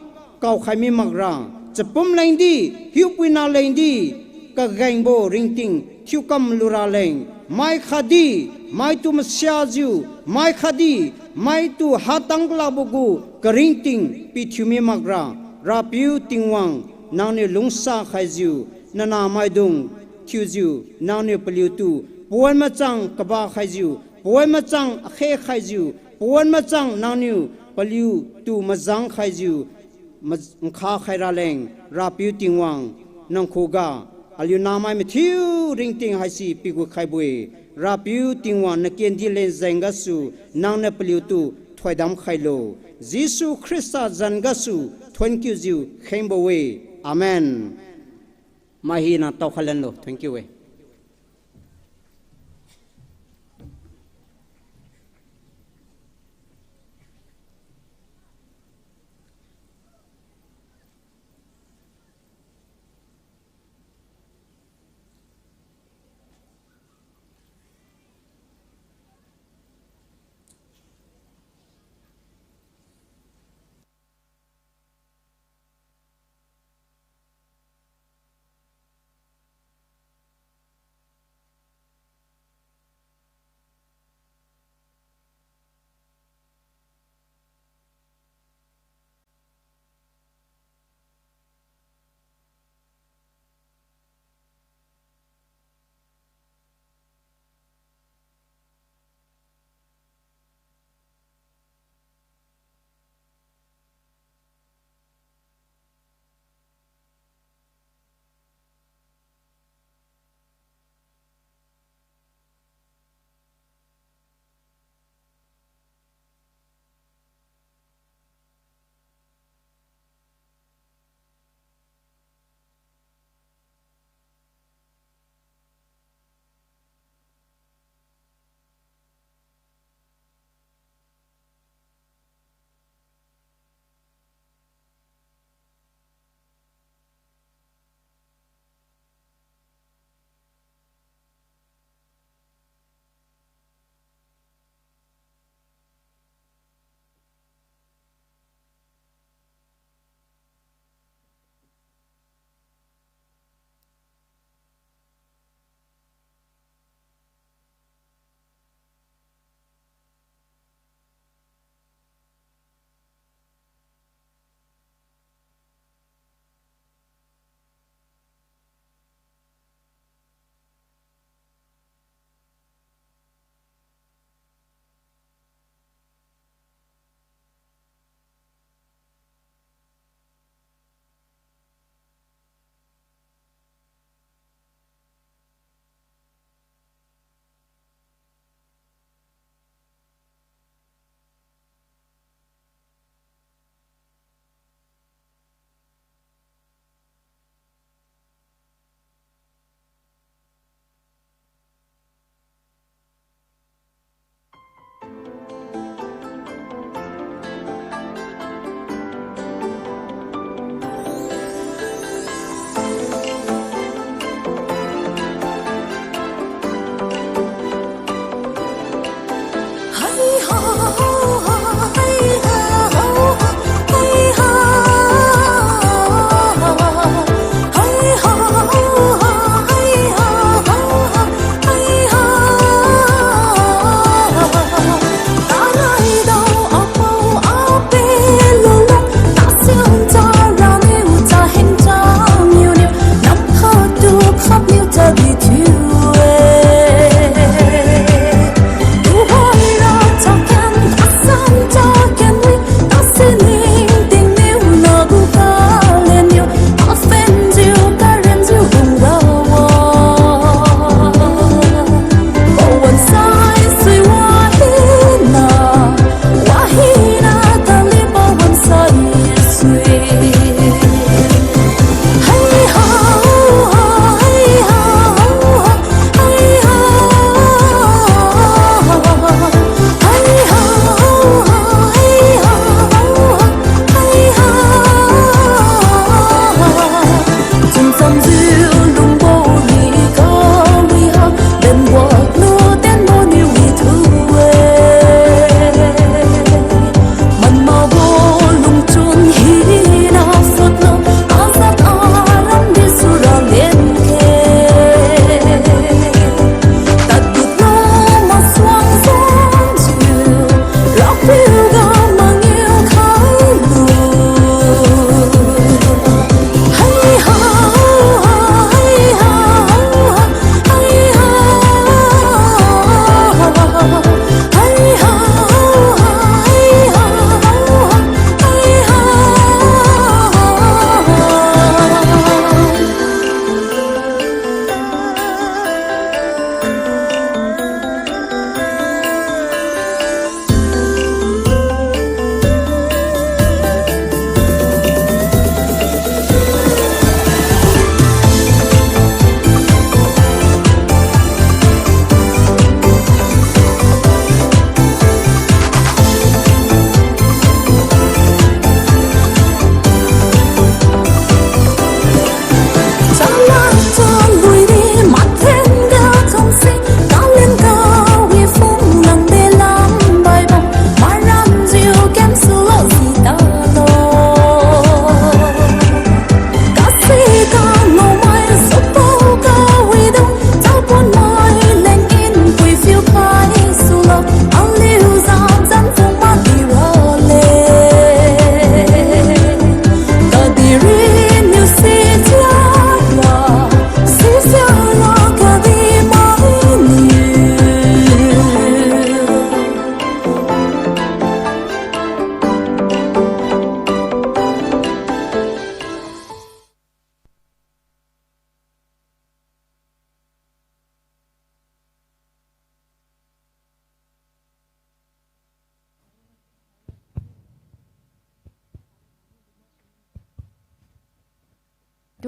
kaokhai mi makra, chapum lengdi, hiupuina lengdi kagengbo ringting thiu kamlu raleng, mai khatdi maitu masiajiu, mai khatdi maitu hatang kalakbo gu karingting pithiu mi makra, Rapiu Tingwang nangniu lungsa khaijiu, nanahmaidung thiujiu nangniu paliutu pawan machang kaba khaijiu, pawan machang akhe khaijiu, pawan machang nangniu paliutu majang khaijiu, ma- nkha khai raleng, Rapiu Tingwang nang khuga aliu nahmai mathiu ringting haise pigu khaibo-e. Rapiu Tingwang nakendi leng jeng gasu nangniu paliutu thoidam khailo. Jesu Khrista zan gasu thuonkiujiu khengbo-e. Amen. Mai hina taokhai lanlo. Thank you-e.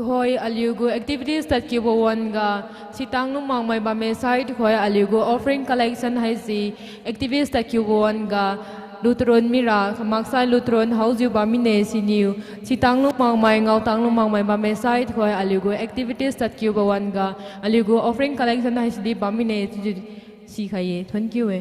Tuhoi aliugu activities tadkiubo wan-ga, sitang lungmakmai bamme sai tuhoi aliugu offering collection haise activities tadkiubo wan-ga, lutrun mira, kamaksai lutrun haojiu bam mine siniu, sitang lungmakmai, ngaotang lungmakmai bamme sai tuhoi aliugu activities tadkiubo wan-ga, aliugu offering collection haisidi bam mine chiujiu sikhai-e. Thank you-e.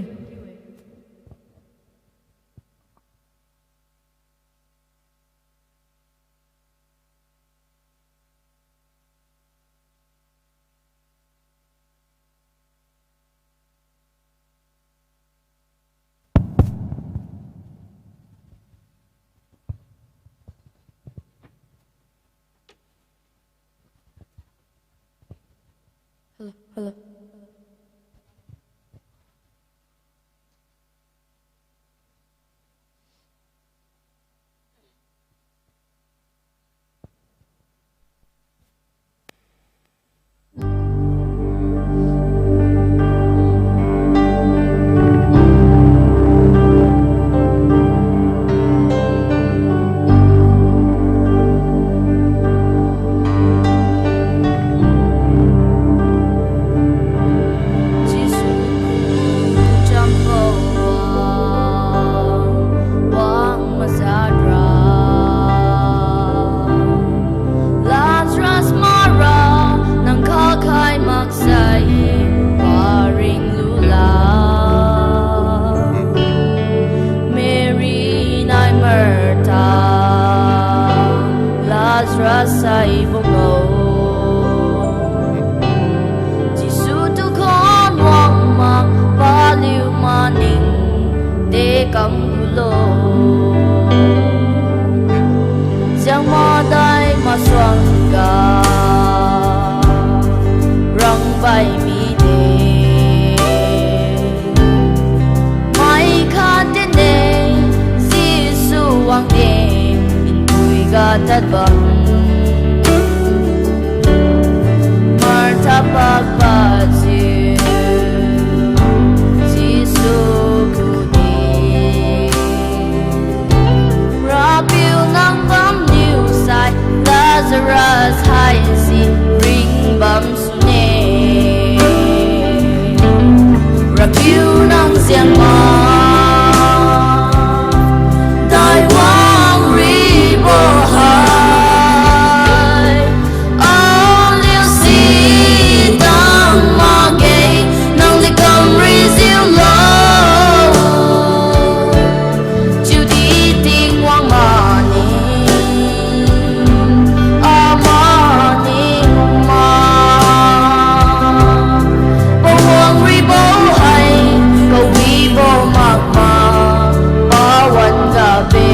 Hello, hello. Jesu chambo wang, wang mazatra. Lazarus mara, nang khakhai maksai, paring lula. Mary nai Martha, Lazarus sai bungao. Jesu tu khon wang mak paliu maning de kam gulo. Jang madai masuangga rangbai mide. Mai khat tene Jesu wangde, inpui ga tadbam. Martha pakpad jiu Jesu kudi. Rapiu nang bamniu sai Lazarus haisi ringbam sune. Rapiu nang jengma daiwang ribo hai. Aliu si tang makge, nang di kam rijiu lo. Chiudi Tingwang mani, amani ma. Pawang ribo hai, kawibo makma, pawan gabe.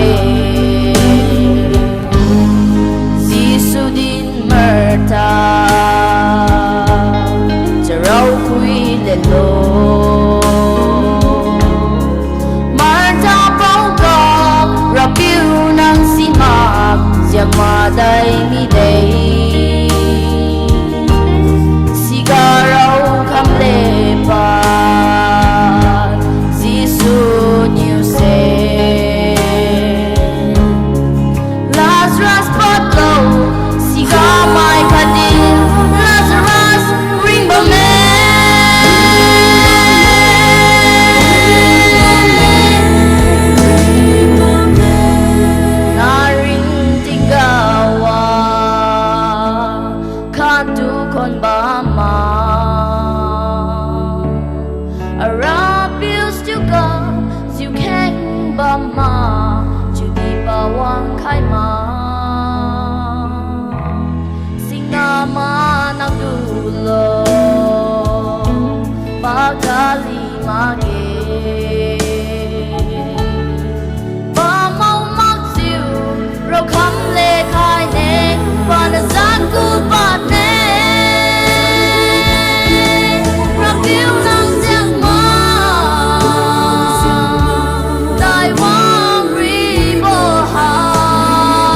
Jesu din Martha, charao khui lelo. Martha paoga, Rapiu nang simak, jengma dai mide. Siga rao kham lepa, Jesu niu se. Lazarus padlo, siga mai khatdi, Lazarus ringbamme. Naring tingga wa, khatu khon bamma. Arapiu stiuga jiu kheng bamma, chiudi pawang khaima. Singna ma nang dulo, pakali makge. Pamao makjiu, raokham le khaine, pana zan ku padne. Rapiu nang jengma, daiwang ribo hai.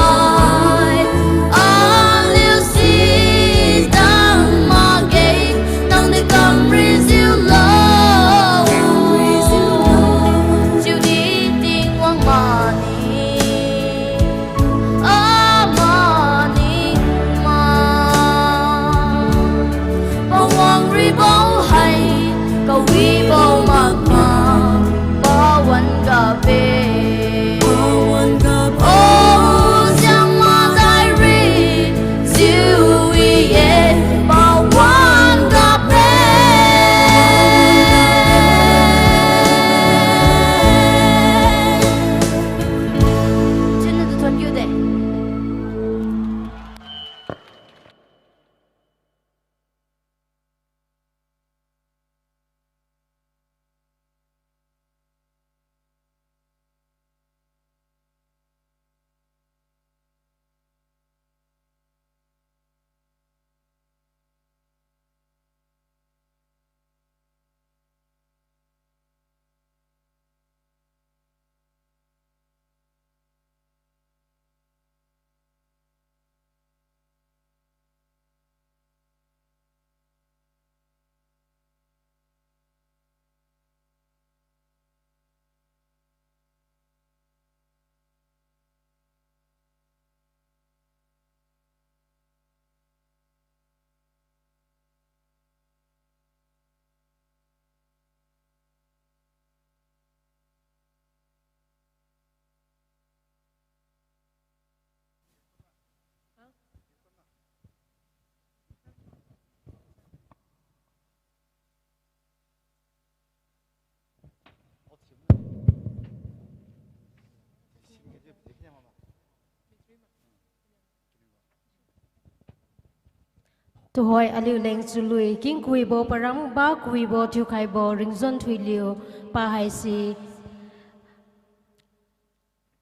Tuhoi aliu leng chalui kingkuibo paramba kuibo thiukhaibo Ringzon Thuiliu pa haise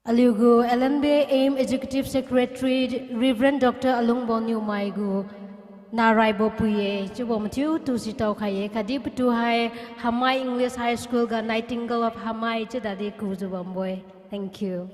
aliugu L N B A aim Executive Secretary Reverend Doctor Alungbo Newmai gu naraibo pui-e, chiubo mathiutu sitao khai-e, khatdi patu hai Hamai English High School ga Nightingale of Hamai chiu dadi kujiu bambo-e. Thank you.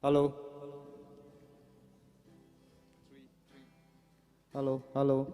Hello. Hello, hello.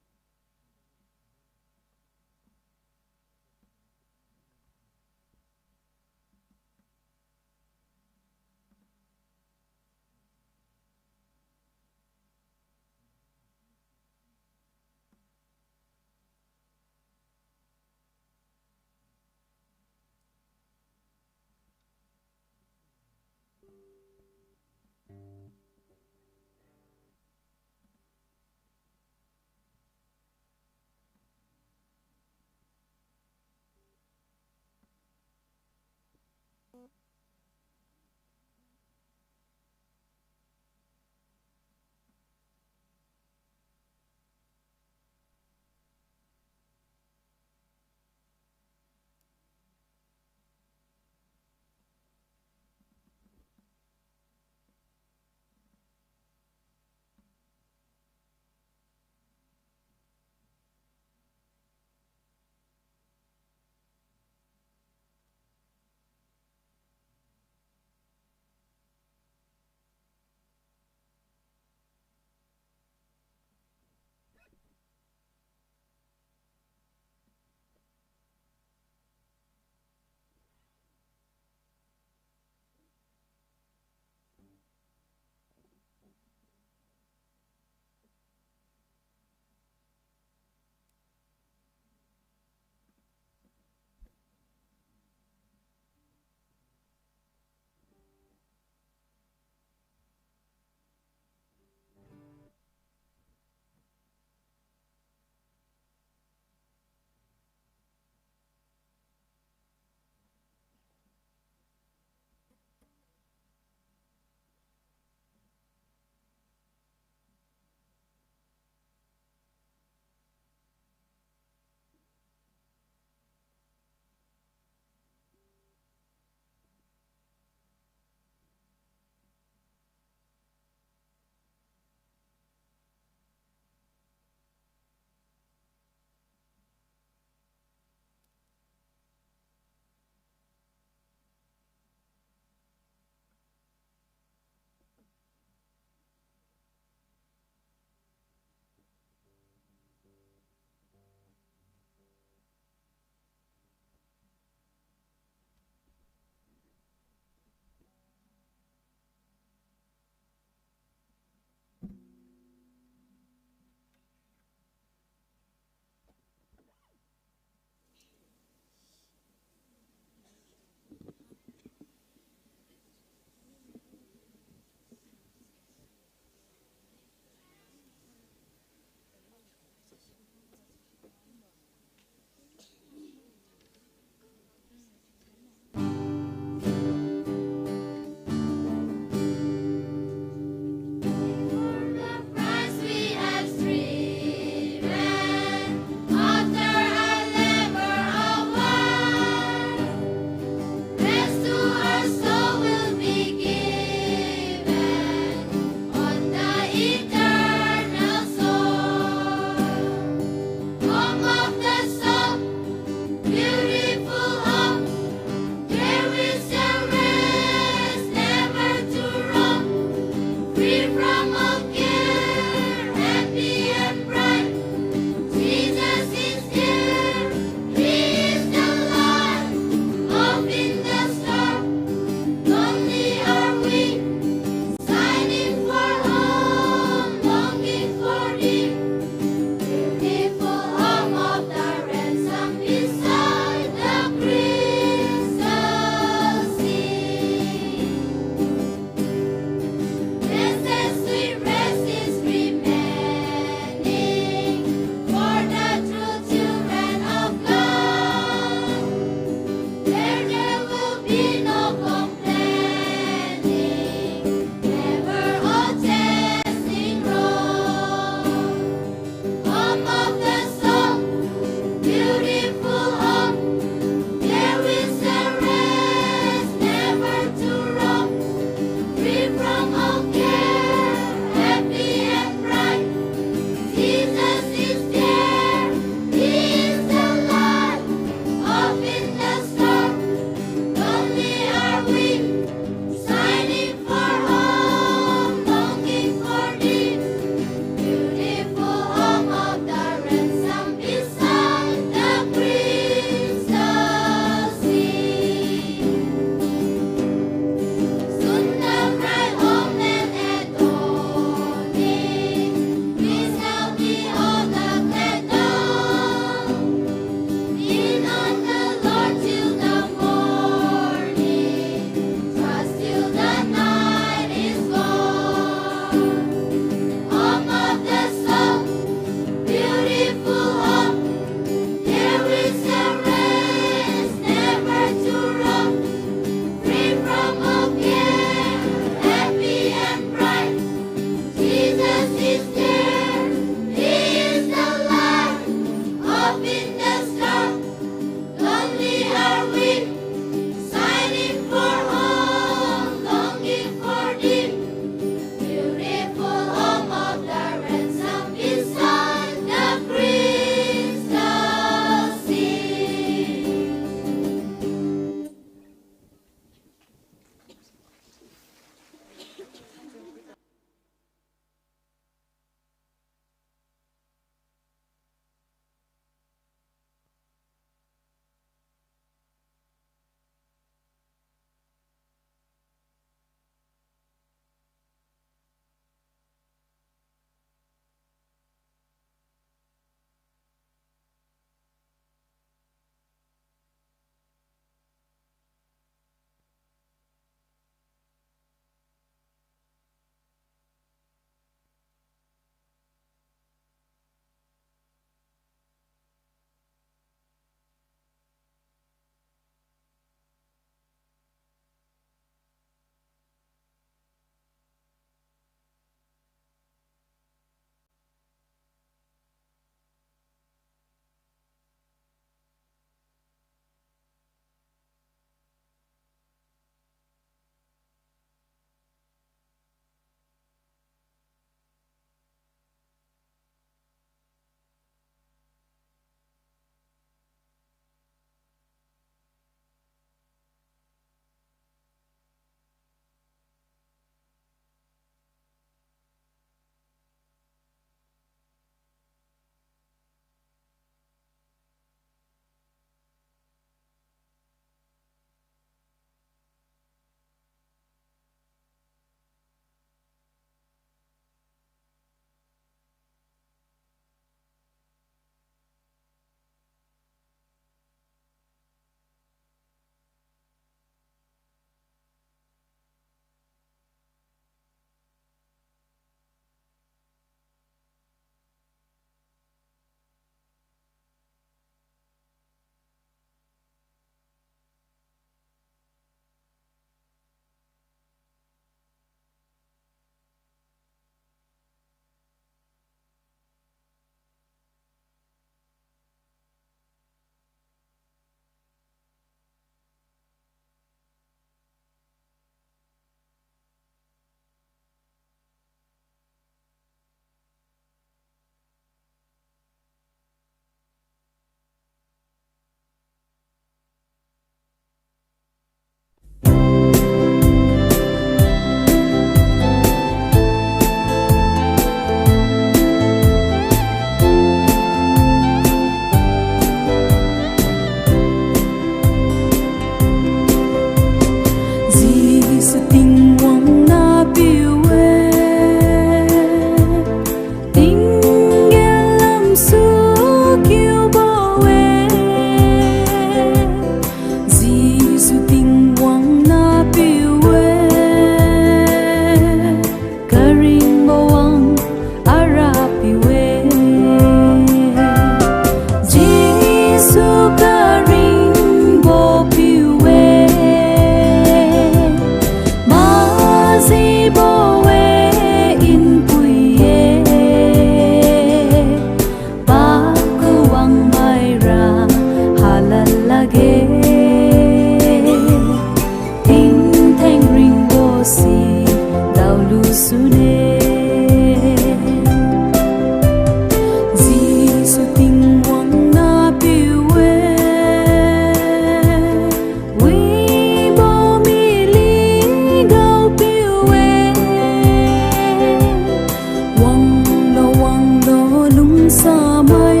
Samai,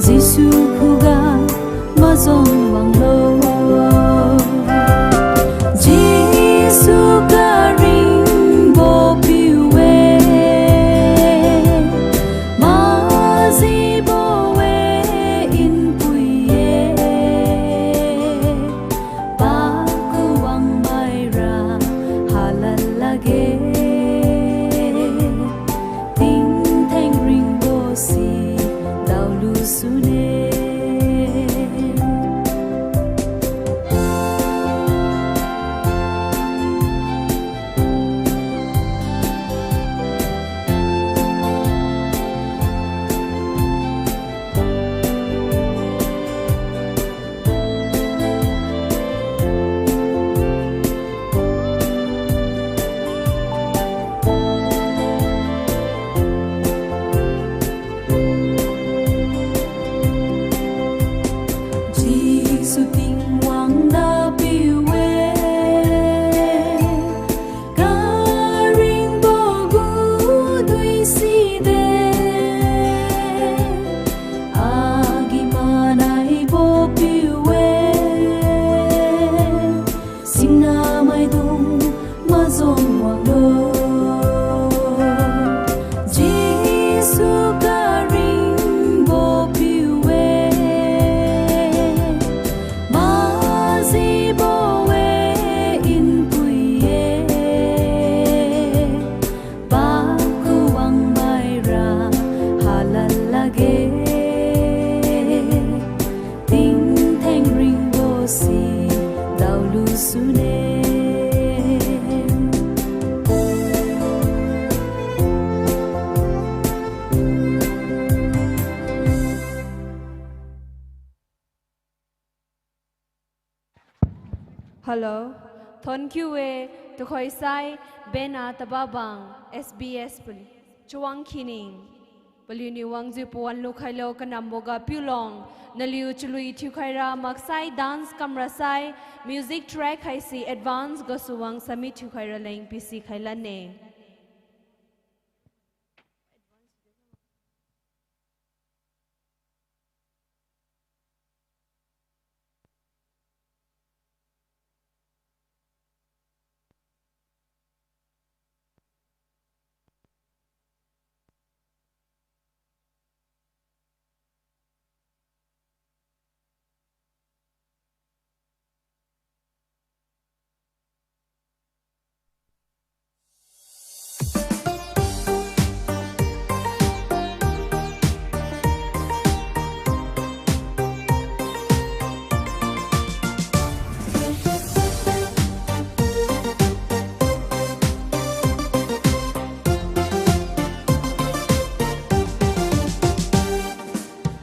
Jesu khuga majang wanglo. Jesu karingbo piu-e, majibo-e npui-e. Pakhuwang maira halan lakge, tingtheng ringbose daolusune. Jesu Tingwang nahpiu-e, karingbo gu dui side, agi manaibo piu-e, singnamaidung majang wanglo. Jesu karingbo piu-e, majibo-e npui-e. Pakhuwang maira halan lakge, tingtheng ringbose daolusune. Hello. Thonkiu-e, tuhoisai, bena tababang, S B S pali, Chawang Khining. Paliuniu wangjiu pawan lukhailo kanamboga piulong, naliu chalui thiukhaira maksai dance kamrasai, music track haise advance gasu wang submit thiukhaira leng pisikhai lanne.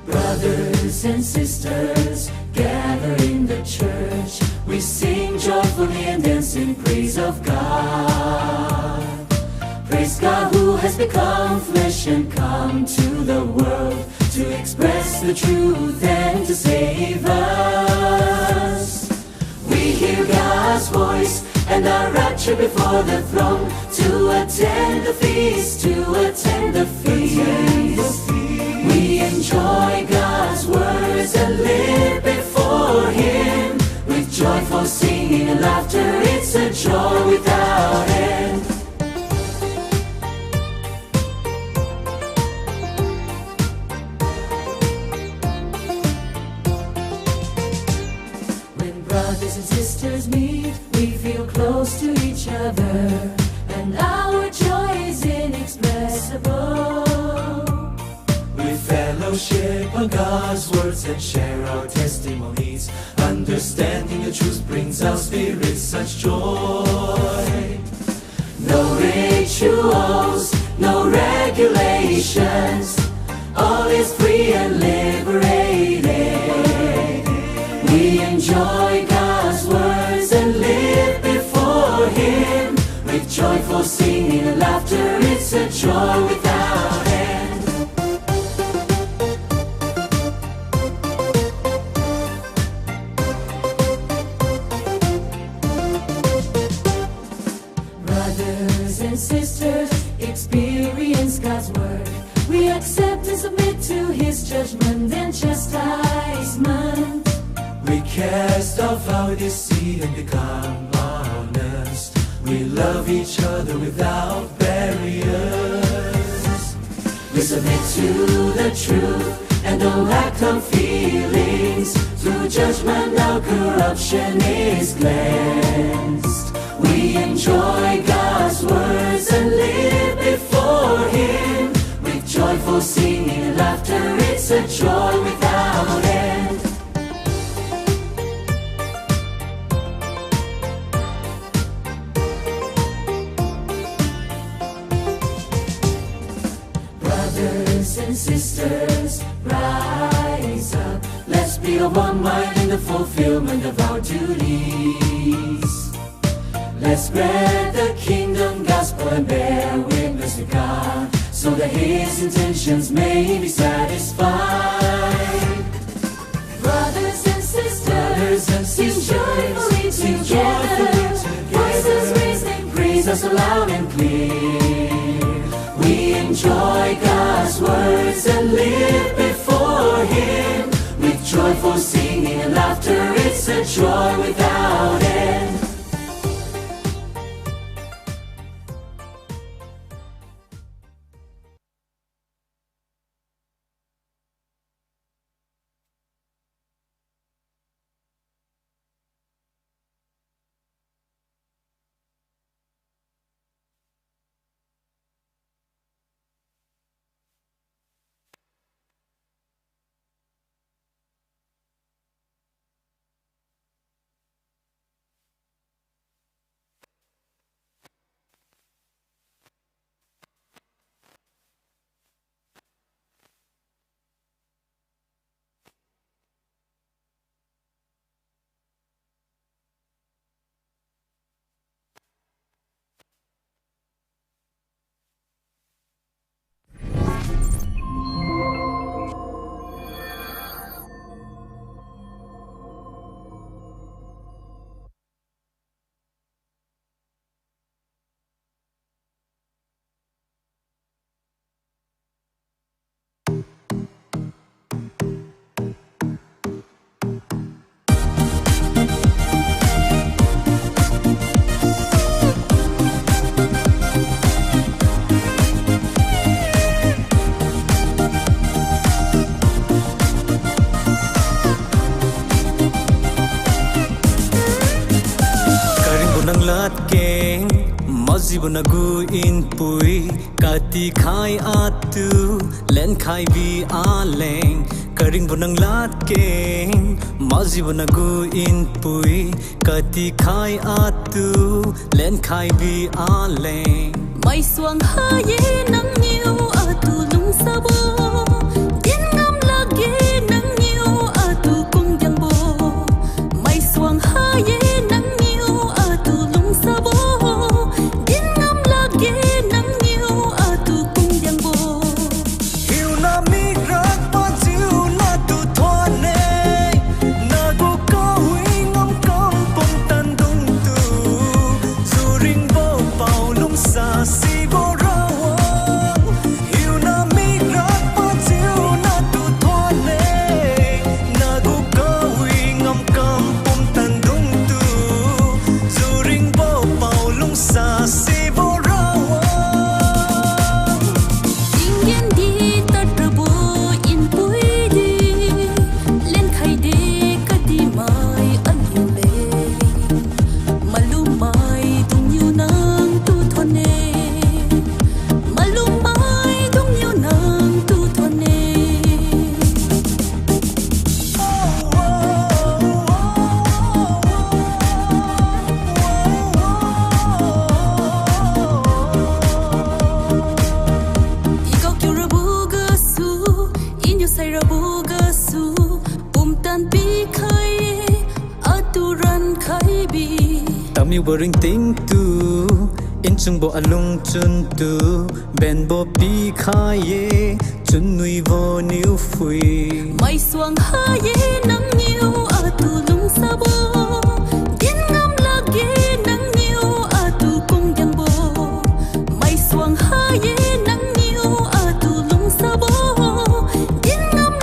Brothers and sisters, gather in the church. We sing joyfully and dance in praise of God. Praise God who has become flesh and come to the world to express the truth and to save us. We hear God's voice and are raptured before the throne to attend the feast, to attend the feast. We enjoy God's words and live before Him with joyful singing and laughter. It's a joy without end. When brothers and sisters meet, we feel close to each other, and our joy is inexpressible. We fellowship on God's words and share our testimonies. Understanding the truth brings our spirits such joy. No rituals, no regulations, all is free and liberated. We enjoy God's words and live before Him with joyful singing and laughter. It's a joy without end. Brothers and sisters, experience God's word. Judgment and chastisement. We cast off our deceit and become honest. We love each other without barriers. We submit to the truth and don't act on feelings. Through judgment, our corruption is cleansed. We enjoy God's words and live before Him with joyful singing and laughter. It's a joy without end. Brothers and sisters, rise up. Let's be of one mind in the fulfillment of our duties. Let's spread the kingdom gospel and bear witness to God, so that His intentions may be satisfied. Brothers and sisters, brothers and sisters, sing joyfully, sing joyfully together, together. Voices raised in praise are so loud and clear. We enjoy God's words and live before Him with joyful singing and laughter. It's a joy without end. Karingbo nang ladkeng, majibo nagu npui, katikhai atu, lenkhaibi aleng. Karingbo nang ladkeng, majibo nagu npui, katikhai atu, lenkhaibi aleng. Maisuang ha-e nangniu atu lungsabo, din ngam lakge nangniu atu kungdiangbo. Maisuang ha-e nangniu atu lungsabo, din ngam lakge nangniu atu kungdiangbo. Hiuna mikrak pajiu natu thuonne, nagu kawi ngamkam pumtan dungtu, juringbo pao lungsa sibo Rawang. Hiuna mikrak pajiu natu thuonne, nagu kawi ngamkam pumtan dungtu, juringbo pao lungsa sibo Rawang. Tinggen di tadrabo npui di, lenkhaide kadihmai aliu leng. Malummaidungniu nangtu thuonne, malummaidungniu nangtu thuonne. I gaokiu rabo gasu, iniu sai rabo gasu, pumtan pikhai-e, atu rankhaibi. Tamiubo ringtingtu, nchunbo alungchuntu, benbo pikhai-e, chunwibo niu phui. Maisuang ha-e nangniu atu lungsabo, din ngam lakge nangniu atu kungdiangbo. Maisuang ha-e nangniu atu lungsabo, din ngam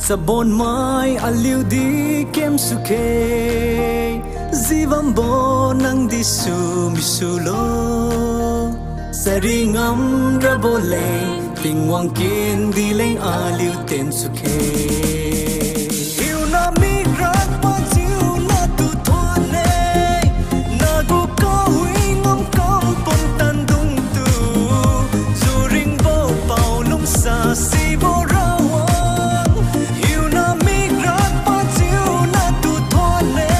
Chabonmai aliudi kemsukhe, jibambo nangdi sumisulo. Chari ngamrabo leng, Tingwang kendi leng aliu tensukhe. Hiuna mikrak pajiu natu thuonne, nagu kawi ngamkam pumtandungtu, juringbo paolungsa sibo Rawang. Hiuna mikrak pajiu natu thuonne,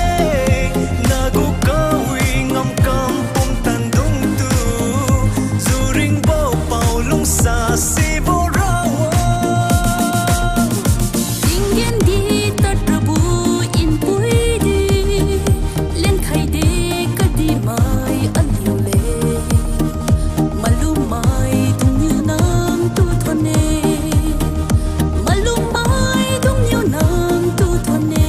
nagu kawi ngamkam pumtandungtu, juringbo paolungsa sibo Rawang. Tinggen di tadrabo npuidi, lenkhaide kadihmai aliu le. Malummaidungniu nangtu thuonne, malummaidungniu nangtu thuonne.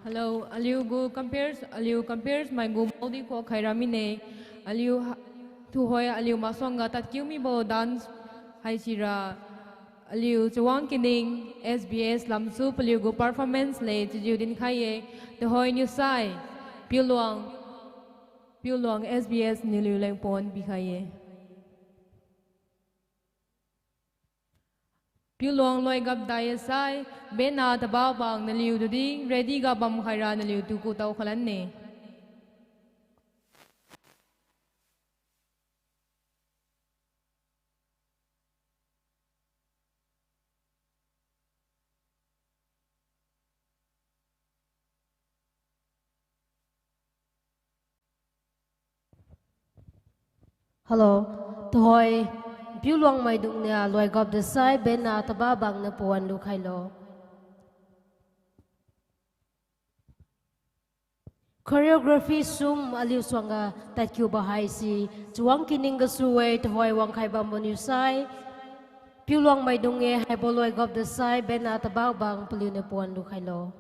Hello, aliugu compares, aliu compares maigu maodi khuakhai ramine. Aliu ha-, tuhoi aliu masuangga tadkiu mibo dance haisira, aliu Chawang Kining, S B S lamsu paliugu performance le chiujiu dinkhai-e. Tuhoiniu sai, Piuluang, Piuluang S B S niuliu leng pawan pikhai-e. Piuluang loigap dai-e sai, bena tababang naliu tudi ready ga bamkhaira naliutu kutao khalanne. Hello, tuhoi, Piuluang maidungniu loigap dasai bena tababang niu pawan lukhailo. Choreography sum aliu suangga tadkiubo haise, Chawang Kining gasu-e, tuhoi wangkhai bambo niu sai, Piuluang maidung-e, haibo loigap dasai bena tababang paliuniu pawan lukhailo.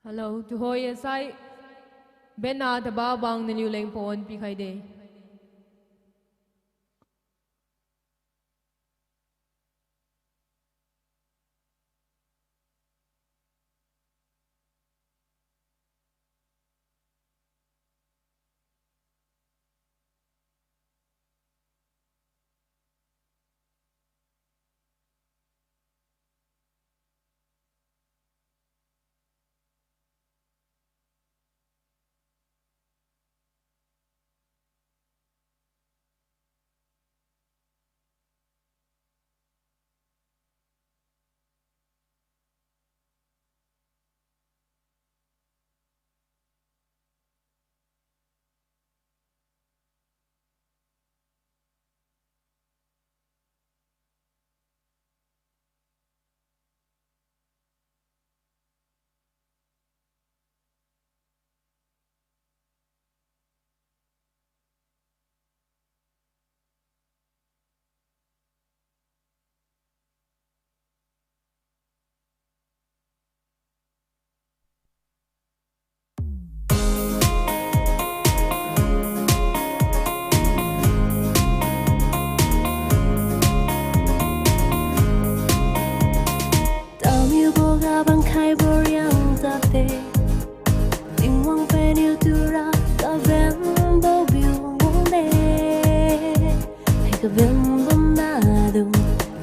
Hello, tuhoi asai band na taba bang naliu leng pawan pikhaide. Tamiubo ga bangkhaibo riang tade, Tingwang paniu tura kabenbo biu wangde. Hai kabenbo maidung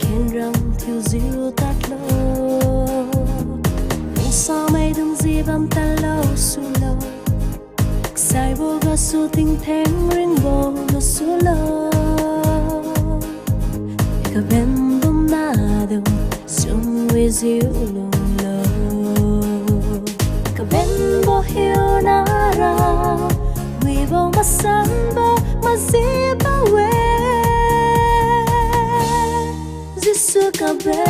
khenrang thiujiu tadlo, lungsamaidung jibam tadlo sulo, kasaibo gasu tingtheng ringbo masulo. Kabenbo maidung sumwijiu lunglo, kabenbo hiuna ra wibo masanbo majibo-e. Jesu kabenbo-e,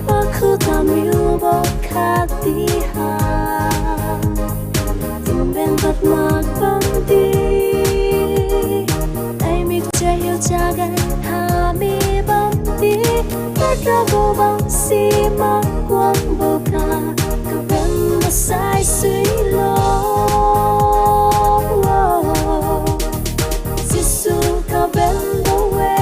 pakhu tamiubo khatdi ha, tingben pad makbamdi, ai mik chahiu chaga hami bamdi, tadrabo bam si makguangbo ga, kabenbo saisuilo. Jesu kabenbo-e.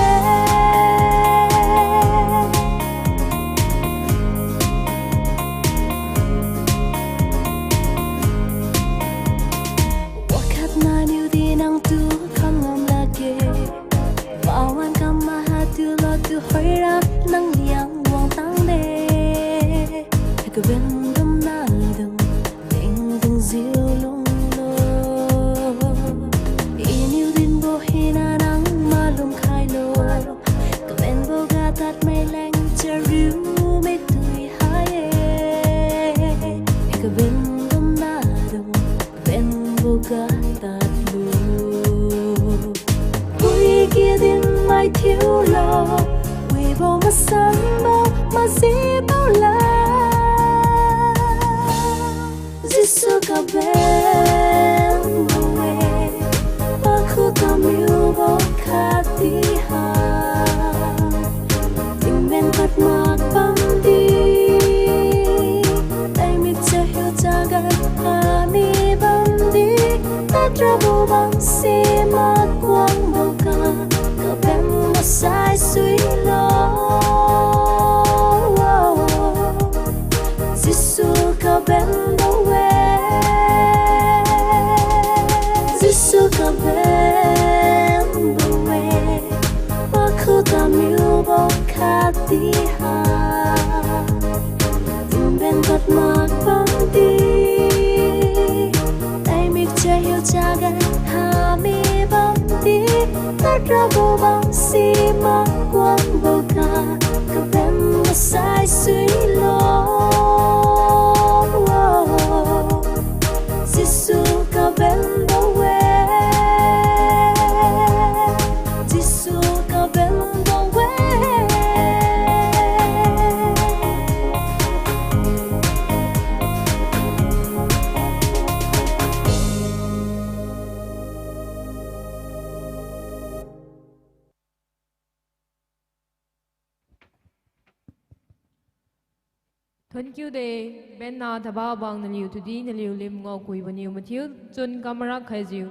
Wakhat naniu di nangtu khangam lakge, pawan kam maha tulo tuhoira nang liang wangtangde. Kabenbo maidung tingtingjiu lunglo, Iniu dinbo hina nang malum khailo, kabenbo ga tadmai leng chariu mitui hai-e. Kabenbo maidung kabenbo ga tadlu, pui kidin mai thiulo, wibo masanbo majibo la. Jesu kabenbo-e, pakhu tamiubo khatdi ha, tingben pad makbamdi, ai mik chahiu chaga hami bamdi, tadrabo bam si makguangbo ga, kabenbo saisuilo. Jesu kabenbo-e, Jesu kabenbo-e, pakhu tamiubo khatdi ha, tingben pad makbamdi, ai mik chahiu chaga hami bamdi, tadrabo bam si makguangbo ga, kabenbo saisuilo. Jesu kabenbo-e, Jesu kabenbo-e. Thonkiu de, benna thaba bang naliu tudi naliu lim ngao kuibo niu mathiu chun kam marak khaijiu.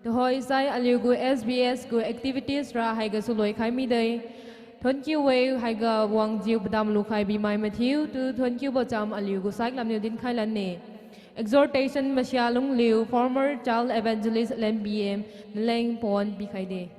Tuhoi sai aliu gu S B S gu activities ra haigasu loikhai mide. Thonkiu we haiga wangjiu padam lukhai bimai mathiu tu thonkiubo cham aliu gu saiklam niu dinkhai lanne. Exhortation masia lungliu former child evangelist L M B M naleng pon pikhaide.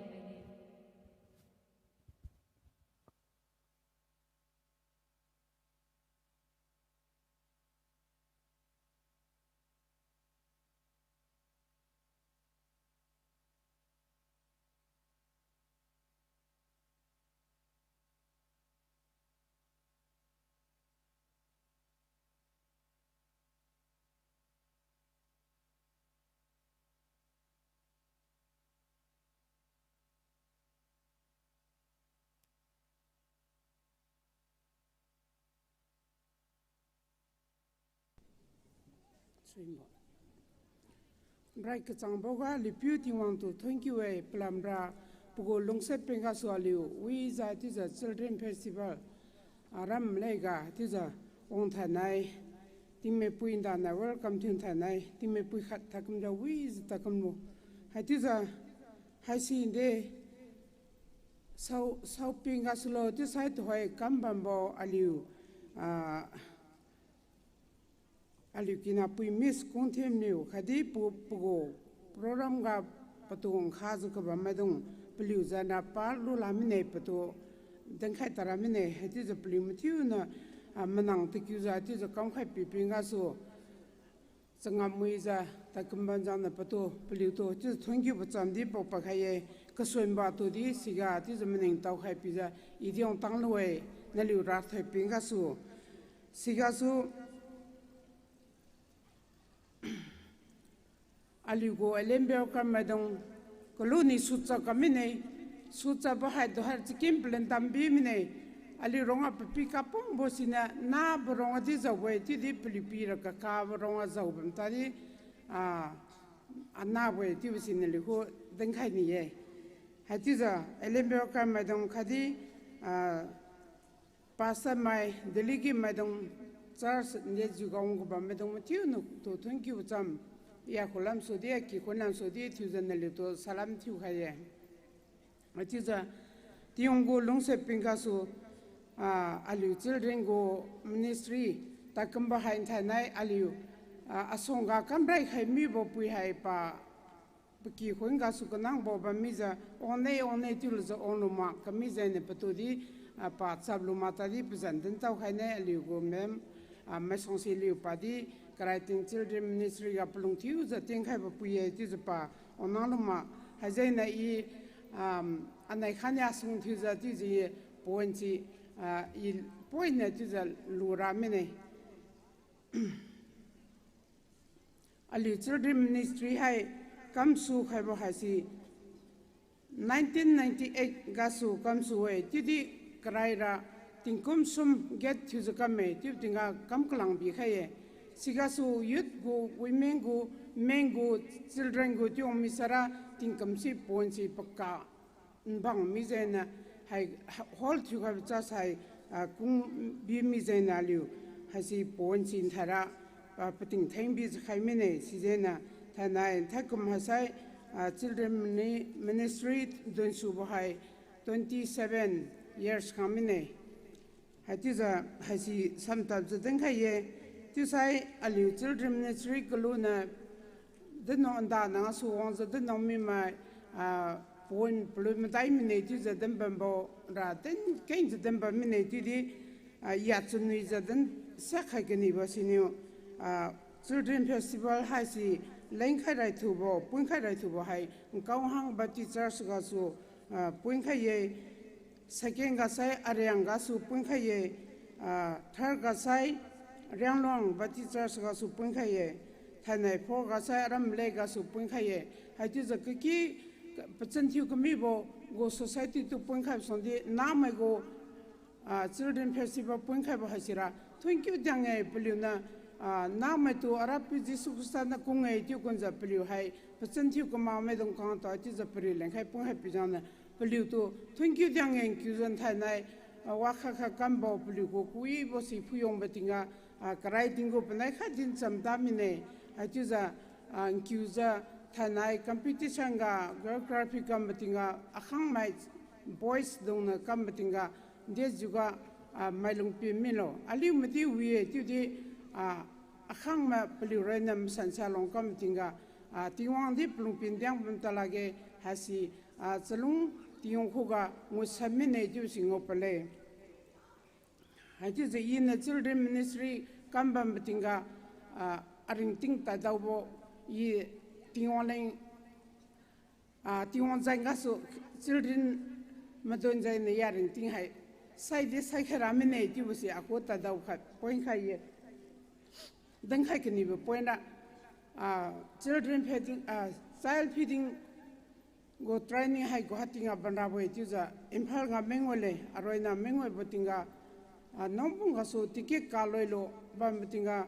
Suimo. Rai kachangboga aliu piu Tingwang tu thonkiu-e, palamra pagu lungsiat peng gasu aliu wijiu chiujiu Children Festival aram leiga chiujiu wang thainai, tingmipui ndanai welcome thiu thainai, tingmipui khat tadkamjiu wijiu tadkamlo. Haichiujiu haiside sao, saoping gasulo chiusai tuhoi kam bambo aliu, ah, aliu kinapui Miss Kungthimniu khatdi pu, pagu program ga patu nkhajiu kabam maidung paliu jana pa lula mine patu dinkhai tara mine, haichiujiu paliu mathiuniu, ah, manang takiujiu chiujiu kamkhai piping gasu changam muijiu, tadkamban jangniu patu paliutu chiujiu thonkiubo chamdi paopa khai-e, kasuanbo tudi siga chiujiu maningtao khai pijiu, idi wangtang lu-e, naliu rathoi ping gasu. Sigasu aliu gu L M B O kam maidung kaluni sucha kam mine, suchabo hai duhar chakim palen tambi mine, aliu rongga papi kapungbo siniu nabo rongga di jaobo-e, chiudi paliu pira kakabo rongga jao bam tadi, ah, anabo-e chiubo siniu aliu khu dinkhai ni-e. Haichiujiu L M B O kam maidung khatdi, ah, pastor mai, Delhi ki maidung church ndejiu gawang kabam maidung mathiuniu tu thonkiu cham, i akhu lamsudi, akikhun lamsudi thiujiu naliutu salam thiukhai-e. Haichiujiu Tingwang gu lungsiat ping gasu, ah, aliu children gu ministry tadkambo hai nthainai aliu, ah, asuangga kamrai khai mibo pui hai pa pakikhun gasu kanangbo bam mijiu, wangne wangne chiulujiu wanglu mak kami jengniu patudi, ah, pachap lu mak tadi pazan dintao khaine aliu gu ma'am, ah, Maisongse liu padi, Karaiting Children Ministry ga palung thiujiu tingkhaibo pui-e chiujiu pa wangnang lu mak. Haijengniu i, um, anai khania sung thiujiu chiujiu point si, ah, i point niu chiujiu lura mine. Aliu Children Ministry hai kamsu khaibo haise nineteen ninety-eight gasu kamsu-e, chiudi karaira tingkum sum gate thiujiu kamme, chiu tingga kam kalang bikhai-e. Sigasu youth gu, women gu, men gu, children gu chiu wang misaira tingkum si point si paka nbang mijengniu hai hall thiukhaibo church hai, ah, kung bi mijengniu aliu haise point si nthaira, ah, pating theng bijiu khai mine, sijengniu thainai thaikum haisai, ah, Children Mini-, Ministry dunsubo hai twenty seven years khang mine. Haichiujiu haise samtapjiu dinkhai-e. Chiusai aliu Children Ministry kaluniu dinwang nda nang asu wangjiu dinwang mimai, ah, point palui madai mine chiujiu dinbambo ra din kengjiu dinbam mine chiudi, ah, yachunwijiu din siakkhai kanibo siniu, ah, Children Festival haise lengkhai raithubo, punkhai raithubo hai Nkaohang Baptist Church gasu, ah, punkhai-e. Second gasai Ariang gasu punkhai-e, ah, third gasai Rianglong Baptist Church gasu punkhai-e, thainai four gasai Aramle gasu punkhai-e. Haichiujiu kaki pachanthiu kamibo gu society tu punkhaibo sungdi namai gu, ah, Children Festival punkhaibo haisira thonkiu diang-e paliuniu, ah, namaitu Arapiu Jesu Khrista na kung-e chiu kunjiu paliu hai pachanthiu kamakmaidung khang tao chiujiu pariu lengkhai punkhai pijiu niu paliutu thonkiu diang-e kiujiu thainai, ah, wakha kha kambo paliu gu kuibo si phuyongbo tingga, ah, karai tinggu panai khat din chamda mine. Haichiujiu, ah, nkiujiu thainai competition ga choreography kambo tingga akhangmai boys dungniu kambo tingga, dejiuga, ah, mailung pi milo. Aliu madi wi-e chiudi, ah, akhangmai paliu ronna masan salong kambo tingga, ah, Tingwang di palung pindiang bam talakge haisi, ah, chalung Tingwang khuga ngusan mine chiubo si ngao pale. Haichiujiu iniu children ministry kambambo tingga, ah, aringting tadaobo i Tingwang leng, ah, Tingwang jeng gasu children madon jengniu i aringting hai saidi saikhai ra mine chiubo si akhu tadao khat point khai ye. Dinkhai kanibo point ra, ah, children feeding, ah, child feeding gu training hai Guwahati ga bamrabo-e chiujiu Imphal ga mengwale, aroina mengwabo tingga, ah, nangpung gasu ticket kaloilo bambo tingga,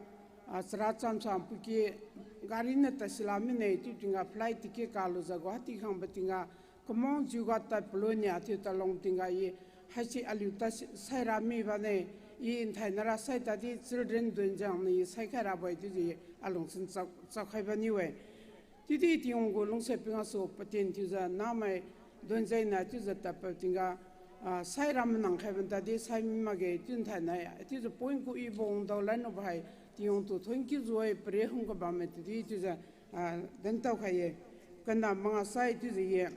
ah, chara chamsa puiki gari niu tadsila mine chiu tingga flight ticket kalujiu Guwahati khangbo tingga, kamang jiuga tadpalo nia chiu tadlong tingga i, haisi aliu tad saira mi bane, i nthainara sai tadi children don jengniu i saikhai rabo-e chiujiu alungchun chao, chaokhai bani-e. Chiudi Tingwang gu lungsa pinggasu patin thiujiu namai don jengniu chiujiu tadpad tingga, ah, saira manang khaibo tadi sai mi makge chiu nthainai chiujiu point ku i bong daolan nubo hai Tingwang tu thank you jiu-e pare hung kabamme chiudi chiujiu, ah, dintao khai-e. Kandam mangasai chiujiu ye.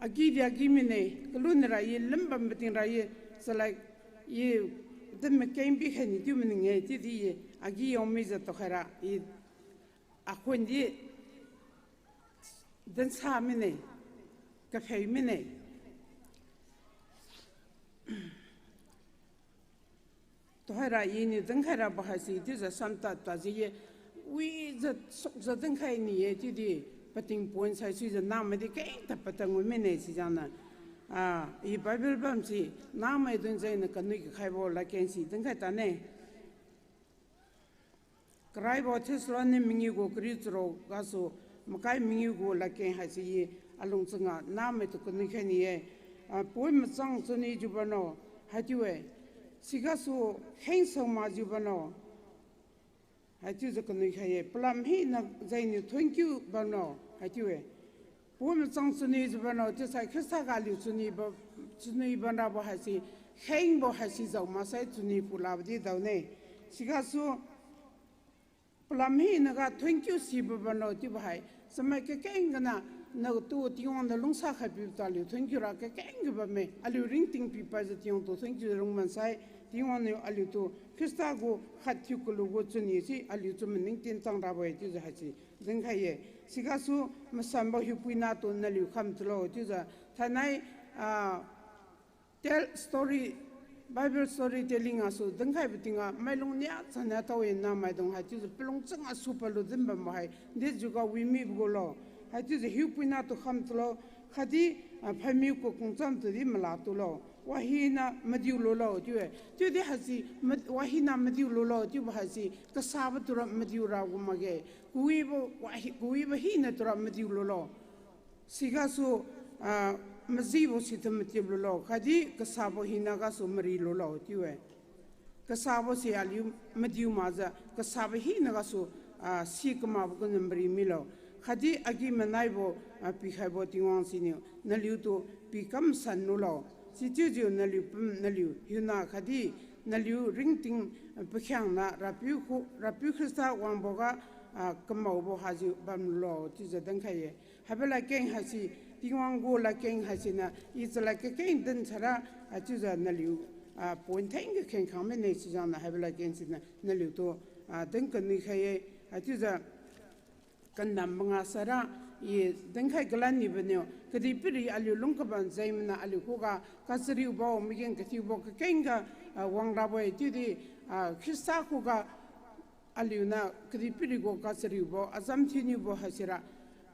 Agi di agi mine, kalun ra ye, lambam pating ra ye, chalai ye, din makeng pikhai ni chiu maning-e chiudi ye, agi yong mijiu tuhoira ye, akhun di dinsa mine, kaphei mine. Tuhoira iniu dinkhai rabo haise chiujiu samtad tadjiu ye, wijiu sukjiu dinkhai ni-e chiudi, pating point sai suijiu namai di kengtad patang gu mine sijengniu. Ah, i Bible bamse, namai dun jengniu kanui kakhaibo ladkeng si dinkhai tane. Karaibo Thessaloni mangiu gu kariu charuk gasu makai mangiu gu ladkeng haise i alungchun ga namai tu kanui khai ni-e. Ah, poi machang chunwijiu bamlo, haichiu-e. Sigasu kheng saomakjiu bamlo, haichiujiu kanui khai-e. Palam hina jengniu thonkiu bamlo, haichiu-e. Poi machang chunwijiu bamlo chiusai Khrista ga aliu chunwi ba, chunwi bamrabo haise, khengbo haise jao maksai chunwi pulabo di daone. Sigasu palam hinaga thonkiu sibo bamlo chiubo hai, chamai kakeng gana, natu Tingwang niu lungsa khai pibo taliu thonkiu ra kakeng ga bamme, aliu ringting pipaijiu Tingwang tu thonkiu rung maksai, Tingwang niu aliutu Khrista gu khat thiu kalu gu chunwi si aliutu maningting chang rabo-e chiujiu haise dinkhai-e. Sigasu masanbo hiupuina tu naliu kham tulo chiujiu thainai, ah, tell story, Bible story telling gasu dinkhaibo tingga mailung nia chania tao-e namaidung hai chiujiu palung chang gasu palu dinbambo hai dejiuga wimibo gulo. Haichiujiu hiupuina tu kham tulo, khatdi, ah, phaimiu kakungcham tudi mala tulo. Wahina madiu lulo chiu-e. Chiudi haise, ma-, wahina madiu lulo chiubo haise kasabo tura madiu ra gu makge. Kawibo wahi, kawibo hina tura madiu lulo. Sigasu, ah, majibo situ matip lulo, khatdi kasabo hina gasu mari lulo chiu-e. Kasabo si aliu madiu makjiu, kasabo hina gasu, ah, si kamakbo gu number milo. Khatdi agi-manaibo, ah, pikhaibo Tingwang siniu naliutu pikam san lulo. Sichiujiu naliu pum, naliu hiuna khatdi naliu ringting, ah, pakhiangna Rapiu khu, Rapiu Khrista wangboga, ah, kamaobo hajiu bamlulo chiujiu dinkhai-e. Haibo ladkeng haise, Tingwang gu ladkeng haisiniu i chalad kakeng din saira, ah, chiujiu naliu, ah, point theng ga khengkhang mine sijengniu haibo ladkeng siniu naliutu, ah, din kanui khai-e. Haichiujiu kandam manga saira i dinkhai kalan nibo niu, kadihpiri aliu lung kabam jengmaniu aliu khuga kachariubo, mageng kathiubo kakeng ga, ah, wangrabo-e chiudi, ah, Khrista khuga aliuniu kadihpiri gu kachariubo, azam thiuniubo haisira,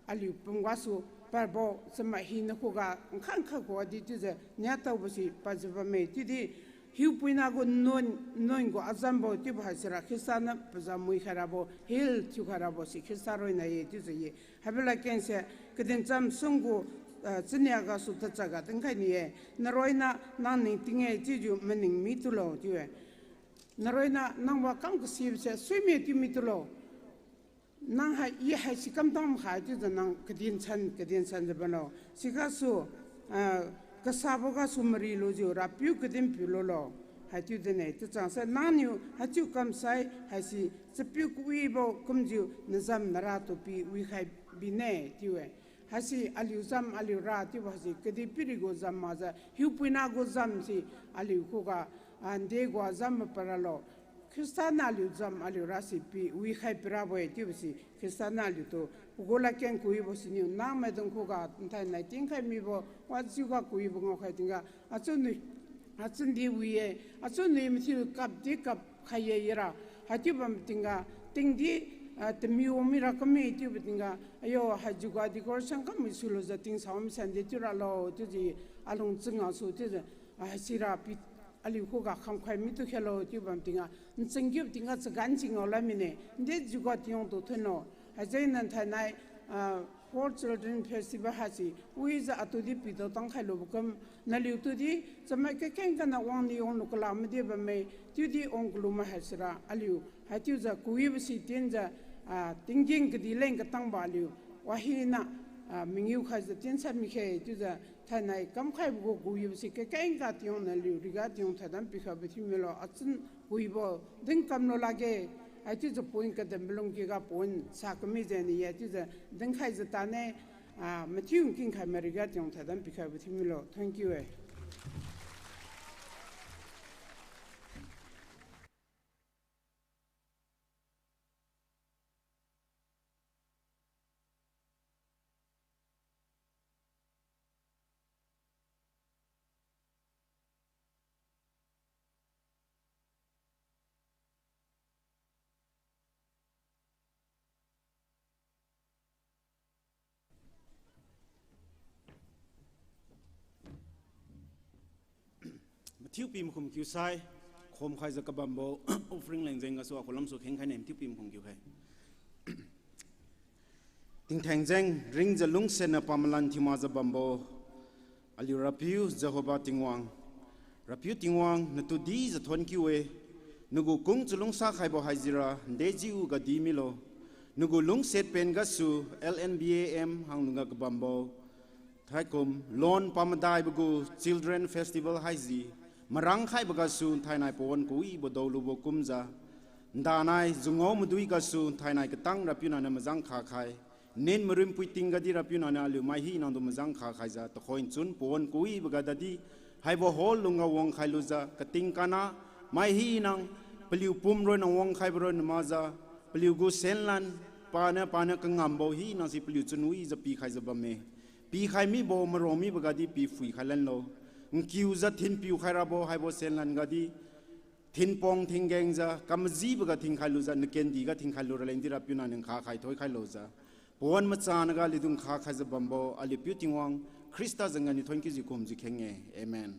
aliu pum gasu padbo chamai hina khuga nkha nkha khuga di chiujiu niataobo si pajiu bamme chiudi, hiupuina gu nuan, nuan gu azambo chiubo haisira Khrista niu pazamui khairabo, heal thiukhai rabo si Khrista roina ye chiujiu ye. Haibo ladkeng se, kadincham sung gu ah, chinia gasu tadchaga dinkhai ni-e. Naroina nang ningting-e chiujiu maning mitulo chiu-e. Naroina nangbo kam kasibose suimi thiumi tulo. Nang hai, i haisi kamtam khai chiujiu nang kadin san, kadin sanjiu bamlo. Sigasu, ah, kasabo gasu marilujiu Rapiu kadin piululo. Haichiu dinne, tachangse nangniu haichiu kamsai haise chapiu kawibo kumjiu nazam naratu pi wikhai bine chiu-e. Haise aliu zam aliu ra chiubo haise kadihpiri gu zam makjiu, hiupuina gu zamse aliu khuga, ah, nde gua zam maparalo. Khrista niu aliu zam aliu rase pi wikhai pirabo-e chiubose Khrista niu aliutu pagu ladkeng kawibo siniu nang maidung khuga nthainai tingkhai mibo wajiuga kawibo ngaokhai tingga achun, achun di wi-e, achun di mathiu kapdi kapkhai-e ira. Haichiu bam tingga tingdi, ah, tamiu mira kami chiubo tingga, ayo, haijiuga decoration kam misulojiu tingsa masan di chiuralo chiujiu alung chungasu chiujiu, ah, sira pi aliu khuga khamkhai mitu khelo chiu bam tingga, nchingkiu tingga chagan si ngao la mine, nde jiuga tiong tu thunlo. Haijengniu nthainai, ah, Four Children Festival haise wijiu atudi pidao tangkhai lubo kum, naliutudi chamai kakeng kana wangni wanglu kala madi bamme, chiudi wang kalumai haisira aliu haichiujiu kawibo si tinjiu, ah, tingging kadi leng katangbo aliu wahina, ah, mangiu khaijiu tinsai mikhe chiujiu thainai kamkhaibo gu kawibo si kakeng ka tiong naliu riga tiong thaidam pikhaibo thiumilo, achun kawibo dinkamlo lakge. Haichiujiu point kaden balung kiga point sa kami jengniu ye chiujiu dinkhaijiu tane, ah, mathiu nkingkhai mariga tiong thaidam pikhaibo thiumilo. Thank you e. Mathiu pi makhum kiusai, khomkhaijiu kabambo offering leng jeng gasu akhulamsu khengkhaine, mathiu pi makhum kiu khai. Tingtheng jeng ringjiu lungsiatniu pamalan thiumakjiu bambo aliu Rapiu Jehova Tingwang, Rapiu Tingwang, natu dijiu thonkiu-e. Nagu kung chalungsa khaibo haisira ndejiuga di milo. Nagu lungsiat pen gasu L N B A M hanglungga kabambo thaikum lon pamadaibo gu Children Festival haise marangkhaibo gasu thainai pawan kawibo daolubo kumjiu, ndanai jungao madui gasu thainai katang Rapiu nangniu majang khakhai, nin marinpui tingga di Rapiu nangniu aliu mai hinangtu majang khakhaijiu, tukhoi nchun pawan kawibo ga dadi haibo hall lungga wangkhai lujiu, kating kana mai hinang paliu pum ronna wangkhaibo ronna makjiu, paliu gu senlan paniu paniu kangambo hinase paliu chunwijiu pikhaijiu bamme. Pikhai mibo marong mibo gadi pi phuikhai lanlo. Nkiujiu thinpiu khai rabo haibo senlan gadi thinpong thingengjiu kamajibo ga thingkhai lujiu, nakendi ga thingkhai lu raleng di Rapiu nangniu nkha khai thoikhai lujiu, pawan machanaga aliudung nkha khaijiu bambo aliu Piu Tingwang Khrista jengniu thonkiujiu kumjiu kheng-e. Amen.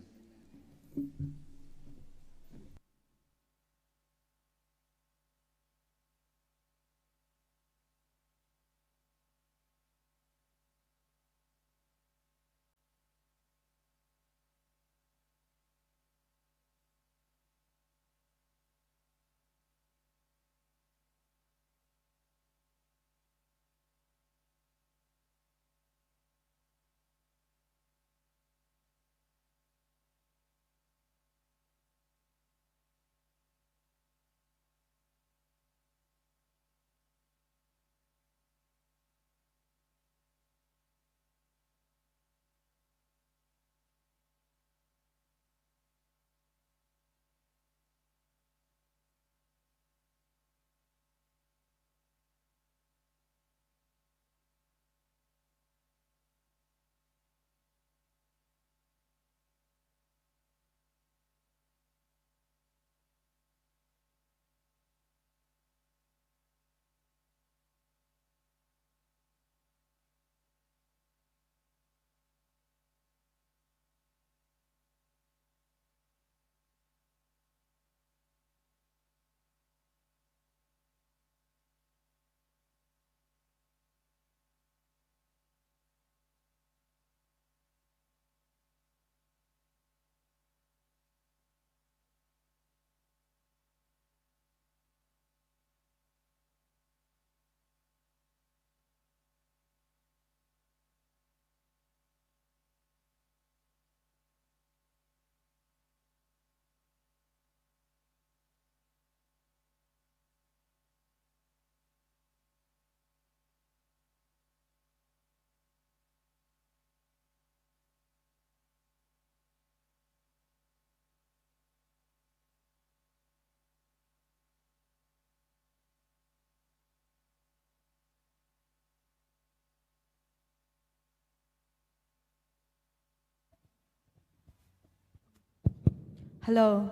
Hello.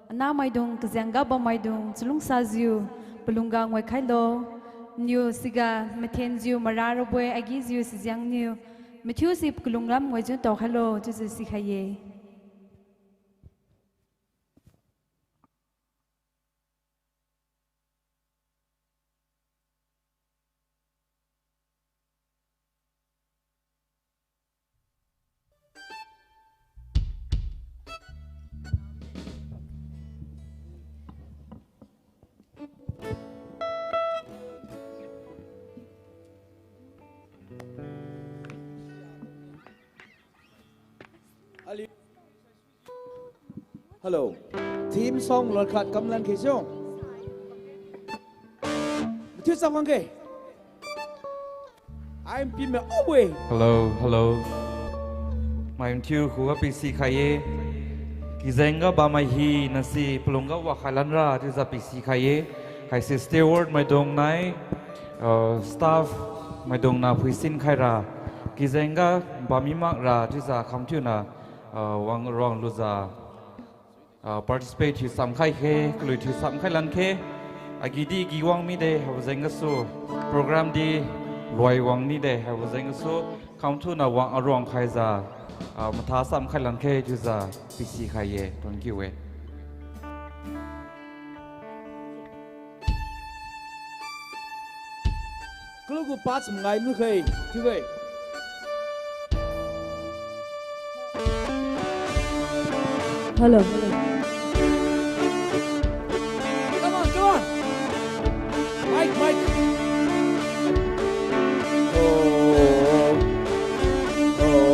Anahmaidung kazengga bammaidung chalungsajiu palungga ngoi khailo. Niu siga mathenjiu mara rabo-e, agijiu sijiangniu mathiu si kalunglam ngoijiu tao khailo chiujiu sikhai-e. Hello. Theme song lorkhat kamlan khe sio. Mathiu chap khang khe. Ai pi me owe. Hello, hello. Mai mathiu khuga pisikhai-e. Kizengga bammai hinasi palungga wakhai lanra chiujiu pisikhai-e. Haise steward maidung nai, uh, staff maidung nah phuisin khaira. Kizengga bammi makra chiujiu khamthiuna, uh, wang ruang lujiu, uh, participate thiu samkhai khe, kalui thiu samkhai lan khe. Agidi gi wang mide haibo jeng gasu, program di loi wang mide haibo jeng gasu, khamthiuna wang aruang khaijiu, uh, matha samkhai lan khe chiujiu pisikhai-e, thank you-e. Kalugu pa chamngai nu khe, chiu-e. Hello. Come on, come on. Mic, mic. Oh, oh, oh,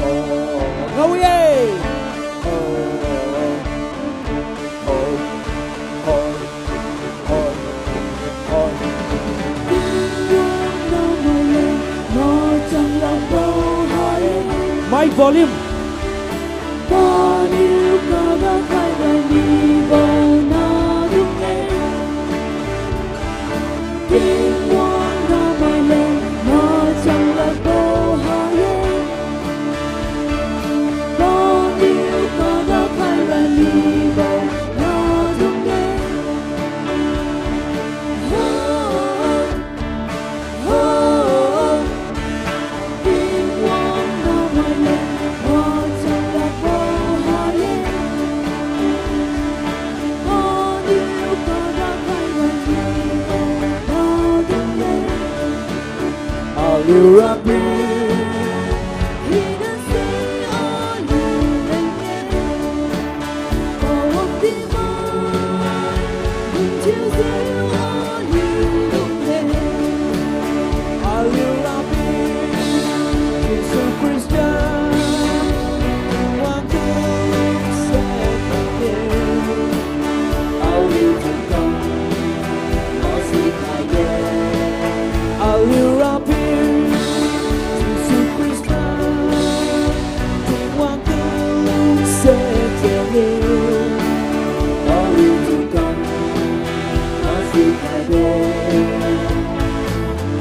oh, ngao ye. Oh, oh, oh. Mic volume. Aliu Rapiu. Aliu Rapiu, Jesu Khrista, Tingwang tu lungsiat khaide. Aliu Tingkang, ngao si khaide. Aliu Rapiu, Jesu Khrista, Tingwang tu lungsiat khaide. Aliu Tingkang, ngao si khaide.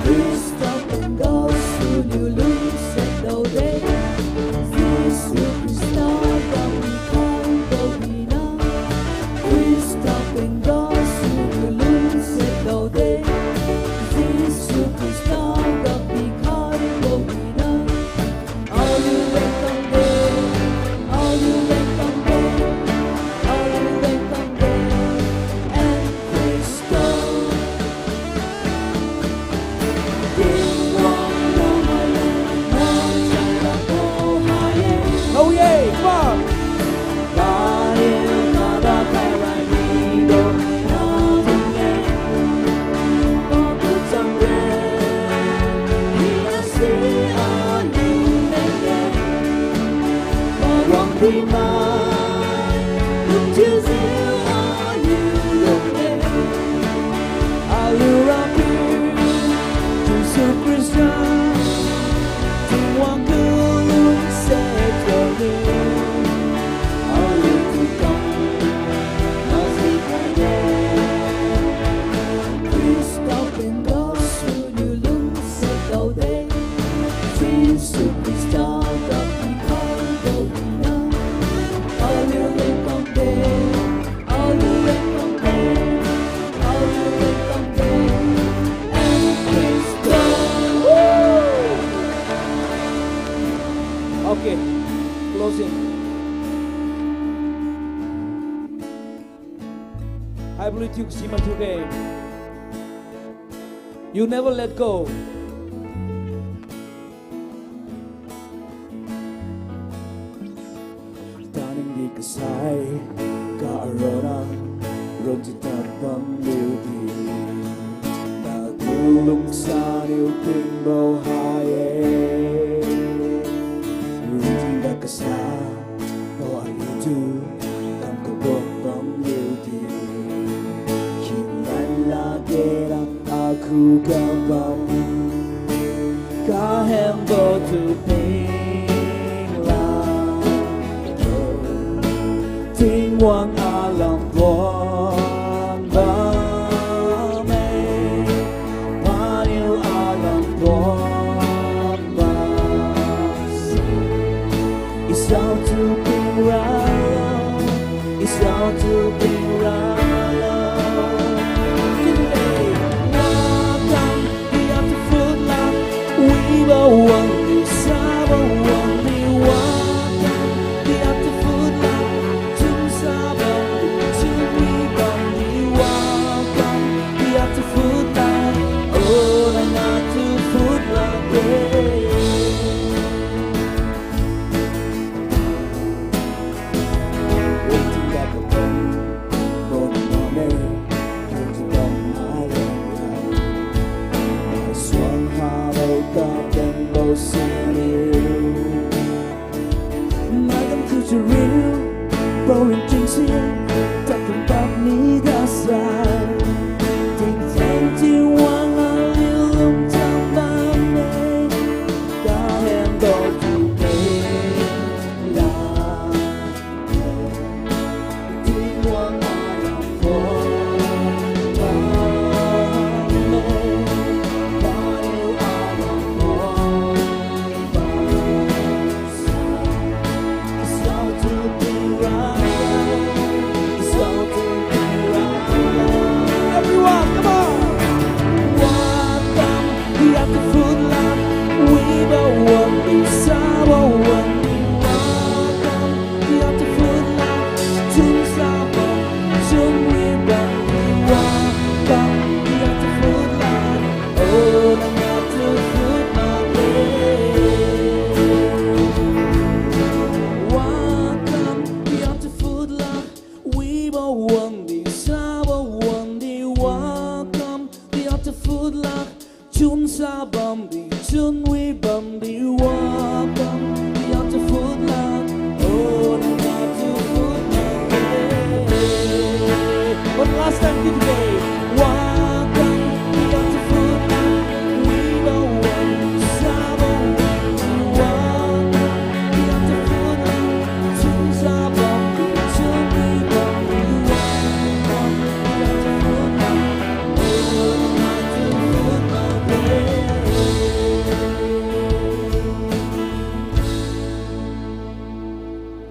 Khrista peng gasu niu lungsiat daode. Jesu Khrista gappi khaibo hina. Khrista peng gasu niu lungsiat daode. Jesu Khrista gappi khaibo hina. Aliu leng kamde, aliu leng kamde, aliu leng kamde, and Khrista. Tingwang nang maileng, nang chang lakbo hai-e. Oh yeah, come on. Aliu Rapiu, Jesu Khrista, Tingwang tu lungsiat khaide. Aliu Tingkang, ngao si khaide. Khrista peng gasu niu lungsiat daode. Jesu Khrista gappi khaibo hina. Closing. Haibo lui thiu si mathiu-e. You never let go. Taningdi kasai, ka arona, ronti tad bamliudi. Natu lungsaniu pingbo hai-e. Ronti tad kasa, o aliutu, tam kabok bamliudi. Khinlan lakge ram akhuga bam. Kahembo tu pingla. Tingwang alam pon bamme. Paniu alam pon bam. Israel tu ping ralo, Israel tu ping ralo. Today, welcome, we have to food love, we will want this, I will want me, welcome, we have to food love, chun sabam, chun we bam me, welcome, we have to food love, oh, I got to food love, yeah. Everyone, come on. Chun sa bamdi, chun wi bamdi, wa bamdi, a chun food la. Oh, na, na, chun food la, eh. One last time, give it a wa bamdi, a chun food la. Wi bamdi, sa bamdi, wa bamdi, a chun food la. Chun sa bamdi, chun wi bamdi, wa bamdi, a chun food la.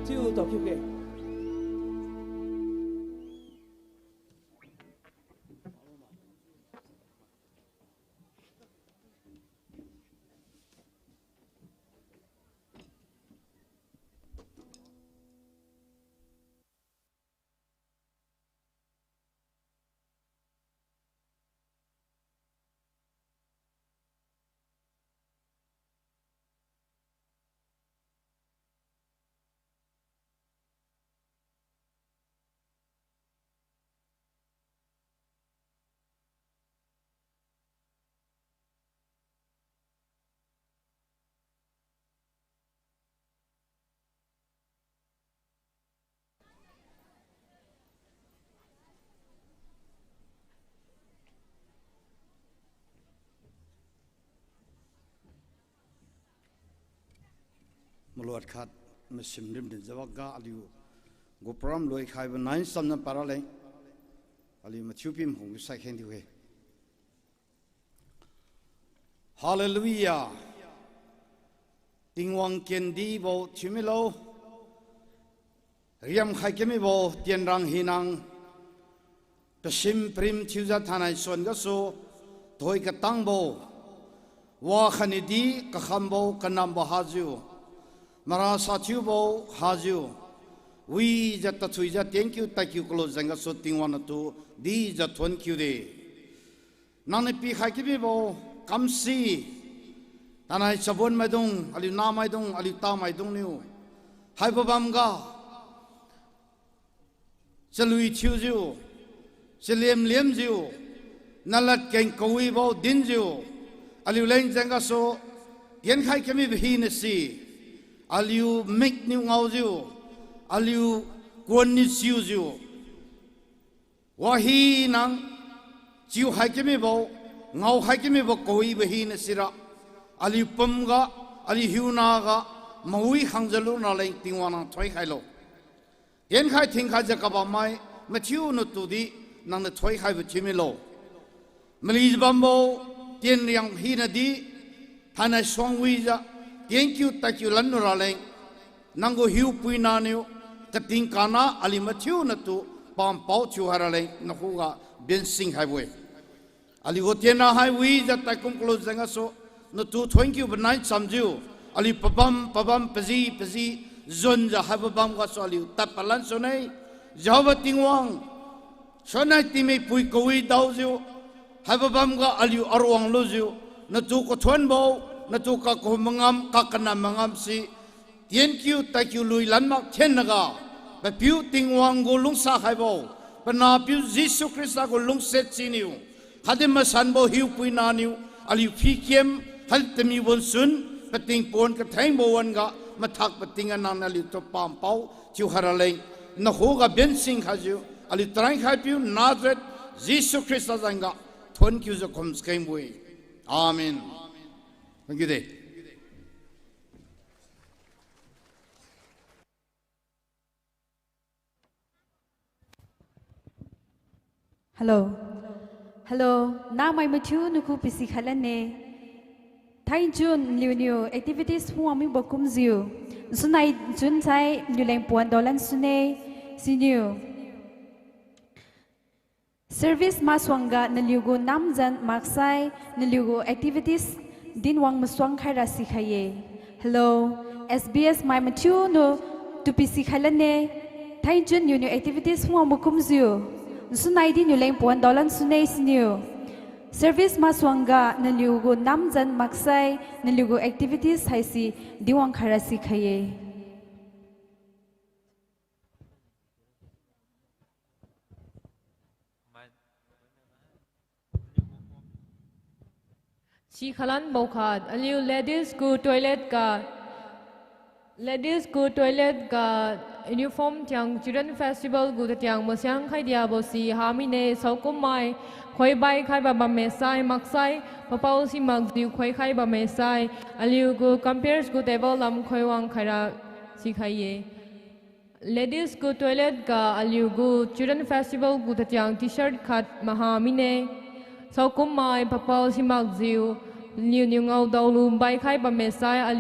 Chiu tao kiu ke. Maluat khat masim rim din jawak ga aliu gu program loikhaibo nai samna para leng aliu mathiu pim hung sai kheng thiu he. Hallelujah. Tingwang kendibo thiumilo. Riamkhai kamibo tienrang hinang. Pasim parim thiujiu thainai suan gasu. Thoi katangbo. Wa khatnidi kakhambo kanambo hajiu. Marasa thiubo hajiu, wijiu tathuijiu tienkiu tadkiu kalu jeng gasu Tingwang natu dijiu thuon kiu de. Nangniu pikhai kamibo kamsi, tanai chabon maidung, aliu namaidung, aliu tamaidung niu, haibo bamga chalui thiujiu, chalem lemjiu, nalad keng kawibo dinjiu, aliu leng jeng gasu tienkhai kamibo hinase, aliu mikniu ngaojiu, aliu kuanniu chiujiu, wahina chiukhai kamibo, ngaokhai kamibo kawibo hinasira, aliu pumga, aliu hiunaga, mawi khangjiu lunaleng Tingwang nang thoikhailo. Tienkhai thingkhaijiu kabammai mathiu natudi nangniu thoikhaibo thiumilo. Mali bambo tienriang hinadi, thainai suangwijiu tienkiu tadkiu lanlu raleng, nanggu hiupuina niu kating kana aliu mathiu natu pampao thiukhai raleng nakhuga bensing khaibo-e. Aliugu tienra hai wijiu tadkum kalu jeng gasu natu thuonkiu banai chamjiu, aliu pabam pabam paji paji zunjiu haibo bam gasu aliu tadpad lan sune. Jehovah Tingwang, suanai tingmipui kawi daojiu, haibo bamga aliu aruang lujiu, natu kathuonbo, natu kakhu mangam, kakanam mangamse, tienkiu tadkiu lui lan mak thennaga, Papiu Tingwang gu lungsa khaibo, Panahpiu Jesu Khrista gu lungsiat siniu, khatdi masanbo hiupuina niu, aliu phikem, khatdi tamiu bonsun, pating pon kathengbo wan-ga, mathak pating-ga nangniu aliutu pampao thiukhai raleng, nakhuga bensing khaijiu, aliu taraikhaipiu Nazareth Jesu Khrista zanga thuonkiujiu khumskengbo-e. Amen. Thank you de. Hello. Hello. Namai mathiu nakhu pisi khailanne. Thainai chun naliuniu activities phungwang mibo kumjiu, nsunai chun sai naliuleng puan daolan sune, siniu service masuangga naliugu namzan maksai, naliugu activities dinwang masuang khaira sikhai-e. Hello, S B S mai mathiu nu tu pisi khailanne. Thainai chun naliuniu activities phungwangbo kumjiu, nsunaidi naliuleng puan daolan sune siniu service masuangga naliugu namzan maksai, naliugu activities haise dinwang khaira sikhai-e. Sikhailanbo khat, aliu ladies gu toilet ga, ladies gu toilet ga uniform tiang Children Festival gu tatiang masiang khai diabo si hamine. Saokummai khoibai khaibo bamme sai maksai, papao simakjiu khoikhai bamme sai, aliugu comperes gu table lam khoiwang khaira sikhai-e. Ladies gu toilet ga aliugu Children Festival gu tatiang T-shirt khat maha mine. Saokummai papao simakjiu, aliuniu ngaodaolu baikhai bamme sai,